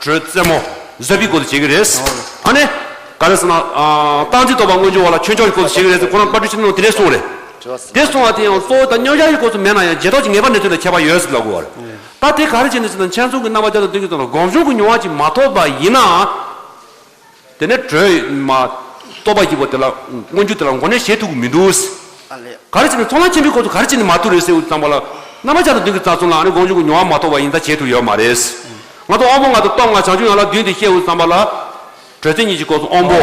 དྲོད་རྩེ་མོ་བཟོད་པའི་སྐོར་དུ་བྱེད་ཀྱི་རེད། ཨ་ནི་ག་རེ་ཟེར་ན། ཨ་སྟངས་འཛིན་རྟོག་པ་མངོན་གྱུར་བ་ལ་ཆོས་འབྱུང་གི་སྐོར་དུ་བྱེད་ཀྱི་རེད་ཟེར། ཁོ་རང་དཔལ་སྤྲུལ་ཆོས་རྣོན་དེ་འདྲས་གསུངས་རེད། དེ་གསུངས་པ་དེ་ཡང་གཙོ་བོ་ད་མཉམ་གཞག་གི་སྐོར་དུ་མེད་ན་ཡང་རྗེས་ཐོབ་ཀྱི་ངེས་པ་གནས་ཚུལ་ལ་ཁྱད་པར་ཡོད་ཟེར་ལབ་དགོས་པ་རེད། ད་དེ་ག་རེ་བྱས་ནས་ཟེར་ན། མཁྱེན་གསུམ་གྱི་རྣམ་པ་བརྒྱ་དང་བདུན་གྱི་སྟེང་ལ་སྒོམ་བྱུང་གི་མྱོང་བ་ཅིག་མ་ཐོབ་པ་ཡིན་ན། དེ་ནས་དྲོད་མ་རྟོག་པ་བཞི་པོ་དེ་ལ་མངོན་གྱུར་དེ་ལ་ངོས་ལེན་བྱེད་ཐུབ་ཀྱི་མི་འདུག་ཨ་ལས། ག་རེ་བྱས་ནས་ཚོགས་ལམ་ཆེན་པོའི་སྐོར་དུ་ག་རེ་བྱས་ནས་མ་ཐུབ་རེད་ཟེར་དུས་ཙམ་པ་ལ། རྣམ་པ་བརྒྱ་དང་བདུན་གྱི་རྩ་གསུམ་ལ་ཨ་ནི་སྒོམ་བྱུང་གི་མྱོང་བ་མ་ཐོབ་པ་ཡིན་ཙང་བྱེད་ཐུབ་ཡོད་མ་རེད། ང་ཚོ་དབང་པོ་ལྔ་དང་སྟོབས་ལྔ་བྱང་ཆུབ་ཡན་ལག་བདུན་དེ་བཤད་དུས་ཙམ་པ་ལ། དྲོད་རྩེ་གཉིས་ཀྱི་སྐོར་དུ་དབང་པོ།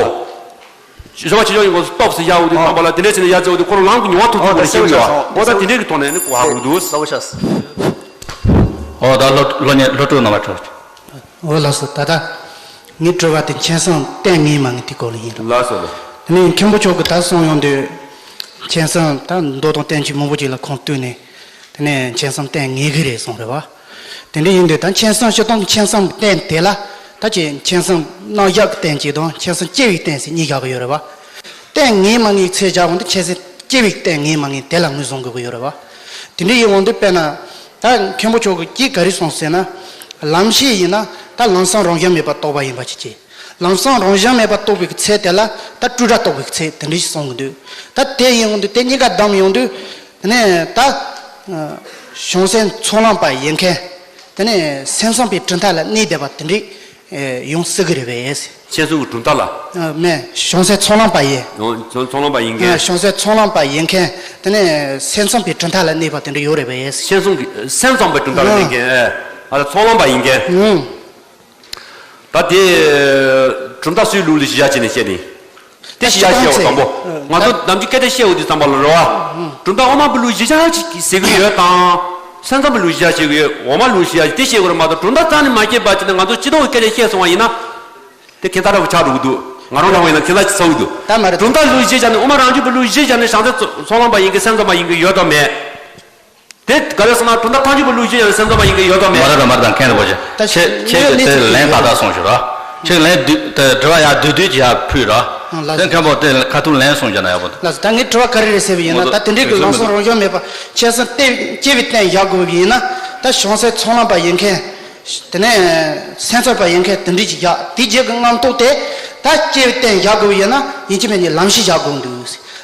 བཟོད་པ་ཆེ་ཆུང་གི་སྐོར་དུ་སྟོབས་ཟེར་བཞག་འོང་དུས་ཙམ་པ་ལ། དེ་འདྲ་བྱས་ནས་ཡར་བརྩིས་པ་དེ་ཁོ་རང་ལམ་གྱི་མྱོང་བ་ཐོབ་ཐུབ་པ་ལ་བཤད་ཀྱི་ཡོད། འོ་ད་དེ་འདྲའི་གི་ཐོག་ནས་ནི་གོ་བ་གོ་གི་འདུག་ལགས་སོ། ཨོ་ད་ལོ་ལོ་ཉེ་ལོ་དྲུག་ནང་ལ་གྲོལ། འོ་ལགས་སོ། ད་ལྟ་ངའི་དྲི་བ་དེ་མཁྱེན་གསུམ་བསྟེན་ངེས་མ་ངེས་དེ་སྐོར་ལ་ཡིན་རོགས། ལགས་སོ་ལགས། དེ་ནས་མཁན་པོ་མཆོག་གིས་ད་གསུངས་ཡོང་དུས། མཁྱེན་གསུམ་ད་མདོ་དང་བསྟན་བཅོས་མང་པོ་ཅིག་ལ་ཁུངས་གཏུགས་ནས། དེ་ནས་མཁྱེན་གསུམ་བསྟེན་ངེས་ཀྱི་རེད་གསུངས་རེད་བ། དེ་འདྲ་ཡིན་དུས་ད་མཁྱེན་གསུམ་སྤྱིར་བཏང་མཁྱེན་གསུམ་བསྟེན་དེ་ལ། ད་ཅི་མཁྱེན་གསུམ་རྣམ་གཞག་གི་བསྟན་བཅོས་དང་མཁྱེན་གསུམ་སྐྱེ་བའི་བསྟན་ཟེར་གཉིས་བཞག་གི་ཡོད་རེད་བ། བསྟེན་ངེས་མ་ངེས་ཚད་བཞག་འོང་དུས་མཁྱེན་གསུམ་སྐྱེ་བའི་བསྟེན་ངེས་མ་ངེས་དེ་ལ་ངོས་བཟུང་དགོས་ཀྱི་ཡོད་རེད་བ། དེ་འདྲ་ཡིན་འོང་དུས་དཔེར་ན། ད་མཁན་པོ་མཆོག་གིས་ག་རེ་གསུངས་ཟེར་ན། ལམ་ཤེས་ཡིན་ན་ད་ལམ་གསུམ་རང་བཞིན་མེད་པར་རྟོགས་པ་ཡིན་པ་ཅིག་བྱས། ལམ་སང་རང་བཞིན་མེད་པར་རྟོགས་པའི་ཚེ་དེ་ལ་ད་སྤྲོས་བྲལ་རྟོགས་པའི་ཚེ་དེ་འདྲ་ཞིག་གསུང་གི་འདུག་ད་དེ་ཡིན་དུས་དེ་གཉིས་ཀ་བསྡོམས་ཡོང་དུས། དེ་ནས་ད་བྱང་སེམས་ཚོགས་ལམ་པ་ཡིན་མཁན། དེ་ནས་སེམས་ཙམ་པའི་གྲུབ་མཐའ་ལ་གནས་བསྡད་པ་དེ་འདྲ་ཡོང་སྲིད་གི་རེད་པས། སེམས་ཙམ་གྱི་གྲུབ་མཐའ་ལ། མེད། བྱང་སེམས་ཚོགས་ལམ་པ་ཡིན། ཡང་ཚོགས་ལམ་པ་ཡིན་མཁན། བྱང་སེམས་ཚོགས་ལམ་པ་ཡིན་མཁན། དེ་ནས་སེམས་ཙམ་པའི་གྲུབ་མཐའ་ལ་གནས་པ་དེ་འདྲ་ཡོད་རེད་པས། སེམས་ཙམ་གྱི་སེམས་ཙམ་པའི་གྲུབ་མཐའ་ལ་གནས་མཁན། ཨ་ལ་ཚོགས་ལམ་པ་ཡིན་མཁན། ད་དེ་གྲུབ་མཐའ་སུའི་ལུགས་ལ་གཞི་བཞག་བྱས་ནས་བཤད་ནི། དེ་གཞི་བཞག་བཤད་པ་དང་པོ། ང་ཚོ་ནམ་རྒྱུན་སྐད་ཆ་བཤད་འོང་དུས་ཙམ་པ་ལ་རེད་བ། གྲུབ་མཐའ་དབུ་མ་པའི་ལུགས་གཞི་བཞག་ཅིག་ཟེར་གི་ཡོད་དང་། སེམས་ཙམ་པའི་ལུགས་གཞི་བཞག་བྱེད་གི་ཡོད། དབུ་མ་ལུགས་གཞི་བཞག་དེ་བཤད་དགོས་རེད་མ་གཏོགས། གྲུབ་མཐའ་རྩ་ནས་མ་བཤད་པ་བྱས་ནས་ང་ཚོ་སྤྱི་ལྡོག་གི་སྐད་ཆ་བཤད་སོང་བ་ཡིན་ན། དེ་ཁྱད་མཚར་འདྲ་བོ་ཆགས་འགྲོ་གི་འདུག་ང་རང་རང་བས་ན་ཁྱད་མཚར་ཅིག་ཚ་གི་འདུག་ད་མ་རེད། གྲུབ་མཐའ་ལུགས་གཞི་བཞག་ནས། དབུ་མ་རང་རྒྱུད་པའི་ལུགས་གཞི་བཞག་ནས་བྱང་སེམས་ཚོགས་ལམ་པ་ཡིན་གི་སེམས་ཙམ་པ་ཡིན་གི་ཡོད་དམ་མེད། དེ་ག་རེ་ཟེར་ན། གྲུབ་མཐའ་ཐམས་ཅད་པའི་ལུགས་གཞི་བཞག་ནས་སེམས་ཙམ་པ་ཡིན་གྱི་ཡོད་དམ་མེད། མ་རེད་ད། མ་རེད་ད། མཁན་རིན་པོ་ཆེ། ད་ཁྱེད་ཁྱེད་ཀྱིས་དེ་ལན་ཏག་ཏག་གསུངས་ཤོག་ར། ཁྱེད་ལན་བསྡུས་དེ་དྲི་བ་ཡར་བསྡུས་བསྡུས་ཀྱིས་ཡར་ཕུལ་ར། ལགས་སོ། དེ་མཁན་པོ་དེ་ཁ་ཐུག་ལན་གསུངས་བྱས་ན་ཡག་པོ་འདུག་ལགས་སོ། ད་ངའི་དྲི་བ་ག་རེ་རེད་ཟེར་བ་ཡིན་ན། ད་དེ་འདྲའི་གི་ལམ་སང་རང་བཞིན་མེད་པ་སྐྱེ་སེམས་གཏན་སྐྱེ་བའི་རྟེན་བཞག་དགོས་པ་ཡིན་ན། ད་བྱང་སེམས་ཚོགས་ལམ་པ་ཡིན་མཁན། དེ་ནས་སེམས་ཙམ་པ་ཡིན་མཁན་དེ་འདྲ་ཅིག་བཞག་དེ་རྗེས་ཀྱི་རྣམ་རྟོག་དེ་ད་སྐྱེ་བའི་རྟེན་བཞག་དགོས་པ་ཡིན་ན། ཡིན་གཅིག་མིན་གཉིས་ལམ་ཤེས་བཞག་དགོས་འདུག་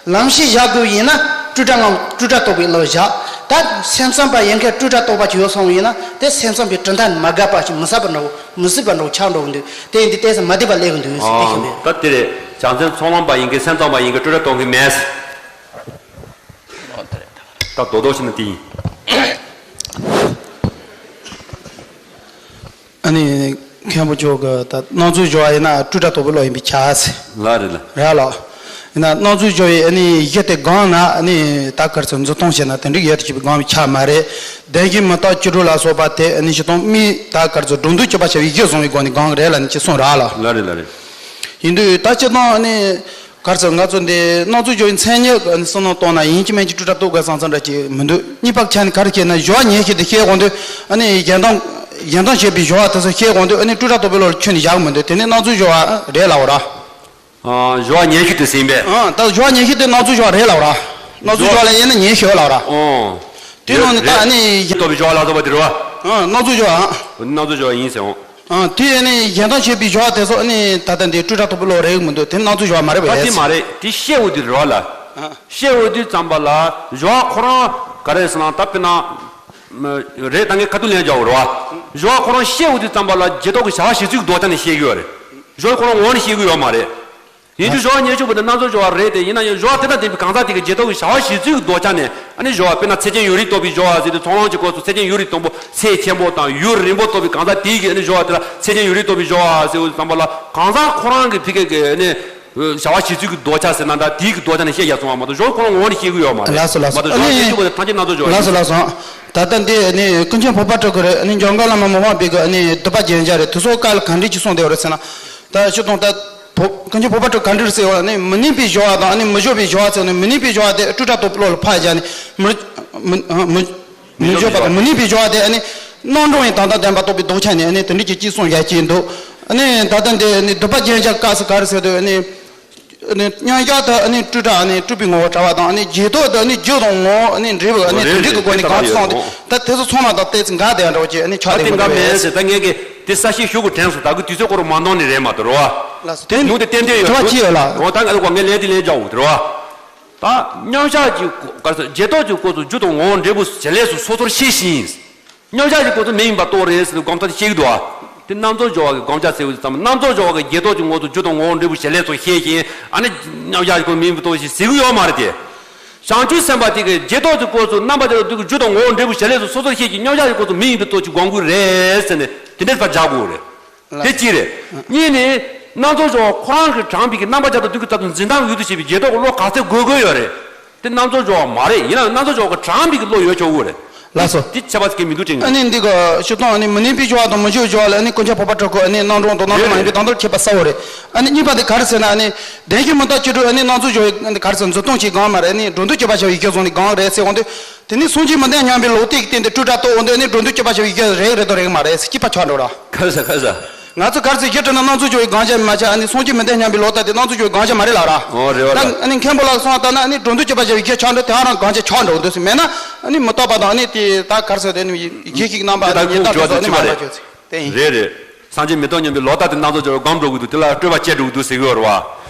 ལམ་ཤེས་བཞག་དགོས་ཡིན་ན། སྤྲོས་བྲལ་ངང་སྤྲོས་བྲལ་རྟོགས་པའི་བློ་བཞག་ད་སེམས་ཙམ་པ་ཡིན་མཁན་སྤྲོས་བྲལ་རྟོགས་པ་ཅིག་ཡོད་སོང་བ་ཡིན་ན། དེ་སེམས་ཙམ་པའི་གྲུབ་མཐའ་ནི་མ་འགལ་བ་ཞིག་མི་སྲིད་པ་འདྲ་བོ། མི་སྲིད་པ་འདྲ་བོ་ཆགས་འགྲོ་གི་འདུག་དེ་ཡིན་དུས་ཏོག་ཙམ་མ་བདེ་བ་སླེབས་ཀྱི་འདུག་ཟེར། དེ་ཞིག་རེད། ད་དེ་རེད། བྱང་སེམས་ཚོགས་ལམ་པ་ཡིན་མཁན་སེམས་ཙམ་པ་ཡིན་མཁན་སྤྲོས་བྲལ་རྟོགས་མཁན་མེད། ད་རྡོག་རྡོག་བྱས་ན་དེ་ཡིན། ཨ་ནི་མཁན་པོ་མཆོག་གིས་ད་སྣང་ཚུལ་སྦྱོར་བ་ཡིན་ན་སྤྲོས་བྲལ་རྟོགས་པའི་བློ་ཡིན་པས་ཁྱབ་ཟེར། ལགས་རེད་ལགས། རེད་ལགས། ཡིན་ན་སྣང་ཚུལ་སྦྱོར་བའི་ཨ་ནི་གཞི་དེ་སྒང་ན་ཨ་ནི་ད་ག་རེ་ཟེར། འཛིན་སྟངས་བྱས་ན་དེ་འགྲིག་ཡོད་ཅེས་པའི་སྒང་བས་ཁྱབ་མ་རེད། བདེན་བཞི་མི་རྟག་བཅུ་དྲུག་ལ་སོགས་པ་དེ་ཨ་ནི་སྤྱིར་བཏང་མིའི་ད་ག་རེ་ཟེར། སྒྲོ་འདོགས་གཅོད་པ་བྱ་བའི་གཞི་བཟུང་བའི་སྒོ་ནས་སྒང་རེད་ལབ་ནས་ཅིག་གསུངས་ར་ལགས། ལགས་རེད་ལགས་རེད། ཡིན་དུས་ད་སྤྱིར་བཏང་ཨ་ནི། ག་རེ་ཟེར། ང་ཚོ་འདི་སྣང་ཚུལ་སྦྱོར་བའི་མཚན་ཉིད་ཀྱི་བསམ་བློ་བཏང་ན་ཡིན་གཅིག་མིན་གཅིག་སྤྲོས་བྲལ་རྟོགས་དགོས་བསམ་བསམ་འདྲ་ཅིག་མི་འདུག་གཉིས་པ་ཆ་ནས་ག་རེ་བཤད་ན། སྦྱོར་བ་ཉེར་ཞི་དེ་བཤད་དགོས་དུས། ཨ་ནི་གཞན་དོན་གཞན་དོན་བྱེད་པའི་སྦྱོར་བ་དེ་ཚོ་བཤད་དགོས་དུས། ཨ་ནི་སྤྲོས་བྲལ་རྟོགས་པའི་བློ་ལ་ཁྱོན་ནས་བཞག་མི་འདུག་དེ་ནི་སྣང་ཚུལ་སྦྱོར་བ་རེད་ལབ་པ་ར། ཨ། སྦྱོར་བ་ཉེར་ཞི་དེ་ཟིན་པས། ཨ། ད་སྦྱོར་བ་ཉེར་ཞི་དེ་སྣང་ཚུལ་སྦྱོར་བ་རེད་ལབ་པ་ར། སྣང་ཚུལ་སྦྱོར་བ་ལ་དབྱེ་ན་ཉེར་ཞི་ལབ་པ་ར། ཨོ། དེ་ནང་ནས་ད་རེད། ཨ་ནི་རྟོགས་པའི་སྦྱོར་བ་ལ་སོགས་པ་དེ་རེད་བ། ཨ། སྣང་ཚུལ་སྦྱོར་བ། སྣང་ཚུལ་སྦྱོར་བ་ཡིན་ཟེར་འོང་། ཨ། དེ་ནི་གཞན་དོན་བྱེད་པའི་སྦྱོར་བ་དེ་ཚོ་ནི་ད་ལྟ་འདི་སྤྲོས་བྲལ་རྟོགས་པའི་བློ་རེད་མི་འདུག་དེ་སྣང་ཚུལ་སྦྱོར་བ་མ་རེད་པས། ད་དེ་མ་རེད། དེ་བཤད་འོང་དུས་རེད་བ་ལ། ཨ། བཤད་འོང་དུས་ཙམ་པ་ལ་སྦྱོར་བ་ཁོ་རང་ག་རེ་ཟེར་ན། ད་དཔེར་ན། རེད། ད་ངས་ཁ་ཐུག་ལན་རྒྱག་དགོས་རེད་བ། སྦྱོར་བ་ཁོ་རང་བཤད་འོང་དུས་ཙམ་པ་ལ་རྗེས་ཐོབ་ཀྱི་བྱ་བ་གཞི་རྩའི་དོན་ཆ་ནས་བཤད་ཀྱི་ཡོད་རེད། སྦྱོར་བ་ཁོ་རང་ངོ་བོ་ནས་བཤད་ཀྱི་ཡོད་མ་རེད། ཡིན་དུས་སྦྱོར་བ་ཉེར་ཞི་པོ་དེ་སྣང་ཚུལ་སྦྱོར་བ་རེད་དེ། ཡིན་ན་ཡང་སྦྱོར་བ་དེ་དང་ལྡན་པའི་གང་ཟག་དེ་གི་རྗེས་ཐོབ་ཀྱི་བྱ་བ་གཞི་རྩའི་དོན་ཆ་ནས། ཨ་ནི་སྦྱོར་བ་དཔེར་ན་ཚད་ཅན་ཡུན་རིང་རྟོགས་པའི་སྦྱོར་བ་ཟེར་དུས། ཚོགས་ལམ་གྱི་སྐོར་སུ་ཚད་ཅན་ཡུན་རིང་དང་པོ། ཚད་ཆེན་པོ་དང་ཡུན་རིང་པོ་རྟོགས་པའི་གང་ཟག་དེ་གི་ཨ་ནི་སྦྱོར་བ་དེ་ལ་ཚད་ཅན་ཡུན་རིང་རྟོགས་པའི་སྦྱོར་བ་ཟེར་དུས་ཙམ་པ་ལ། གང་ཟག་ཁོ་རང་གི་ཕ་གི་གི་ཨ་ནི་བྱ་བ་གཞི་རྩའི་གི་དོན་ཆ་ཟེར་ན་འདྲ། དེའི་གི་དོན་ཆ་ནས་བཤད་རྒྱུ་སོང་བ་མ་གཏོགས། སྦྱོར་བ་ཁོ་རང་ངོ་བོ་ནས་བཤད་ཀྱི་ཡོད་མ་རེད། ལགས་སོ་ལགས་སོ། མ་གཏོགས་ཨ་སྦྱོར་བ་ཉེར་ཞི་པོ་དེ་ཐམས་ཅད་སྣང་ཚུལ་སྦྱོར་བ་ཡིན། ལགས་སོ་ལགས་སོ། ད་ལྟ་འདི་ནི་ཀུན་མཁྱེན་འཕགས་པ་སྤྲུལ་སྐུ་རེད། ཨ་ནི་འཇམ་མགོན་བླ་མ་མི་ཕམ་པའི་གི་ཨ་ནི་སྡིག་པ་རྒྱན་ཆ་རེད། དེ་ཚོ་བཀའ་ལ་ག་འདྲས་ཅིག་གསུངས་བསྡད་པ་རེད་ཟེར་ན། ད་སྤྱིར་བཏང་ད་བོ་ཀུན་མཁྱེན་འཕགས་པ་སྤྲུལ་སྐུ་ག་འདྲས་ཟེར་བ་ནི། མི་གནས་པའི་སྦྱོར་བ་དང་ཨ་ནི་མི་སྦྱོར་བའི་སྦྱོར་བ་ཟེར་ནས། མི་གནས་པའི་སྦྱོར་བ་དེ་སྤྲོས་བྲལ་རྟོགས་པའི་བློ་ལ་ཕར་བཞག་ནས། མི་མི་མི་མི་སྦྱོར་བ་དང་མི་གནས་པའི་སྦྱོར་བ་དེ་ཨ་ནི་རྣམ་གྲངས་ཀྱི་དོན་དམ་བདེན་པ་རྟོགས་པའི་ལྡོག་ཆ་ནས་ཨ་ནི་དེ་འདྲས་ཀྱི་གཅིག་གསུངས་བཞག་གི་འདུག་ཨ་ནི་ད་ལྟ་འདི་ཨ་ནི་སྡིག་པ་རྒྱན་ཆ་བཀག་ས་ག་རེ་ཟེར་དུས། ཨ་ནི། ཨ་ནི་མཉམ་གཞག་ཏུ་ཨ་ནི་སྤྲོས་བྲལ། ཨ་ནི་སྤྲོས་པའི་ངོ་བོ་བྲལ་བ་དང་། ཨ་ནི་རྗེས་ཐོབ་ཏུ་ཨ་ནི་རྒྱུ་དང་ངོ་བོ་ཨ་ནི་འབྲེལ་བའི་ཨ་ནི་དོན་འགྲིག་གི་སྒོ་ནས་གང་གསུངས་ཏེ། ད་དེ་ཚོ་ཚང་མ་དང་ཏོག་ཙམ་འགལ་བསྡད་འདྲ་བོ་ཅིག་ཨ་ནི་ཆགས་བསྡད་ཀྱི་འདུག་པས། ད་དེ་འགའ་མེད་ཟེར། ད་ངས་ཀྱི་དེ་གསལ་བཤད་ཞུ་དགོས་དྲན་སོང་། ད་གི་དུས་ཚོད་ཁོ་རང་མ་འདང་ནི་རེད་མ་གཏོགས་རེད་བ། ལགས་སོ། དེ་ནང་དེ་ཏན་ཏན་ཡོད། དྲི་བ་གཅིག་ཡོད་ལགས། འོ་ད་ང་ལ་ལན་དེ་ལན་རྒྱག་འོ་དེ་རེད་བ། ད་མཉམ་གཞག་གི་སྐོར་ག་རེ་ཟེར། རྗེས་ཐོབ་ཀྱི་སྐོར་དུ་རྒྱུ་དང་ངོ་བོ་འབྲས་བུ་བྱེད་ལས་སུ་སོ་སོར་ཤེས་ཤིང་། མཉམ་གཞག་གི་སྐོར་དུ་མི་ཡིན་པ་རྟོགས་རེད་ཟེར་ནས་དགོངས་དོན་བཤད་ཀྱི་འདུག་ཨ། དེ་རྣམ་རྫོགས་སྦྱོར་བ་གི་དགོངས་འཆར་ཟེར་བ་ཙམ། རྣམ་རྫོགས་སྦྱོར་བ་གི་རྗེས་ཐོབ་ཀྱི་ངོ་བོ་དུ་རྒྱུ་དང་ངོ་བོ་འབྲས་བུ་བྱེད་ལས་སུ་ཤེས་ཤིང་། ཨ་ནི་མཉམ་གཞག་གི་སྐོར་མི་ཡིན་པ་རྟོགས་ཤིང་ཟེར་གྱི་ཡོད་མ་རེད་དེ། བྱང་ཆུབ་སེམས་དཔའ་དེ་གི་རྗེས་ཐོབ་ཀྱི་སྐོར་དུ་རྣམ་པ་ཅན་དུ་རྒྱུ་དང་ངོ་བོ་འབྲས་བུ་བྱེད་ལས་སུ་སོ་སོར་ཤེས་ཤིང་། མཉམ་གཞག་གི་སྐོར་དུ་མི་ཡིན་པའི་རྟོགས་ཀྱི་དགོངས་དགོས་རེད་ཟེར་ནས་དེ་འདྲའི་ཕར་རྒྱག་དགོས་རེད། དེ་གཅིག་རེད། གཉིས་ནི། རྣམ་རྫོགས་སྦྱོར་བ་ཁོ་རང་གི་དྲངས་པའི་གི་རྣམ་པ་ཅན་དུ་རྒྱུ་གི་རྩ་དུ་འཛིན་སྟངས་ཡོད་དུ་བྱེད་པའི་རྗེས་ཐོབ་ཀྱི་བློ་ག་ཚད་དགོས་དགོས་ཡོད་རེད། དེ་རྣམ་རྫོགས་སྦྱོར་བ་མ་རེད། ཡིན་ནའང་རྣམ་རྫོགས་སྦྱོར་བ་གི་དྲངས་པའི་གི་བློ་ཡོད་ཆོག་གི་རེད། ལགས་སོ། དེ་ཁྱད་པར་ཅིག་མི་འདུག་དྲན་གི། ཨ་ནི་འདི་ག་སྤྱིར་བཏང་ཨ་ནི་མི་གནས་པའི་སྦྱོར་བ་དང་མི་སྦྱོར་བའི་སྦྱོར་བ་ལ་ཨ་ནི་ཀུན་མཁྱེན་འཕགས་པ་སྤྲུལ་སྐུ་ཨ་ནི་རྣམ་གྲངས་དང་རྣམ་རྟོག་མ་ཡིན་པའི་དོན་དག་ཁྱད་པར་གསལ་བོ་རེད། ཨ་ནི་གཉིས་པ་དེ་ག་རེ་ཟེར་ན། ཨ་ནི་བདེན་བཞི་མི་རྟག་བཅུ་དྲུག་ཨ་ནི་རྣམ་རྫོགས་སྦྱོར་བའི་ག་རེ་ཟེར། འཛིན་སྟངས་ཀྱི་སྒང་མ་རེད། ཨ་ནི་སྒྲོ་འདོགས་གཅོད་པ་བྱ་བའི་རྒྱུ་བཟུང་ནས་སྒང་རེད་ཟེར་འོང་དུས། དེ་ནི་སངས་རྒྱས་མི་ལྡན་མཉམ་པའི་ལོག་ལྟའི་སྟེང་དུ་སྤྲོས་བྲལ་རྟོགས་འོང་དུས། ཨ་ནི་སྒྲོ་འདོགས་གཅོད་པ་བྱ་བའི་རྒྱུ་རེད་རེད་དང་རེད་མ་རེད་ཟེར་གཅིག་པ་ཆགས་འགྲོ་ར། ག་རེ་ཟེར་ག་རེ་ཟེར། ང་ཚོ་ག་རེ་ཟེར། གཞི་དྲངས་ན་རྣམ་རྫོགས་སྦྱོར་བའི་དགོངས་འཆར་མ་ཆགས། ཨ་ནི་སངས་རྒྱས་མི་ལྡན་མཉམ་པའི་ལོག་ལྟ་དེ་རྣམ་རྫོགས་སྦྱོར་བའི་དགོངས་འཆར་མ་རེད་ལབ་ར། ཨོ་རེད་བ། ད་ཨ་ནི་མཁན་པོ་ལགས་གསུངས་པ་ལྟར་ན་ཨ་ནི་སྒྲོ་འདོགས་གཅོད་པ་བྱ་བའི་རྒྱུ་ཆགས་འགྲོ། དེ་ཧ་རང་དགོངས་འཆར་ཆགས་འགྲོ་འདུག་ཟེར། མེད་ན་ཨ་ནི་མི་རྟག་པ་དང་། ཨ་ནི་དེ་ད་ག་རེ་ཟེར། དེ་ནི་རྒྱུད་གཅིག་རྣམ་པ་དེ་ད་ཉིད་ལྟར་ཁོང་དུ་སོགས་ཨ་ནི་མ་རེད་བ། དེ་ཡིན། རེད་རེད། ཐམས་ཅད་མི་རྟོག་སྙམ་པའི་ལོག་ལྟ་དེ་སྣ་ཚོགས་སྦྱོར་བས་སྒོམ་འགྲོ་གི་འདུག་དེ་ལ་སྤྲོས་པ་བཅད་འགྲོ་གི་འདུག་ཟེར་གི་ཡོད་རེད་བ།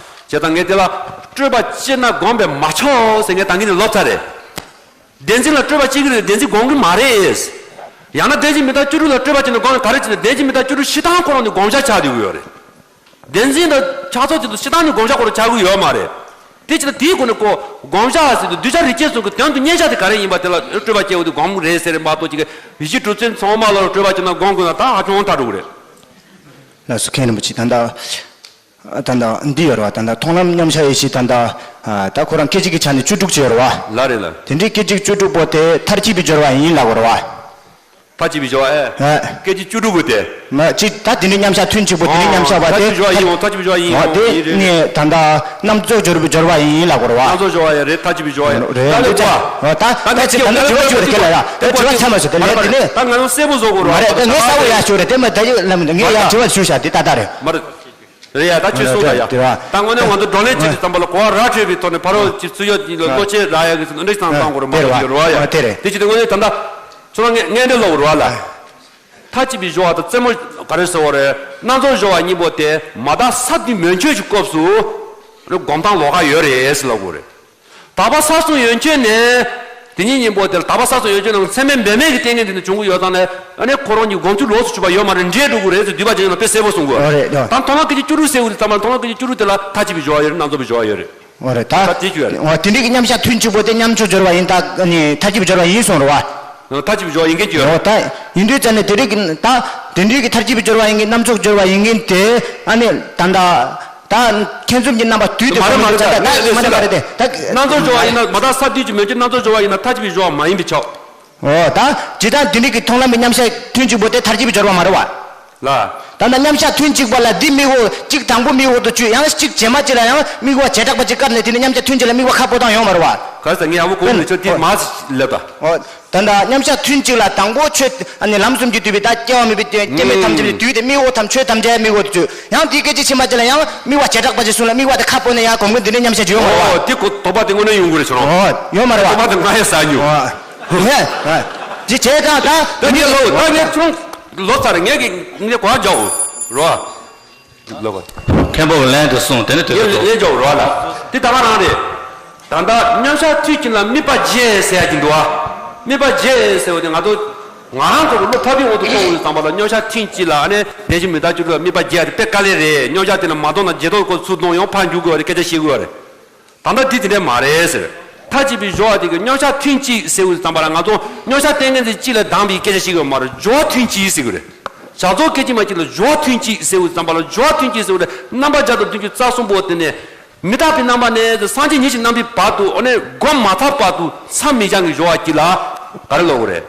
བྱས་ཙང་ངས་དེ་ལ་སྤྲོས་པ་བཅད་ན་སྒོམ་པས་མ་ཆོག་ཟེར་ངས་ད་གིན་ནས་ལབ་ཚར་རེད། བདེན་འཛིན་ལ་སྤྲོས་པ་བཅད་ཀྱི་རེད། བདེན་འཛིན་སྒོམ་གྱི་མ་རེད། ཡང་ན་བདེན་འཛིན་མི་རྟག་བཅུ་དྲུག་ལ་སྤྲོས་པ་བཅད་ན་སྒོམ་ག་རེ་བྱས་ན་བདེན་འཛིན་མི་རྟག་བཅུ་དྲུག་སྤྱིར་བཏང་ཁོ་རང་ནི་བགོ་བཤའ་ཆགས་བསྡད་ཀྱི་ཡོད་རེད། བདེན་འཛིན་དང་ཆགས་ཚོགས་དེ་ཚོ་སྤྱིར་བཏང་ནི་བགོ་བཤའ་ཁོ་རང་ཆགས་ཀྱི་ཡོད་མ་རེད། དེ་བྱས་ན་དེའི་སྒོ་ནས་ཁོ་བགོ་བཤའ་ཟེར་དུས་གདུལ་བྱ་རིགས་ཅན་གསུམ་གྱི་དོན་དུ་གཉེར་བྱ་དེ་ག་རེ་ཡིན་པ་དེ་ལ་སྤྲོས་པ་བཅད་པ་དེ་སྒོམ་རེད་ཟེར་རེད་མ་གཏོགས་ཅིག་གི་གཞི་གྲུབ་ཚུལ་ཚང་མ་ལ་སྤྲོས་པ་བཅད་ན་སྒོམ་དགོས་ན་ད་ཧ་ཅང་ཐག་རིང་པོ་རེད། ལགས་སོ། མཁན་རིན་པོ་ཆེ། ད་ལྟ་ད་ལྟ་འདི་ཡོད་རེད་བ། ད་ལྟ་མཐོང་ལམ་མཉམ་གཞག་ཡེ་ཤེས་ད་ལྟ་ད་ཁོ་རང་སྐད་ཅིག་གི་ཆ་ནས་བཅུ་དྲུག་ཅིག་ཡོད་རེད་བ། ལགས་རེད་ལགས། དེ་འདྲའི་སྐད་ཅིག་བཅུ་དྲུག་པོ་དེ་མཐར་གྱིས་པའི་སྦྱོར་བ་ཡིན་ལབ་དགོས་རེད་བ། མཐར་གྱིས་པའི་སྦྱོར་བ་ཨེ། ཨེ། སྐད་ཅིག་བཅུ་དྲུག་པོ་དེ། མ་གཅིག་ད་དེ་འདྲའི་མཉམ་གཞག་ཐུན་གཅིག་པོ་དེ་འདྲའི་མཉམ་གཞག་པ་དེ། མཐར་གྱིས་པའི་སྦྱོར་བ་ཡིན་འོང་། མཐར་གྱིས་པའི་སྦྱོར་བ་ཡིན་འོང་། དེ་ཡིན་རེད། ངས་ད་ལྟ་རྣམ་རྫོགས་སྦྱོར་བའི་སྦྱོར་བ་ཡིན་ལབ་དགོས་རེད་བ། རྣམ་རྫོགས་སྦྱོར་བ་ཡིན་རེད། མཐར་གྱིས་པའི་སྦྱོར་བ་ཡིན་རེད། ད་ལྟ་ད་ད་ཅི་ད་ལྟ་སྦྱོར་བ་སྦྱོར་བ་སྐད་ལ་ཡ་ད་དྲི་བ་ཚར་མ་ཟིན་དེ་ལན་དེ་ནས། ད་ང་ཚོ་གསལ་པོ་བཟོ་དགོས་རེད་བ། མ་རེད། ད་ངས་གསལ་པོ་ཡ་ཞུ་རེད། དེ་མ་ད་ཡོད་ལམ་ངས་ཡ་དྲི་བ་ཞུ་བྱ་དེ་ད་ལྟ་རེད། མ་རེད། རེད་ཡ། ད་ཁྱོད་གསུངས་ད་ཡ། དེ་རེད་བ། ད་དངོས་གནས་ང་ཚོ་བགྲོ་གླེང་བྱེད་དུས་ཙམ་པ་ལ་གོ་བ་ར་འཕྲོད་པའི་ཐོག་ནས་ཕ་རོལ་གྱི་ཚུར་ཡོད་ཀྱི་ལ་བློ་ཆེན་ར་ཡ་གི་ཚུལ་འདྲ་བསམ་བཏང་དགོས་རེད་མ་གཏོགས་ཡོད་རེད་བ་ཡ། དེ་རེད། དེ་བྱེད་དུས་དངོས་གནས་ད་ལྟ་ཁྱོད་རང་ངས་ངས་འདྲ་ལབ་དགོས་རེད་བ་ལ། མཐར་གྱིས་པའི་སྦྱོར་བ་དང་རྩེ་མོ་ག་རེ་ཟེར་བ་རེད། རྣམ་རྫོགས་སྦྱོར་བ་གཉིས་པོ་དེ་མ་དག་ས་དེ་མན་ཆད་ཀྱི་སྐབས་སུ་རེད་སྒོམ་སྟངས་ལོགས་ཀ་ཡོད་རེད་ཟེར་ལབ་དགོས་རེད། དག་པ་ས་གསུམ་ཡན་ཆད་ནས་དེ་ཉིད་གཉིས་པོ་དེར་དག་པ་ས་གསུམ་ཡན་ཆད་ནང་ཚད་མས་འབད་མེད་ཀྱི་ལྟས་ངན་དེ་ནི་བྱུང་གི་ཡོད་ཙང་ནས་ཨ་ནི་ཁོ་རང་གཉིས་སྒོམ་ཚུལ་ལོགས་སུ་གྱུར་པ་ཡོད་མ་རེད། འདྲེས་འགྲོ་གི་རེད་ཟེར་འདུས་པ་ཅན་ནང་དཔེ་གསལ་པོ་གསུང་གི་ཡོད་རེད། ད་མཐོང་ལམ་སྐད་ཅིག་བཅུ་དྲུག་ཟེར་བ་དེ་ཙམ་པ་མཐོང་ལམ་སྐད་ཅིག་བཅུ་དྲུག་དེ་ལ་མཐར་གྱིས་པའི་སྦྱོར་བ་ཡོད་རེད། རྣམ་རྫོགས་པའི་སྦྱོར་བ་ཡོད་རེད། འོ་རེད་ད། ད་དེ་ཅི་ཡོད་རེད། འོ་དེ་འདྲའི་གི་མཉམ་གཞག་ཐུན་གཅིག་པོ་དེ་མཉམ་འཇོག་སྦྱོར་བ་ཡིན་ད་ནི་མཐར་གྱིས་པའི་སྦྱོར་བ་ཡིན་གསུངས་རེད་བ། མཐར་གྱིས་པའི་སྦྱོར་བ་ཡིན་མཁན་ཅི་ཡོད་རེད། འོ་ད་ཡིན་དུས་ཙམ་ནས་དེ་འདྲའི་གི་ད་དེ་འདྲའི་གི་མཐར་གྱིས་པའི་སྦྱོར་བ་ཡིན་མཁན་རྣམ་རྫོགས་སྦྱོར་བ་ཡིན་མཁན་དེ་ཨ་ནི་ད་ད་ད་ཁྱེད་ཚོ་གི་རྣམ་པ་དུས་དེ་མ་རེད་མ་རེད་ད་ད་ད་ད་མ་རེད་མ་རེད་ད་ད་རྣམ་རྫོགས་སྦྱོར་བ་ཡིན་ན་མ་དག་ས་དུས་ཀྱི་མན་ཆད་རྣམ་རྫོགས་སྦྱོར་བ་ཡིན་ན་མཐར་གྱིས་པའི་སྦྱོར་བ་མ་ཡིན་པས་ཁྱབ། འོ་ད་ཇི་ལྟར་དེ་འདྲའི་གི་མཐོང་ལམ་གྱི་མཉམ་གཞག་ཐུན་གཅིག་པོ་དེ་མཐར་གྱིས་པའི་སྦྱོར་བ་མ་རེད་བ། ལ། ད་ལྟ་མཉམ་གཞག་ཐུན་གཅིག་པ་ལ་འདི་དམིགས་འོག་གཅིག་དང་པོ་དམིགས་འོག་ཏུ་ཆུད་ཡང་གཅིག་རྗེས་མ་གཅིག་ལ་ཡང་དམིགས་པ་བྱེ་བྲག་པ་གཅིག་བཀར་ནས་དེ་ནི་མཉམ་གཞག་ཐུན་གཅིག་ལ་དམིགས་པ་ཁ་ཕོ་བཏང་ཡོང་མ་རེད་བ། ག་རེ་ཟེར་ངས་ཡག་པོ་གོ་མི་ཆོག་དེ་མ་ལབ་ད། འོ་ད་ལྟ་མཉམ་གཞག་ཐུན་གཅིག་ལ་དང་པོ་ཆོས་ཨ་ནི་ལམ་གསུམ་གྱིས་བསྡུས་པའི་ད་སྐྱེ་བ་མེད་པའི་སྐྱེ་མེད་ཐམས་ཅད་ཀྱི་དུས་དེ་དམིགས་འོག་ཐམས་ཆོས་ཐམས་ཅད་དམིགས་འོག་ཏུ་ཆུད་ཡང་དེའི་སྐད་ཅིག་ཕྱི་མ་གཅིག་ལ་ཡང་དམིགས་པ་བྱེ་བྲག་པ་གཅིག་གསུམ་ལ་དམིགས་པ་དེ་ཁ་ཕོ་ནས་ཡང་གོམས་གོམས་འདི་འདྲའི་མཉམ་གཞག་ཅིག་ཡོང་མ་རེད་བ། འོ་དེ་གོ་དོགས་པ་དེ་དངོས་གནས་ཡོང་གི་རེད་ཁྱོད་རང་། འོ་ཡོང་མ་རེད་བ། དོགས་པ་དེ་ང་ཡང་ཟ་མྱོང་། འོ། ངས་ཨ། ཅི་བྱས་ཙང་ད་ད་ངས་ལོ་ད་ངས་ཁྱོད་ལོ་ཚར་ངས་ཀྱི་ངས་གོ་བ་རྒྱག་རོ། ལོ་གོ། མཁན་པོ་གི་ལན་དུ་གསུངས་དེ་ནི་དུས་ངས་ཚོད་ངས་རྒྱག་རོ་ལ། དེ་ད་ག་རང་རེད། ད་ལྟ་མཉམ་གཞག་ཐུན་གཅིག་ལ་དམིགས་པ་བརྗེ་ཟེར་ཡ་གྱི་འདུག་ཨ། དམིགས་པ་བརྗེ་ཟེར་བ་དེ་ང་ཚོ་ང་རང་ཚོ་གི་བློ་ཕ་བི་འོག་ཏུ་གཏོང་དགོས་ཙམ་པ་ལ་མཉམ་གཞག་ཐུན་གཅིག་ལ་ཨ་ནི་བདེན་བཞི་མི་རྟག་བཅུ་དྲུག་ལ་དམིགས་པ་བརྗེ་ཡ་དེ་དཔེ་དཀའ་ལས་རེད། མཉམ་གཞག་དེ་ལ་མ་གཏོང་ན་བརྗེད་ཐོག་ཁོ་ཚུར་གཏོང་ཡང་ཕར་འཇུག་དགོས་རེད། སྐད་ཆ་བཤད་དགོས་རེད། ད་ལྟ་འདི་དེ་འདྲས་མ་རེད་ཟེར། མཐར་གྱིས་པའི་སྦྱོར་བ་དེ་གི་མཉམ་གཞག་ཐུན་གཅིག་ཟེར་བའི་ཙམ་པ་ལ་ང་ཚོ་མཉམ་གཞག་ལྟས་ངན་དེ་གཅིག་ལ་བསྡམས་པའི་སྐད་ཆ་བཤད་དགོས་མ་རེད། སྦྱོར་བ་ཐུན་གཅིག་ཟེར་དགོས་རེད། བྱ་རྫོགས་སྐད་ཅིག་མ་གཅིག་ལ་སྦྱོར་བ་ཐུན་གཅིག་ཟེར་བའི་ཙམ་པ་ལ་སྦྱོར་བ་ཐུན་གཅིག་ཟེར་བ་རེད། རྣམ་པ་བརྒྱ་དང་བདུན་ཅུ་རྩ་གསུམ་པོ་དེ་ནས་མི་རྟག་པའི་རྣམ་པ་ནས་སངས་རྒྱས་ཉིད་ཀྱི་རྣམ་པའི་བར་དུ་ཨ་ནི་སྒོམ་མ་ཐག་བར་དུ་མཚམས་མི་འཇོག་གི་སྦྱོར་བ་གཅིག་ལ་ག་རེ་ལབ་དགོས་རེད།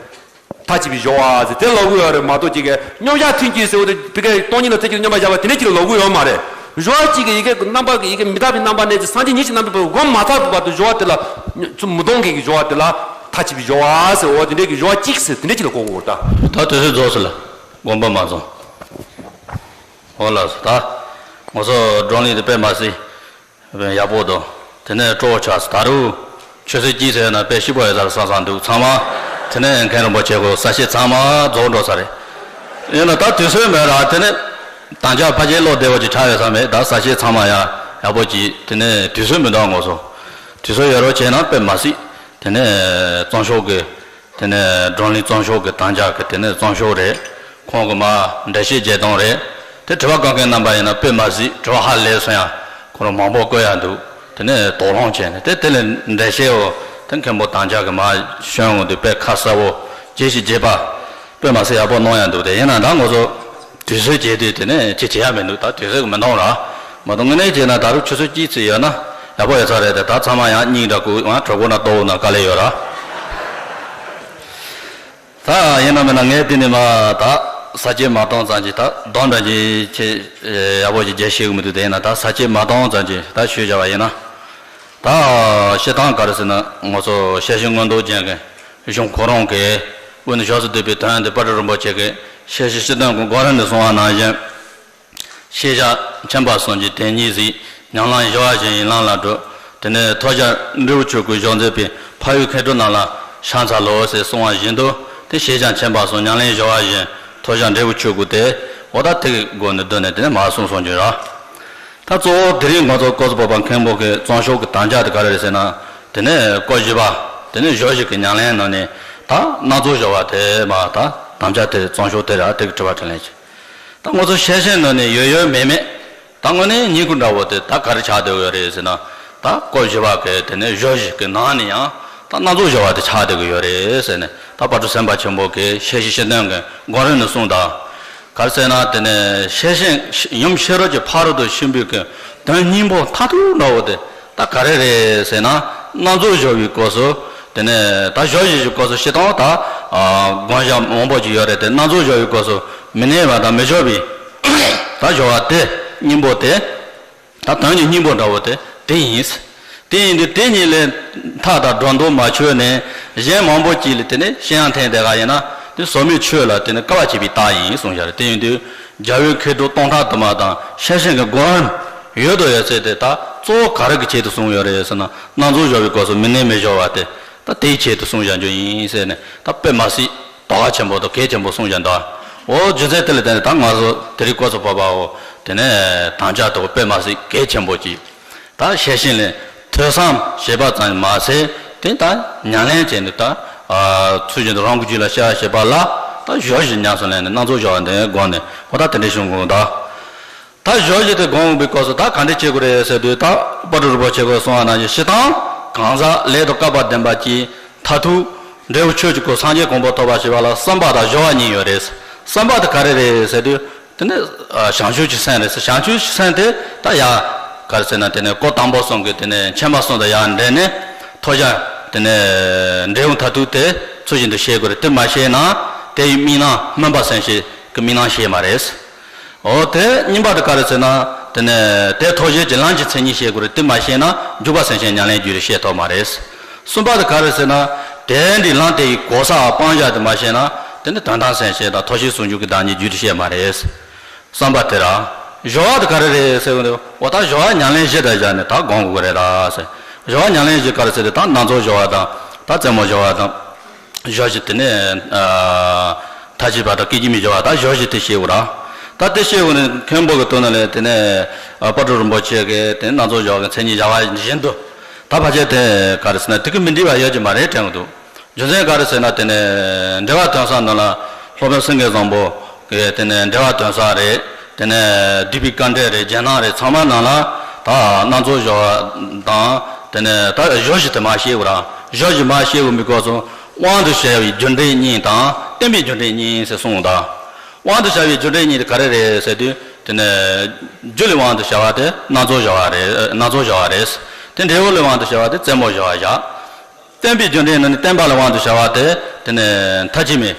མཐར་གྱིས་པའི་སྦྱོར་བ་ཟེར་དེ་ལབ་དགོས་ཡོད་རེད་མ་གཏོགས་ཅིག་གིས་མཉམ་གཞག་ཐུན་གཅིག་ཟེར་བ་དེ་ཕ་གིའི་སྟོང་ཉིད་ལ་ཐེག་གཅིག་ཏུ་མཉམ་པར་བཞག་པ་དེ་འདྲ་ཅིག་ལ་ལབ་དགོས་ཡོད་མ་རེད། སྦྱོར་བ་གཅིག་གི་ཡི་གེ་རྣམ་པ་གི་ཡི་གེ་མི་རྟག་པའི་རྣམ་པ་ནས་ཀྱི་སངས་རྒྱས་ཉིད་ཀྱི་རྣམ་པའི་བར་སྒོམ་མ་ཐག་ཏུ་བར་དུ་སྦྱོར་བ་དེ་ལ་ཚུར་མི་གཏོང་མཁན་གྱི་སྦྱོར་བ་དེ་ལ་མཐར་གྱིས་པའི་སྦྱོར་བ་ཟེར་འོ་དེ་འདྲ་གི་སྦྱོར་བ་གཅིག་ཟེར་དེ་འདྲ་ཅིག་ལ་གོ་དགོས་རེད་ད། ད་དུས་ཚོད་རྫོགས་སོང་ལ་དགོངས་པ་མ་ཚོམས། འོ་ལགས་སོ་ད། ང་ཚོ་བགྲོ་གླེང་དེ་དཔེ་མ་སྲིད། ཡག་པོ་འདུག་དེ་ནས་སྤྲོ་བོ་ཆགས་སོང་ད་རུང་ཆུ་ཚོད་གཅིག་ཟེར་ན་དཔེ་སྐྱིད་པོ་ཡོད་ས་རེད་བསམ་བསམ་འདུག་ཚང་མ་དེ་ནས་མཁན་རིན་པོ་ཆེ་ཁོ་ས་ཆ་ཚང་མ་རྫོགས་འགྲོ་ས་རེད། ཡིན་ན་ད་དུས་ཚོད་མེད་ར་དེ་ནས་དང་ཅག་ཕལ་ཆེར་བློ་བདེ་བོ་ཅིག་ཆགས་ཡོད་ས་མེད་ད་ས་ཆ་ཚང་མ་ཡང་ཡག་པོ་ཅིག་དེ་ནས་དུས་ཚོད་མི་འདུག་ང་ཚོ་དུས་ཚོད་ཡོད་རོགས་བྱས་ན་དཔེ་མ་སྲིད་དེ་ནས་བཙོན་ཤོག་གི་དེ་ནས་བགྲོ་གླེང་བཙོན་ཤོག་གི་དང་ཅག་གི་དེ་ནས་བཙོན་ཤོག་རེད། ཁོང་གི་མ་འགྲེལ་བཤད་བརྒྱད་སྟོང་རེད། དེ་དྲི་བ་བཀོད་མཁན་རྣམ་པ་ཡིན་ན་དཔེ་མ་སྲིད་དྲི་བ་ཧ་ལས་སོང་ཡང་ཁོ་རང་མང་པོ་བཀོད་ཡ་འདུག་དེ་ནས་དོགས་སློང་བྱས་ནས་དེ་དེ་ལས་འགྲེལ་བཤད་འོ་དེ་མཁན་པོ་དང་ཅག་གི་མ་ཤོད་འོང་དུས་དཔེ་ཁ་གསལ་བོ་རྒྱས་ཤིག་རྒྱས་པ་དཔེ་མ་སྲིད་ཡག་པོ་གནང་ཡ་འདུག་དེ་ཡིན་ན་ད་ང་ཚོ་དུས་ཚོད་བརྗེས་དུས་དེ་ནས་ཅི་བྱེད་ཡ་མི་འདུག་ད་དུས་ཚོད་མི་འདང་ར་མ་གཏོགས་དངོས་གནས་བྱས་ན་ད་རུང་ཆུ་ཚོད་གཅིག་ཙམ་ཡོད་ན་ཡག་པོ་ཡོད་ས་རེད་དེ་ད་ཚང་མ་ཡང་སྙིང་འདྲ་ཁུག་ཡང་གྲོད་ཁོག་ན་ལྟོགས་ན་དཀའ་ལས་ཡོད་ར། ད་ཡིན་ན་མིན་ན་ངས་དེ་ནས་མ་ད་ས་བཅད་མ་བཏང་ཙམ་གྱིས་ད་སྡོམ་འདྲ་གྱི་ཆེ་ཡག་པོ་ཞིག་རྒྱས་ཤེས་གི་མི་འདུག་དེ་ཡིན་ན་ད་ས་བཅད་མ་བཏང་ཙམ་གྱིས་ད་ཞུས་བྱ་བ་ཡིན་ན། ད་བཤད་སྟངས་ག་རེ་ཟེར་ན་ང་ཚོ་ཤེར་ཕྱིན་མངོན་རྟོགས་ཅན་གྱི་གཞུང་ཁོ་རང་གི་དབུ་ནས་ཕྱོགས་སུ་བསྡུས་པའི་དོན་དེ་དཔལ་སྤྲུལ་རིན་པོ་ཆེ་གི་ཤེར་ཕྱིན་སྤྱི་དོན་གྱི་གོ་རིམ་དུ་གསུངས་པ་ནང་བཞིན། ཤེས་བྱ་མཁྱེན་པ་གསུམ་གྱི་དོན་གཉིས་གཟིགས། ཉམས་ལེན་ཞི་བ་བཞིའི་ལམ་ལ་འགྲོ། དེ་ནས་ཐོས་རྒྱལ་འབྲས་བུ་ཆོས་སྐུའི་གཞུང་མཛད་པའི་ཕ་ཡུལ་མཁས་གྲུབ་རྣམས་ལ་ཕྱག་འཚལ་ལོ་ཞེས་གསུངས་པ་བཞིན་དུ་དེ་ཤེས་བྱ་མཁྱེན་པ་གསུམ་ཉམས་ལེན་ཞི་བ་བཞིན་ཐོས་རྒྱལ་འབྲས་བུ་ཆོས་སྐུ་སྟེ། འོ་ད་དེ་གི་སྒོ་ནས་བསྡུས་ནས་དེ་ནས་མར་གསུངས་སོང་རྒྱུ་ར། ད་གཙོ་བོ་དེ་རིང་ང་ཚོ་སྐོར་ཚོ་བོད་པ་མཁན་པོ་གི་རྩོམ་ཤོག་གི་དམ་བཅའ་དེ་ག་རེ་རེད་ཟེར་ན། དེ་ནས་སྐོར་བཞི་པ། དེ་ནས་གཞོགས་བཞི་གི་ཉམས་ལེན་ནང་ནས་ད་སྣ་ཚོགས་སྦྱོར་བ་དེ་མ་ད་དམ་བཅའ་དེ་རྩོམ་ཤོག་དེ་ར་དེ་གི་དྲི་བ་དྲིས་ལན་བྱེད། ད་ང་ཚོ་ཤེར་ཕྱིན་ནང་ནས་ཡོད་ཡོད་མེད་མེད། ད་དངོས་གནས་སྙིང་ཁུ་འདྲ་བོ་དེ་ད་ག་རེ་ཆགས་བསྡད་ཡོད་རེད་ཟེར་ན། ད་སྐོར་བཞི་པ་གི་དེ་ནས་གཞོགས་བཞི་གི་ནང་ནས་ཡང་ད་སྣ་ཚོགས་སྦྱོར་བ་དེ་ཆགས་བསྡད་ཀྱི་ཡོད་རེད་ཟེར་ནས། ད་དཔལ་སྤྲུལ་སེམས་དཔའ་ཆེན་པོ་གི་ཤེར་ཕྱིན་སྤྱི་དོན་གི་མགོ་རིམ་ནས་གསུངས་དང་། ག་རེ་ཟེར་ན། དེ་ནས་ཤེར་ཕྱིན་ཡུམ་ཤེས་རབ་ཀྱི་ཕ་རོལ་ཏུ་ཕྱིན་པའི་གི་དོན་སྙིང་པོ་མཐར་ཐུག་འདྲ་བོ་དེ་ད་ག་རེ་རེད་ཟེར་ན། སྣ་ཚོགས་སྦྱོར་བའི་སྐབས་སུ། དེ་ནས་ད་གཞོགས་བཞི་གི་སྐབས་སུ་སྤྱིར་བཏང་ད་ཨ་དགོངས་བཞག་མང་པོ་ཅིག་ཡོད་རེད་དེ། སྣ་ཚོགས་སྦྱོར་བའི་སྐབས་སུ་མི་གནས་པ་དང་མི་སྦྱོར་བའི་ད་སྦྱོར་བ་དེ་སྙིང་པོ་དེ། ད་དོན་གྱི་སྙིང་པོ་འདྲ་བོ་དེ་དེ་ཡིན། དེ་ཡིན་དུས་དེ་གཉིས་ལས་མཐའ་དང་སྒྲོ་འདོགས་མ་ཆོད་ནས་གཞན་མང་པོ་ཅིག་ལ་དེ་ནས་ཤེས་ཡོན་ཐོན་བསྡད་ག་ཡིན་ན། དེ་ཟབ་མོའི་ཆོས་ལ་དེ་ནས་དཀའ་བ་སྤྱད་པའི་རྟགས་ཡིན་གསུངས་བཞག་རེད། དེ་ཡིན་དུས་རྒྱལ་བའི་མཁས་གྲུབ་སྟོང་ཕྲག་དུ་མ་དང་ཤེར་ཕྱིན་གྱི་གོ་རིམ་ཡོད་དོ་ཡོད་ཚད་དེ་ད་གཙོ་བོ་ག་རེ་གི་ཆེད་དུ་གསུངས་ཡོད་རེད་ཟེར་ན། སྣ་ཚོགས་སྦྱོར་བའི་སྐབས་སུ་མི་གནས་མི་སྦྱོར་བ་དེ་ད་དེའི་ཆེད་དུ་གསུངས་བཞག་རྒྱུ་ཡིན་ཟེར་ནས། ད་དཔེ་མ་སྲིད་དོ་གལ་ཆེན་པོ་དང་གལ་ཆེན་པོ་གསུངས་བཞག་འདུག་འོ་རྒྱུ་མཚན་དེ་ལ་བརྟེན་ནས་ད་ང་ཚོ་དེ་རིང་སྐོར་ཚོ་བབ་པའོ། དེ་ནས་དམ་བཅའ་དང་དཔེ་མ་སྲིད་གལ་ཆེན་པོ་ཅིག་ད་ཤེར་ཕྱིན་ལས་ཐོས་བསམ་བྱེད་པ་ཙམ་མ་ཟད། དེ་ད་ཉམས་ལེན་བྱས་ནས་ད་ཚུལ་བཞིན་དུ་རང་གི་རྒྱུད་ལ་ཤར་བྱེད་པ་ལ་ད་གཞོགས་བཞི་ཉམས་སུ་ལེན་ནས་སྣ་ཚོགས་སྦྱོར་བ་འདི་སྒོམ་ནས། འོ་ད་དེ་འདྲའི་གཞུང་དགོངས་དང་། ད་གཞོགས་བཞི་དེ་སྒོམ་དགོས་པའི་སྐབས་སུ་ད་ག་འདྲ་བྱེད་དགོས་རེད་ཟེར་དུས། ད་དཔལ་སྤྲུལ་རིན་པོ་ཆེ་གིས་གསུངས་པ་ནང་བཞིན་སྤྱིར་བཏང་གང་ཟག་ལས་དང་སྐལ་པ་ལྡན་པ་གྱིས་མཐར་ཐུག་འབྲས་བུ་ཆོས་ཀྱི་སྐུ་སངས་རྒྱས་གོ་འཕང་ཐོབ་པར་བྱེད་པ་ལ་བསམ་པ་དང་སྦྱོར་བ་གཉིས་ཡོད་རེད། བསམ་པ་དེ་ག་རེ་རེད་ཟེར་དུས། དེ་ནི་ཨ་བྱང་ཆུབ་ཀྱི་སེམས་རེད་ཟེར། བྱང་ཆུབ་ཀྱི་སེམས་དེ་ད་ཡ་ག་རེ་ཟེར་ན། དེ་ནི་སྐོར་དང་པོ་གསུམ་གྱི་དེ་ནི་མཁྱེན་པ་གསུམ་དང་ཡར་འབྲེལ་ནས་ཐོབ་བྱ་དེ་ནི་འབྲས་བུ་མཐར་ཐུག་དེ་ཚུལ་བཞིན་དུ་ཤེས་དགོས་རེད། དེ་མ་ཤེས་ན་དེ་ཡི་དམིགས་རྣམ་སྨོན་པ་སེམས་བསྐྱེད་ཀྱི་དམིགས་རྣམ་ཤེས་མ་རེད། འོ་དེ་གཉིས་པ་དེ་ག་རེ་ཟེར་ན། དེ་ནས་དེ་ཐོབ་བྱེད་ཀྱི་ལམ་གྱི་མཚན་ཉིད་ཤེས་དགོས་རེད། དེ་མ་ཤེས་ན་འཇུག་པ་སེམས་བསྐྱེད་ཉམས་ལེན་རྒྱུད་ལ་ཤེས་ཐུབ་མ་རེད། གསུམ་པ་དེ་ག་རེ་ཟེར་ན། དེ་འདྲའི་ལམ་དེ་ཡི་གོ་ས་སྤང་བྱ་དེ་མ་ཤེས་ན། དེ་ནི་དོན་དམ་སེམས་བསྐྱེད་དང་ཐོབ་བྱའི་ཟུང་འཇུག་གི་བདག་ཉིད་རྒྱུད་ལ་ཤེས་མ་རེད། བསམ་པ་དེ་ར། སྦྱོར་བ་དེ་ག་རེ་རེད་ཟེར་བ་ནི། འོ་ད་སྦྱོར་བ་ཉམས་ལེན་བཞི་དང་སྦྱར་ནས་ད་སྒོམ་དགོས་ཀྱི་རེད་ད་ཟེར། སྦྱོར་བ་ཉམས་ལེན་བཞི་ག་རེ་ཟེར་དུས། ད་སྣ་ཚོགས་སྦྱོར་བ་དང་། ད་རྩེ་མོ་སྦྱོར་བ་དང་། གཞོགས་བཞི་དེ་ནས་ཨ་མཐའ་བཞི་པ་དང་སྐད་ཅིག་མའི་སྦྱོར་བ། ད་གཞོགས་བཞི་དེ་ཤེས་དགོས་ར། ད་དེ་ཤེས་དགོས་ནི་མཁན་པོ་གི་དོན་ལ་དེ་ནས་ཨ་དཔལ་སྤྲུལ་རིན་པོ་ཆེ་གིས་དེ་ནས་སྣ་ཚོགས་སྦྱོར་བ་གི་མཚན་ཉིད་སྦྱར་བ་བཞིན་དུ། ད་ཕལ་ཆེར་དེ་ག་རེ་ཟེར་ན། དེ་གི་མི་འགྲིག་པ་ཡོད་ཀྱི་མ་རེད་དྲན་གྱི་འདུག་རྒྱུ་མཚན་ག་རེ་ཟེར་ན། དེ་ནས་འགྲེལ་པ་དོན་གསལ་ནང་ལ་སློབ་དཔོན་སེང་གེ་བཟང་པོ་གིས་དེ་ནས་འགྲེལ་པ་དོན་གསལ་རེད། དེ་ནས་བསྡུས་པའི་དཀའ་འགྲེལ་རེད། རྒྱན་སྣང་རེད། ཚང་མ་ནང་ལ་ད་སྣ་ཚོགས་སྦྱོར་བ་དང་། དེ་ནས་ད་གཞོགས་བཞི་དེ་མར་ཤེས་དགོས་ར། གཞོགས་བཞི་མར་ཤེས་དགོས་པའི་སྐབས་སུ་དབང་དུ་བྱ་བའི་རྒྱུ་འབྲས་གཉིས་དང་བརྟེན་པའི་རྒྱུ་འབྲས་གཉིས་ཟེར་གསུངས་ད། དབང་དུ་བྱ་བའི་རྒྱུ་འབྲས་གཉིས་དེ་ག་རེ་རེད་ཟེར་དུས། དེ་ནས་རྒྱུ་ལས་དབང་དུ་བྱ་བ་དེ་སྣ་ཚོགས་སྦྱོར་བ་རེད། སྣ་ཚོགས་སྦྱོར་བ་རེད། དེ་འབྲས་བུ་ལས་དབང་དུ་བྱ་བ་དེ་རྩེ་མོ་སྦྱོར་བ་བཞག་བརྟེན་པའི་རྒྱུ་འབྲས་ནི་བརྟེན་པ་ལས་དབང་དུ་བྱ་བ་དེ། དེ་ནས་མཐའ་བཞི་མའི་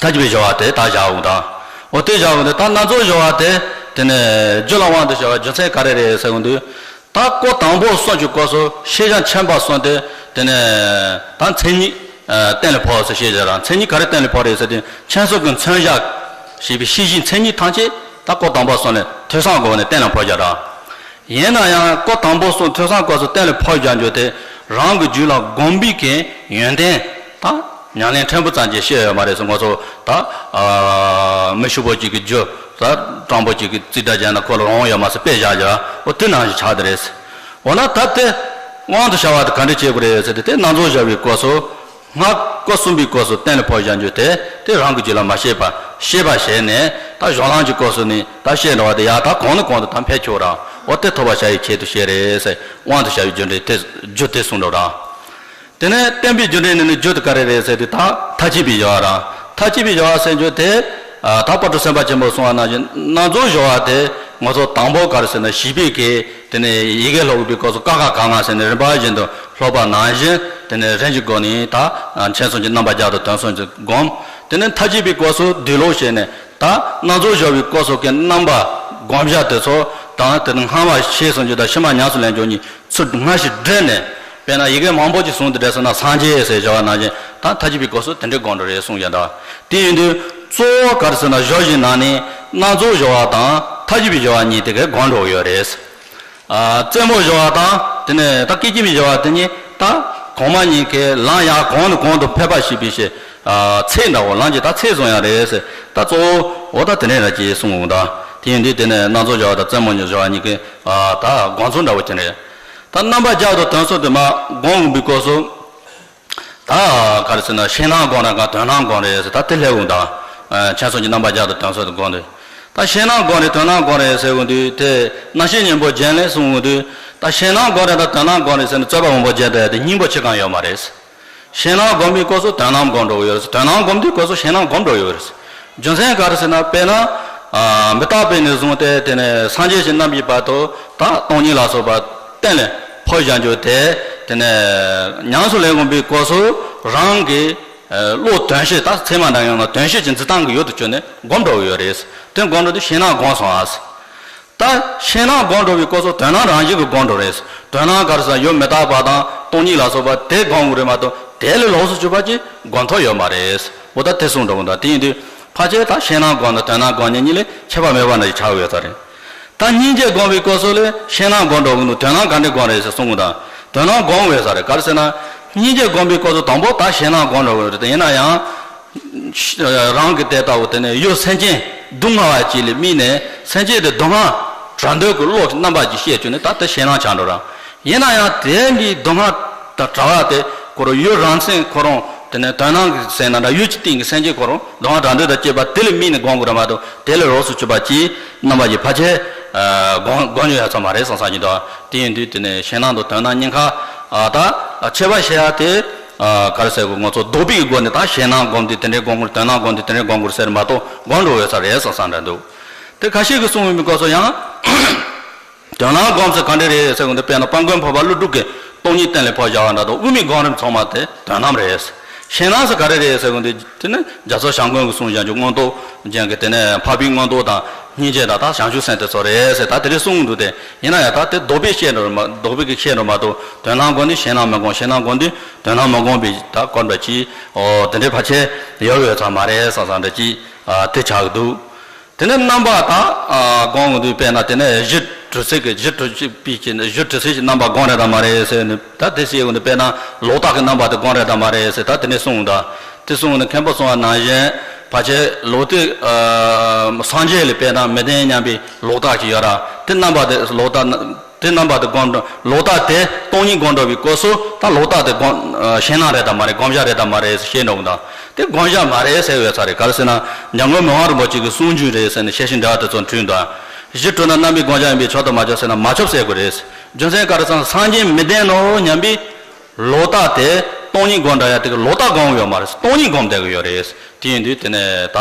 མཐའ་བཞི་པའི་སྦྱོར་བ་དེ་ད་བཞག་འོང་ད། འོ་དེ་བཞག་འོང་དུས། ད་སྣ་ཚོགས་སྦྱོར་བ་དེ་དེ་ནས་རྒྱུ་ལ་དབང་དུ་བྱ་བའི་རྒྱུ་མཚན་ག་རེ་རེད་ཟེར་འོང་དུས། ད་སྐོར་དང་པོ་གསུམ་གྱི་སྐབས་སུ་ཤེས་བྱ་མཁྱེན་པ་གསུམ་དེ་དེ་ནས་ད་མཚན་ཉིད་ཨ་གཏན་ལ་ཕབ་ཟེར་བཤད་བྱ་ར། མཚན་ཉིད་ག་རེ་གཏན་ལ་ཕབ་རེད་ཟེར་དུས། མཁྱེན་གསུམ་གྱི་མཚོན་བྱ་ཞེས་པའི་ཤེས་བྱའི་མཚན་ཉིད་ཐམས་ཅད་ད་སྐོར་དང་པོ་གསུམ་ལ་ཐོས་བསམ་སྒོ་ནས་གཏན་ལ་ཕབ་བྱ་ར། ཡིན་ན་ཡང་སྐོར་དང་པོ་གསུམ་ཐོས་བསམ་སྐབས་སུ་གཏན་ལ་ཕབ་བྱ་རྒྱུ་དེ་རང་གི་རྒྱུད་ལ་སྒོམ་པའི་གི་ཡོན་ཏན་དང་ཉམས་ལེན་ཕྲན་བུ་ཙམ་གྱིས་ཤེས་ཡོད་མ་རེད་ཟེར། ང་ཚོ་ད་ཨ་མི་ཕྱུག་པོ་གཅིག་གི་རྒྱུ་ད་སྤྲང་པོ་གཅིག་གིས་རྩིས་འདྲ་བྱས་ན་ཁོ་ལ་རང་དབང་ཡོད་མ་ཟེར་དཔེ་བཞག་བྱ། འོ་དེ་ནང་བཞིན་ཆགས་བསྡད་རེད། འོ་ན་ད་དེ་དབང་དུ་བྱ་བ་དེ་ག་འདྲ་བྱེད་དགོས་རེད་ཟེར་དུས། དེ་སྣ་ཚོགས་སྦྱོར་བའི་སྐབས་སུ། སྔ་སྐོར་གསུམ་པའི་སྐབས་སུ་གཏན་ལ་ཕབ་བྱ་རྒྱུ་དེ་དེ་རང་གི་རྒྱུད་ལ་མ་སྐྱེས་པ་ཤེས་པ་བྱས་ནས། ད་གཞུང་ལམ་གྱི་སྐབས་སུ་ནི་ད་ཤེས་འགྲོ་བ་དེ་ཡར་ད་གོང་ནས་གོང་དུ་ད་འཕེལ་ཆོག་ར། འོ་དེ་ཐོབ་པར་བྱ་བའི་ཆེད་དུ་བཤད་རེད་ཟེར། དབང་དུ་བྱ་བའི་རྒྱུ་འབྲས་དེ་རྒྱུ་དེ་གསུངས་འགྲོ་ར། དེ་ནས་བརྟེན་པའི་རྒྱུ་འབྲས་ནི་ནི་རྒྱུ་དེ་ག་རེ་རེད་ཟེར་དུས། ད་མཐའ་གཅིག་པའི་སྦྱོར་བ་ར། མཐའ་གཅིག་པའི་སྦྱོར་བ་ཟེར་རྒྱུ་དེ་ཨ་ད་དཔལ་སྤྲུལ་སེམས་དཔའ་ཆེན་པོས་གསུངས་པ་ནང་བཞིན་སྣ་ཚོགས་སྦྱོར་བ་དེ་ང་ཚོ་དང་པོ་ག་རེ་ཟེར་ན། བྱིས་པའི་གི་དེ་ནས་ཡི་གེ་ཀློག་པའི་སྐབས་སུ་ཀ་ཁ་ག་ང་ཟེར་ནས་རིམ་པ་བཞིན་དུ་ཀློག་པ་ནང་བཞིན། དེ་ནས་རིམ་གྱིས་བསྒོམས་ནས་ད་མཁྱེན་གསུམ་གྱི་རྣམ་པ་བརྒྱ་དང་དོན་གསུམ་གྱིས་བསྒོམ། དེ་ནས་མཐའ་གཅིག་པའི་སྐབས་སུ་བསྡུས་ཀློག་བྱས་ནས། ད་སྣ་ཚོགས་སྦྱོར་བའི་སྐབས་སུ་གི་རྣམ་པ་སྒོམ་བྱ་དེ་ཚོ་དང་། དེ་ནས་སྔ་མ་ཤེས་གསུམ་གྱི་དང་ཕྱི་མ་ཉམས་སུ་ལེན་རྒྱུ་གཉིས་ཚུར་སྔ་ཕྱི་སྦྲེལ་ནས། དཔེར་ན་ཡི་གེ་མང་པོ་ཅིག་བཟུང་སྟེ་བསྒྲིལ་སོང་ན། སངས་རྒྱས་ཟེར་བྱ་བ་ནང་བཞིན་ད་མཐའ་གཅིག་པའི་སྐབས་སུ་དེ་འདྲའི་སྒོམ་འགྲོ་རེད་གསུངས་ཀྱང་འདུག་དེ་ཡིན་དུས་གཙོ་བོ་ག་རེ་ཟེར་ན། སྦྱོར་བཞིའི་ནང་ནས་སྣ་ཚོགས་སྦྱོར་བ་དང་མཐའ་གཅིག་པའི་སྦྱོར་བ་གཉིས་དེ་གའི་སྒོམ་འགྲོ་ཡོད་རེད། ཨ་རྩེ་མོ་སྦྱོར་བ་དང་དེ་ནས་ད་སྐད་ཅིག་མའི་སྦྱོར་བ་དེ་གཉིས་ད་གོང་མ་གཉིས་ཀའི་ལམ་ཡར་གོང་ནས་གོང་དུ་འཕེལ་བ་ཞེས་པའི་ཕྱིར། ཚད་འདྲ་བོ་ལམ་གྱི་ད་ཚད་བཟུང་ཡ་རེད་ཟེར། ད་གཙོ་བོ་འོ་ད་དེ་འདྲ་ར་ཅིག་གསུང་འོང་ད། དེ་ཡིན་དུས་དེ་ནས་སྣ་ཚོགས་སྦྱོར་བ་དང་རྩེ་མོ་སྦྱོར་བ་གཉིས་ཀའི་ད་དགོངས་ཚུལ་འདྲ་བོ་ཅིག་རེད། ད་རྣམ་པ་བརྒྱད་དང་དོན་གསུམ་དེ་མར་སྒོམ་འོང་བའི་སྐབས་སུ། ད་ག་རེ་ཟེར་ན་ཤིང་སྣ་སྒོམ་རེད་ག་དོན་སྣ་སྒོམ་རེད་ཟེར། ད་དེ་སླེབས་འོང་ད། མཁྱེན་སོང་གི་རྣམ་པ་བརྒྱད་དང་དོན་གསུམ་དེ་སྒོམ་དུས། ད་ཤིང་སྣ་སྒོམ་རེད་དོན་སྣ་སྒོམ་རེད་ཟེར་འོང་དུས་དེ་རྣམ་བཤད་སྙིང་པོ་རྒྱན་ལས་གསུང་འོང་དུས། ད་ཤིང་སྣ་སྒོམ་རེད་དང་དོན་སྣ་སྒོམ་རེད་ཟེར་ནས་རྩོད་པ་མང་པོ་བྱས་ད་ཡ་དེ་སྙིང་པོ་ཆེ་གང་ཡོད་མ་རེད། ཤིང་སྣ་སྒོམ་པའི་སྐབས་སུ་དོན་སྣ་སྒོམ་འགྲོ་གི་ཡོད་རེད། དོན་སྣ་སྒོམ་དུས་སྐབས་སུ་ཤིང་སྣ་སྒོམ་འགྲོ་གི་ཡོད་རེད། རྒྱུ་མཚན་ག་རེ་ཟེར་ན་དཔེར་ན། མི་རྟག་པའི་ནས་བཟུང་སྟེ་དེ་ནས་སངས་རྒྱས་ཀྱི་རྣམ་པའི་བར་དུ་ད་སྟོང་ཉིད་ལ་སོགས་པ་གཏན་ལ་ཕབ་བཞག་རྒྱུ་དེ། དེ་ནས་ཉམས་སུ་ལེན་དགོས་པའི་སྐབས་སུ་རང་གི་བློ་དོན་བྱེད་ད་ཚད་མ་འདྲ་ཡང་ན་དོན་བྱེད་ཀྱི་འཛིན་སྟངས་ཀྱི་ཡུལ་དུ་བཅོས་ནས་སྒོམ་འགྲོ་གི་ཡོད་རེད། དེ་སྒོམ་འགྲོ་དུས་ཤིང་སྣ་སྒོམ་སོང་ཨ། ད་ཤིང་སྣ་སྒོམ་འགྲོ་བའི་སྐབས་སུ་དོན་སྣ་རང་བཞིན་གྱིས་སྒོམ་འགྲོ་རེད། དོན་སྣ་ག་རེ་ཟེར་ཡུལ་མི་རྟག་པ་དང་སྟོང་ཉིད་ལ་སོགས་པ་དེ་སྒོམ་དགོས་རེད་མ་གཏོགས་དེ་ལས་ལོགས་སུ་གྱུར་པ་ཅིག་སྒོམ་ཐབས་ཡོད་མ་རེད། འོ་ད་དེ་གསུངས་འགྲོ་གི་འདུག་དེ་ཡིན་དུས་ཕལ་ཆེར་ད་ཤིང་སྣ་སྒོམ་དང་དོན་སྣ་སྒོམ་གཉིས་གཉིས་ལས་ཁྱད་པར་མེད་པ་འདྲ་ཞིག་ཆགས་ཡོད་ས་རེད། ད་སྙིང་རྗེ་སྒོམ་པའི་སྐབས་སུ་ལས་ཤིང་སྣ་སྒོམ་འགྲོ་གི་འདུག་དོན་སྣ་ག་འདྲ་སྒོམ་རེད་ཟེར་གསུང་གི་འདུག་དོན་སྣ་སྒོམ་འོས་ས་རེད། ག་རེ་ཟེར་ན་སྙིང་རྗེ་སྒོམ་པའི་སྐབས་སུ་དང་པོ་ད་ཤིང་སྣ་སྒོམ་འགྲོ་གི་རེད། ཡིན་ན་ཡང་། རང་གི་དེ་ལྟ་བུ་དེ་ནས་ཡུལ་སེམས་ཅན་སྡུག་བསྔལ་བ་ཅིག་ལ་དམིགས་ནས་སེམས་ཅན་དེ་སྡུག་བསྔལ་བྲལ་འདོད་ཀྱི་བློ་གི་རྣམ་པ་ཅིག་སྐྱེས་བྱུང་ནས་ད་དེ་ཤིང་སྣ་ཆགས་འགྲོ་ར། ཡིན་ན་ཡང་དེ་འདྲའི་སྡུག་བསྔལ་དང་བྲལ་བ་དེ་ཁོ་རང་ཡུལ་རང་མཚན་ཁོ་རང་དེ་ནས་དོན་སྣང་གི་ཟེར་ན་འདྲ་ཡུལ་གྱི་སྟེང་གི་སེམས་ཅན་ཁོ་རང་སྡུག་བསྔལ་བྲལ་འདོད་དང་བཅས་པ་དེ་ལ་དམིགས་ནས་སྒོམ་དགོས་ར་མ་གཏོགས་དེ་ལས་ལོགས་སུ་གྱུར་པ་ཅིག་རྣམ་པ་ཅིག་ཕལ་ཆེར་སྒོམ་སྒོམ་ཉོ་ཡ་ཚོད་མ་རེད་བསམ་བསམ་གྱི་འདུག་དེ་ཡིན་དུས་དེ་ནས་ཤིང་སྣ་དང་དོན་སྣ་གཉིས་ཀ་ད་ཁྱད་པར་བཤད་ཡ་དེ། ག་རེ་ཟེར་དགོས། ང་ཚོ་ལྡོག་པའི་སྒོ་ནས་ད་ཤིང་སྣ་སྒོམ་དུས་དེ་འདྲའི་སྒོམ་དགོས། དོན་སྣ་སྒོམ་དུས་དེ་འདྲའི་སྒོམ་དགོས་ཟེར་མ་གཏོགས་སྒོམ་འགྲོ་འོས་ས་རེད་བསམ་བསམ་འདྲ་འདུག་དེ་ཁ་ཤས་ཀྱིས་གསུངས་ཡོད་པའི་སྐབས་སུ་ཡང་དོན་སྣ་སྒོམ་ཟེར་ག་འདྲ་རེད་ཟེར་གོ་འདི་དཔེར་ན་དཔལ་མགོན་འཕགས་པ་ཀླུ་སྒྲུབ་ཀྱིས་སྟོང་ཉིད་གཏན་ལ་ཕབ་བཞག་པ་འདྲ་འདུག་དབུ་མའི་སྒོམ་རིམ་ཚང་མ་དེ་དོན་སྣ་རེད། ཤིང་སྣ་ཟེར་ག་རེ་རེད་ཟེར་གོ་འདི་དེ་ནི་རྒྱ་མཚོ་བྱམས་མགོན་གྱིས་གསུངས་བཞག་རྒྱུ་མངོན་རྟོགས་རྒྱན་གྱི་དེ་ནས་འཕགས་པའི་མངོན་རྟོགས་དང་སྙིང་རྗེ་དང་ད་བྱང་ཆུབ་སེམས་དེ་ཚོ་རེད་ཟེར་ད་དེ་འདྲ་གསུངས་འདུག་དེ་ཡིན་ན་ཡང་ད་དེ་ལྡོག་པའི་བཤད་འགྲོ་མ་ལྡོག་པའི་གི་བཤད་འགྲོ་མ་གཏོགས་དོན་སྣ་སྒོམ་དུས་ཤིང་སྣ་མི་སྒོམ། ཤིང་སྣ་སྒོམ་དུས་དོན་སྣ་མི་སྒོམ་པའི་ད་སྐོར་འདྲ་ཅིག་འོ་དེ་འདྲའི་ཕལ་ཆེར་ཡོད་ཡོད་ཚང་མ་རེད་བསམ་བསམ་འདྲ་ཅིག་དེ་ཆགས་ཀྱི་འདུག་དེ་ནས་རྣམ་པ་དག་སྒོམ་འོང་དུས་དཔེར་ན་དེ་ནས་གཞི་གྲུབ་ཚུལ་གྱི་གཞི་གྲུབ་ཚུལ་པའི་གཞི་གྲུབ་ཚུལ་གྱི་རྣམ་པ་སྒོམ་རེད་དམ་མ་རེད་ཟེར་ནས་ད་དེ་ཟེར་འོང་དུས་དཔེར་ན་ལོག་ལྟ་གི་རྣམ་པ་དེ་སྒོམ་རེད་དམ་མ་རེད་ཟེར་ད་དེ་ནས་གསུངས་འོང་ད། དེ་གསུངས་འོང་ནས་མཁན་པོ་གསུངས་པ་ནང་བཞིན་ཕལ་ཆེར་ལོག་ལྟའི་སངས་རྒྱས་ལ་དཔེར་ན་མི་ལྡན་སྙམ་པའི་ལོག་ལྟ་ཅིག་ཡོད་ར། དེ་རྣམ་པ་དེ་ལོག་ལྟ་དེ་རྣམ་པ་དེ་སྒོམ་ལོག་ལྟ་དེ་སྟོང་ཉིད་སྒོམ་འགྲོ་བའི་སྐབས་སུ་ད་ལོག་ལྟ་དེ་སྒོམ་ཤིང་སྣ་རེད་དམ་མ་རེད། སྒོམ་བྱ་རེད་དམ་མ་རེད་ཟེར་བཤད་འགྲོ་གི་འདུག་དེ་སྒོམ་བྱ་མ་རེད་ཟེར་བའི་ཚ་རེད། ག་རེ་ཟེར་ན་འཇམ་མགོན་མི་དབང་རིན་པོ་ཆེ་གི་གསུང་རྒྱུན་རེད་ཟེར་ནས་བཤད་ཤིང་འགྲེལ་བ་དེ་ཚོ་འཁྲུལ་འདུག་གཞི་གྲུབ་ན་རྣམ་པའི་སྒོམ་བྱ་ཡིན་པས་ཆོག་དང་མ་ཆོག་ཟེར་ན་མ་ཆོག་ཟེར་དགོས་རེད། རྒྱུ་མཚན་ག་རེ་ཟེར་ན་སངས་རྒྱས་མི་ལྡན་ནོ་སྙམ་པའི་ལོག་ལྟ་དེ་སྟོང་ཉིད་སྒོམ་འདྲ་ཡ་དེ་གི་ལོག་ལྟ་སྒོམ་ཡོད་མ་རེད། སྟོང་ཉིད་སྒོམ་བསྡད་གི་ཡོད་རེད། དེ་ཡིན་དུས་དེ་ནས་ད་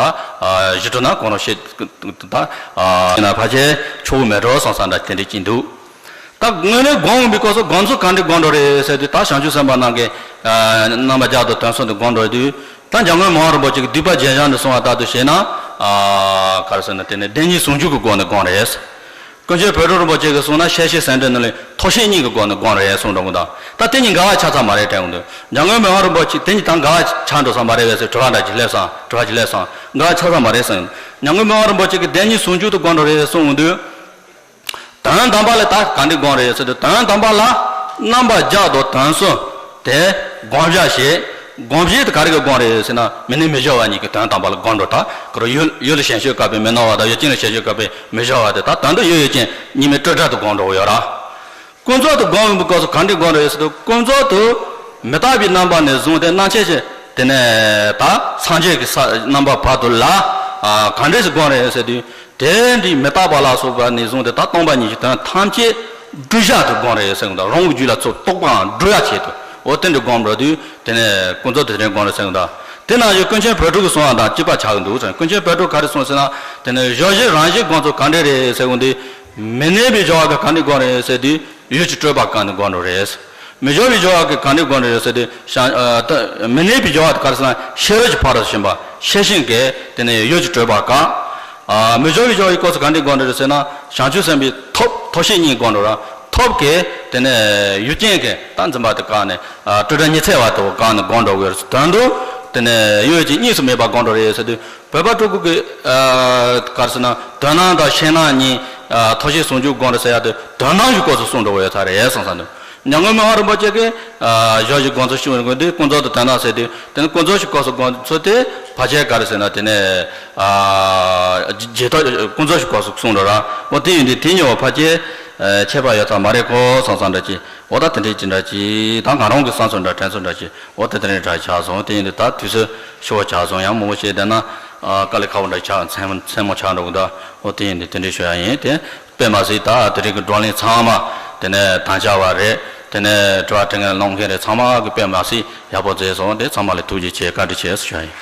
གཞི་གྲུབ་ན་གོང་ལ་བཤད་ད་ཡིན་ན་ཕལ་ཆེར་ཆོག་གི་མེད་འགྲོ་བསམ་བསམ་འདྲ་དེ་འདྲ་ཅིག་འདུག་ད་དངོས་གནས་སྒོམ་འོང་བའི་སྐབས་སུ་སྒོམ་ཚུལ་ག་འདྲ་སྒོམ་འགྲོ་རེད་ཟེར་དུས་ད་བྱང་ཆུབ་སེམས་དཔའ་རྣམས་ཀྱི་རྣམ་པ་བརྒྱད་དང་དོན་གསུམ་དུ་སྒོམ་འགྲོ་དུས་ད་འཇམ་མགོན་མི་དབང་རིན་པོ་ཆེ་གི་སྡིག་པ་རྒྱན་བཞག་ནས་གསུངས་པ་ལྟར་དུ་བྱས་ན་ག་རེ་ཟེར་ན་དེ་ནས་བདེན་གཉིས་ཟུང་འཇུག་གི་སྒོ་ནས་སྒོམ་རེད། ཀུན་མཁྱེན་བོད་ཕྲུག་རིན་པོ་ཆེ་གིས་གསུངས་ན་ཤེར་ཕྱིན་སེམས་འགྲེལ་ནང་ལས་ཐོབ་ཤེས་གཉིས་ཀྱི་སྒོ་ནས་སྒོམ་རེད་གསུངས་འགྲོ་གི་འདུག་ད་དེ་གཉིས་འགལ་བ་ཆགས་ཚར་མ་རེད་དྲན་གི་འདུག་འཇམ་མགོན་མི་དབང་རིན་པོ་ཆེ་དེ་གཉིས་ད་འགལ་བ་ཆགས་འགྲོ་ས་མ་རེད་པས་ཟེར་དྲི་བ་འདྲ་ཅིག་སླེབས་སོང་། དྲི་བ་ཅིག་སླེབས་སོང་། འགལ་བ་ཆགས་ས་མ་རེད་གསུངས། འཇམ་མགོན་མི་དབང་རིན་པོ་ཆེ་གིས་བདེན་གཉིས་ཟུང་འཇུག་ཏུ་སྒོམ་འགྲོ་རེད་གསུངས་འདུག་དོན་དམ་པ་ལ་ད་ག་འདྲ་སྒོམ་རེད་ཟེར་དུས་དོན་དམ་པ་ལ་རྣམ་པ་བརྒྱད་དང་དོན་གསུམ་དེ་སྒོམ་བྱ་ཞེས། སྒོམ་བྱེད་དེ་ག་རེ་གི་སྒོམ་རེད་ཟེར་ན་མི་གནས་མི་སྦྱོར་བ་གཉིས་ཀྱི་དོན་དམ་པ་ལ་སྒོམ་འགྲོ། ད་ཁོ་རང་ཡུལ་ཡུལ་ལ་ཞེན་སྤྱོད་བཀག་པའི་མི་སྣང་བ་དང་ཡུལ་ཅན་ལ་ཞེན་སྤྱོད་བཀག་པའི་མི་སྦྱོར་བ་དེ་ད་དོན་དུ་ཡུལ་ཡུལ་ཅན་གཉིས་མེད་སྤྲོས་བྲལ་དུ་སྒོམ་འགྲོ་གི་ཡོད་ར། ཀུན་རྫོབ་ཏུ་སྒོམ་པའི་སྐབས་སུ་ག་འདྲ་སྒོམ་རེད་ཟེར་དུས་ཀུན་རྫོབ་ཏུ་མི་རྟག་པའི་རྣམ་པ་ནས་བཟུང་སྟེ་རྣམ་ཤེས་ཀྱི་དེ་ནས་ད་སངས་རྒྱས་ཀྱི་ས་རྣམ་པ་བར་དུ་ལ་ག་འདྲ་ཞིག་སྒོམ་རེད་ཟེར་དུས། དེ་འདྲའི་མི་རྟག་པ་ལ་སོགས་པ་ནས་བཟུང་སྟེ་ད་སྟོང་པ་ཉིད་ཀྱི་དོན་ཐམས་ཅད་བསྒྲུབ་བྱ་དུ་སྒོམ་རེད་ཟེར་གི་འདུག་རང་གི་རྒྱུད་ལ་ཚུར་རྟོག་པའམ་བསྒྲུབ་ཡ་ཆེད་དུ་འོ་དེ་འདྲ་སྒོམ་རེད་དུས་དེ་ནས་ཀུན་རྫོབ་དེ་འདྲ་སྒོམ་རེད་ཟེར་གི་འདུག་དེ་ནང་བཞིན་ཀུན་མཁྱེན་བོད་ཕྲུག་གིས་གསུངས་པ་དང་གཅིག་པ་ཆགས་ཀྱི་འདུག་ཟེར། ཀུན་མཁྱེན་བོད་ཕྲུག་ག་རེ་གསུངས་ཟེར་ན། དེ་ནས་བརྗོད་གཞི་རང་བཞིན་སྒོམ་ཚུལ་ག་འདྲ་རེད་ཟེར་གོ་འདི། མི་གནས་པའི་སྦྱོར་བ་གིས་ག་འདྲ་སྒོམ་རེད་ཟེར་དུས། ཡུལ་གྱི་སྤྲོས་པ་བཀག་ནས་སྒོམ་འགྲོ་རེད། མི་སྦྱོར་བའི་སྦྱོར་བ་གིས་ག་འདྲ་སྒོམ་འགྲོ་རེད་ཟེར་དུས་ཤ་ཨ་ད་མི་གནས་པའི་སྦྱོར་བ་དེ་ག་རེ་ཟེར་ན་ཤེས་རབ་ཀྱི་ཕ་རོལ་ཏུ་ཕྱིན་པ་ཤེར་ཕྱིན་གྱིས་དེ་ནས་ཡུལ་གྱི་སྤྲོས་པ་བཀག་ཨ་མི་སྦྱོར་བའི་སྦྱོར་བའི་སྐབས་སུ་ག་འདྲ་སྒོམ་འགྲོ་རེད་ཟེར་ན་བྱང་ཆུབ་སེམས་དཔའི་ཐོབ་ཐོབ་ཤེས་གཉིས་སྒོམ་འགྲོ་ར། ཐོབ་ཀྱིས་དེ་ནས་ཡུལ་ཅན་གྱི་ད་འཛིན་པ་དེ་བཀག་ནས་ཨ་སྤྲོས་བྲལ་ཉི་ཚེ་བ་དེ་བཀག་ནས་སྒོམ་འགྲོ་དགོས་རེད། དོན་དུ་དེ་ནས་ཡུལ་གྱི་གཉིས་སུ་མེད་པ་སྒོམ་འགྲོ་རེད་ཟེར་དུས། བོད་པ་ཕྲུ་གུ་གི་ཨ་ག་རེ་ཟེར་ན་དོན་སྣང་དང་ཤེས་སྣང་གཉིས་ཨ་ཐོབ་ཤེས་ཟུང་འཇུག་སྒོམ་རེད་ཟེར་ཡ་དེ་དོན་སྣང་གི་སྐོར་སུ་གསུངས་འགྲོ་བ་ཡོད་ས་རེད་བསམ་བསམ་འདུག་མྱ་ངན་མི་དབང་རིན་པོ་ཆེ་གིས་ཨ་ཞོ་བཞི་དགོངས་རྫོགས་ཞུ་བའི་དགོངས་དེ་ཀུན་རྫོབ་ཏུ་དོན་དམ་ཟེར་དུས་དེ་ནི་ཀུན་རྫོབ་ཞིག་སྐབས་སུ་དགོངས་ཚུལ་དེ་ཕལ་ཆེར་ག་རེ་ཟེར་ན་དེ་ནས་ཨ་རྗེས་ཐོབ་ཀུན་རྫོབ་ཞིག་སྐབས་སུ་གསུངས་འགྲོ་ར། འོ་དེ་ཡིན་དུས་དེ་གཉིས་བར་ཕལ་ཆེར་ཨ་ཁྱད་པར་ཡོད་ས་མ་རེད་ཁོ་བསམ་བསམ་འདྲ་ཅིག་འོ་ད་དེ་འདྲའི་ཅི་འདྲ་ཅིག་ད་ང་རང་གི་བསམ་ཚུལ་འདྲ་དྲན་ཚུལ་འདྲ་ཅིག་འོ་དེ་དེ་འདྲའི་འདྲ་ཆགས་སོང་། དེ་ཡིན་དུས་ད་དུས་ཚོད་ཤོར་བ་ཆགས་སོང་། ཡང་མང་པོ་བཤད་བསྡད་ན་ཨ་དཀའ་ལས་ཁག་པོ་འདྲ་ཆགས་མཚན་མཚན་མོ་ཆགས་འགྲོ་གི་འདུག་འོ་དེ་ཡིན་དུས་དེ་འདྲའི་ཞུ་ཡ་ཡིན། དེ་དཔེ་མ་སྲིད་ད་དེ་རིང་གི་བགྲོ་གླེང་ཚང་མ་དེ་ནས་དམ་བཅའ་བ་རེད། དེ་ནས་དྲི་བ་དྲི་མཁན་གློག་མཁན་རེད། ཚང་མ་གི་དཔེ་མ་སྲིད་ཡག་པོ་མཛད་སོང་། དེ་ཚང་མ་ལ་ཐུགས་རྗེ་ཆེ་བཀའ་དྲིན་ཆེ་ཞུ་ཡ་ཡིན།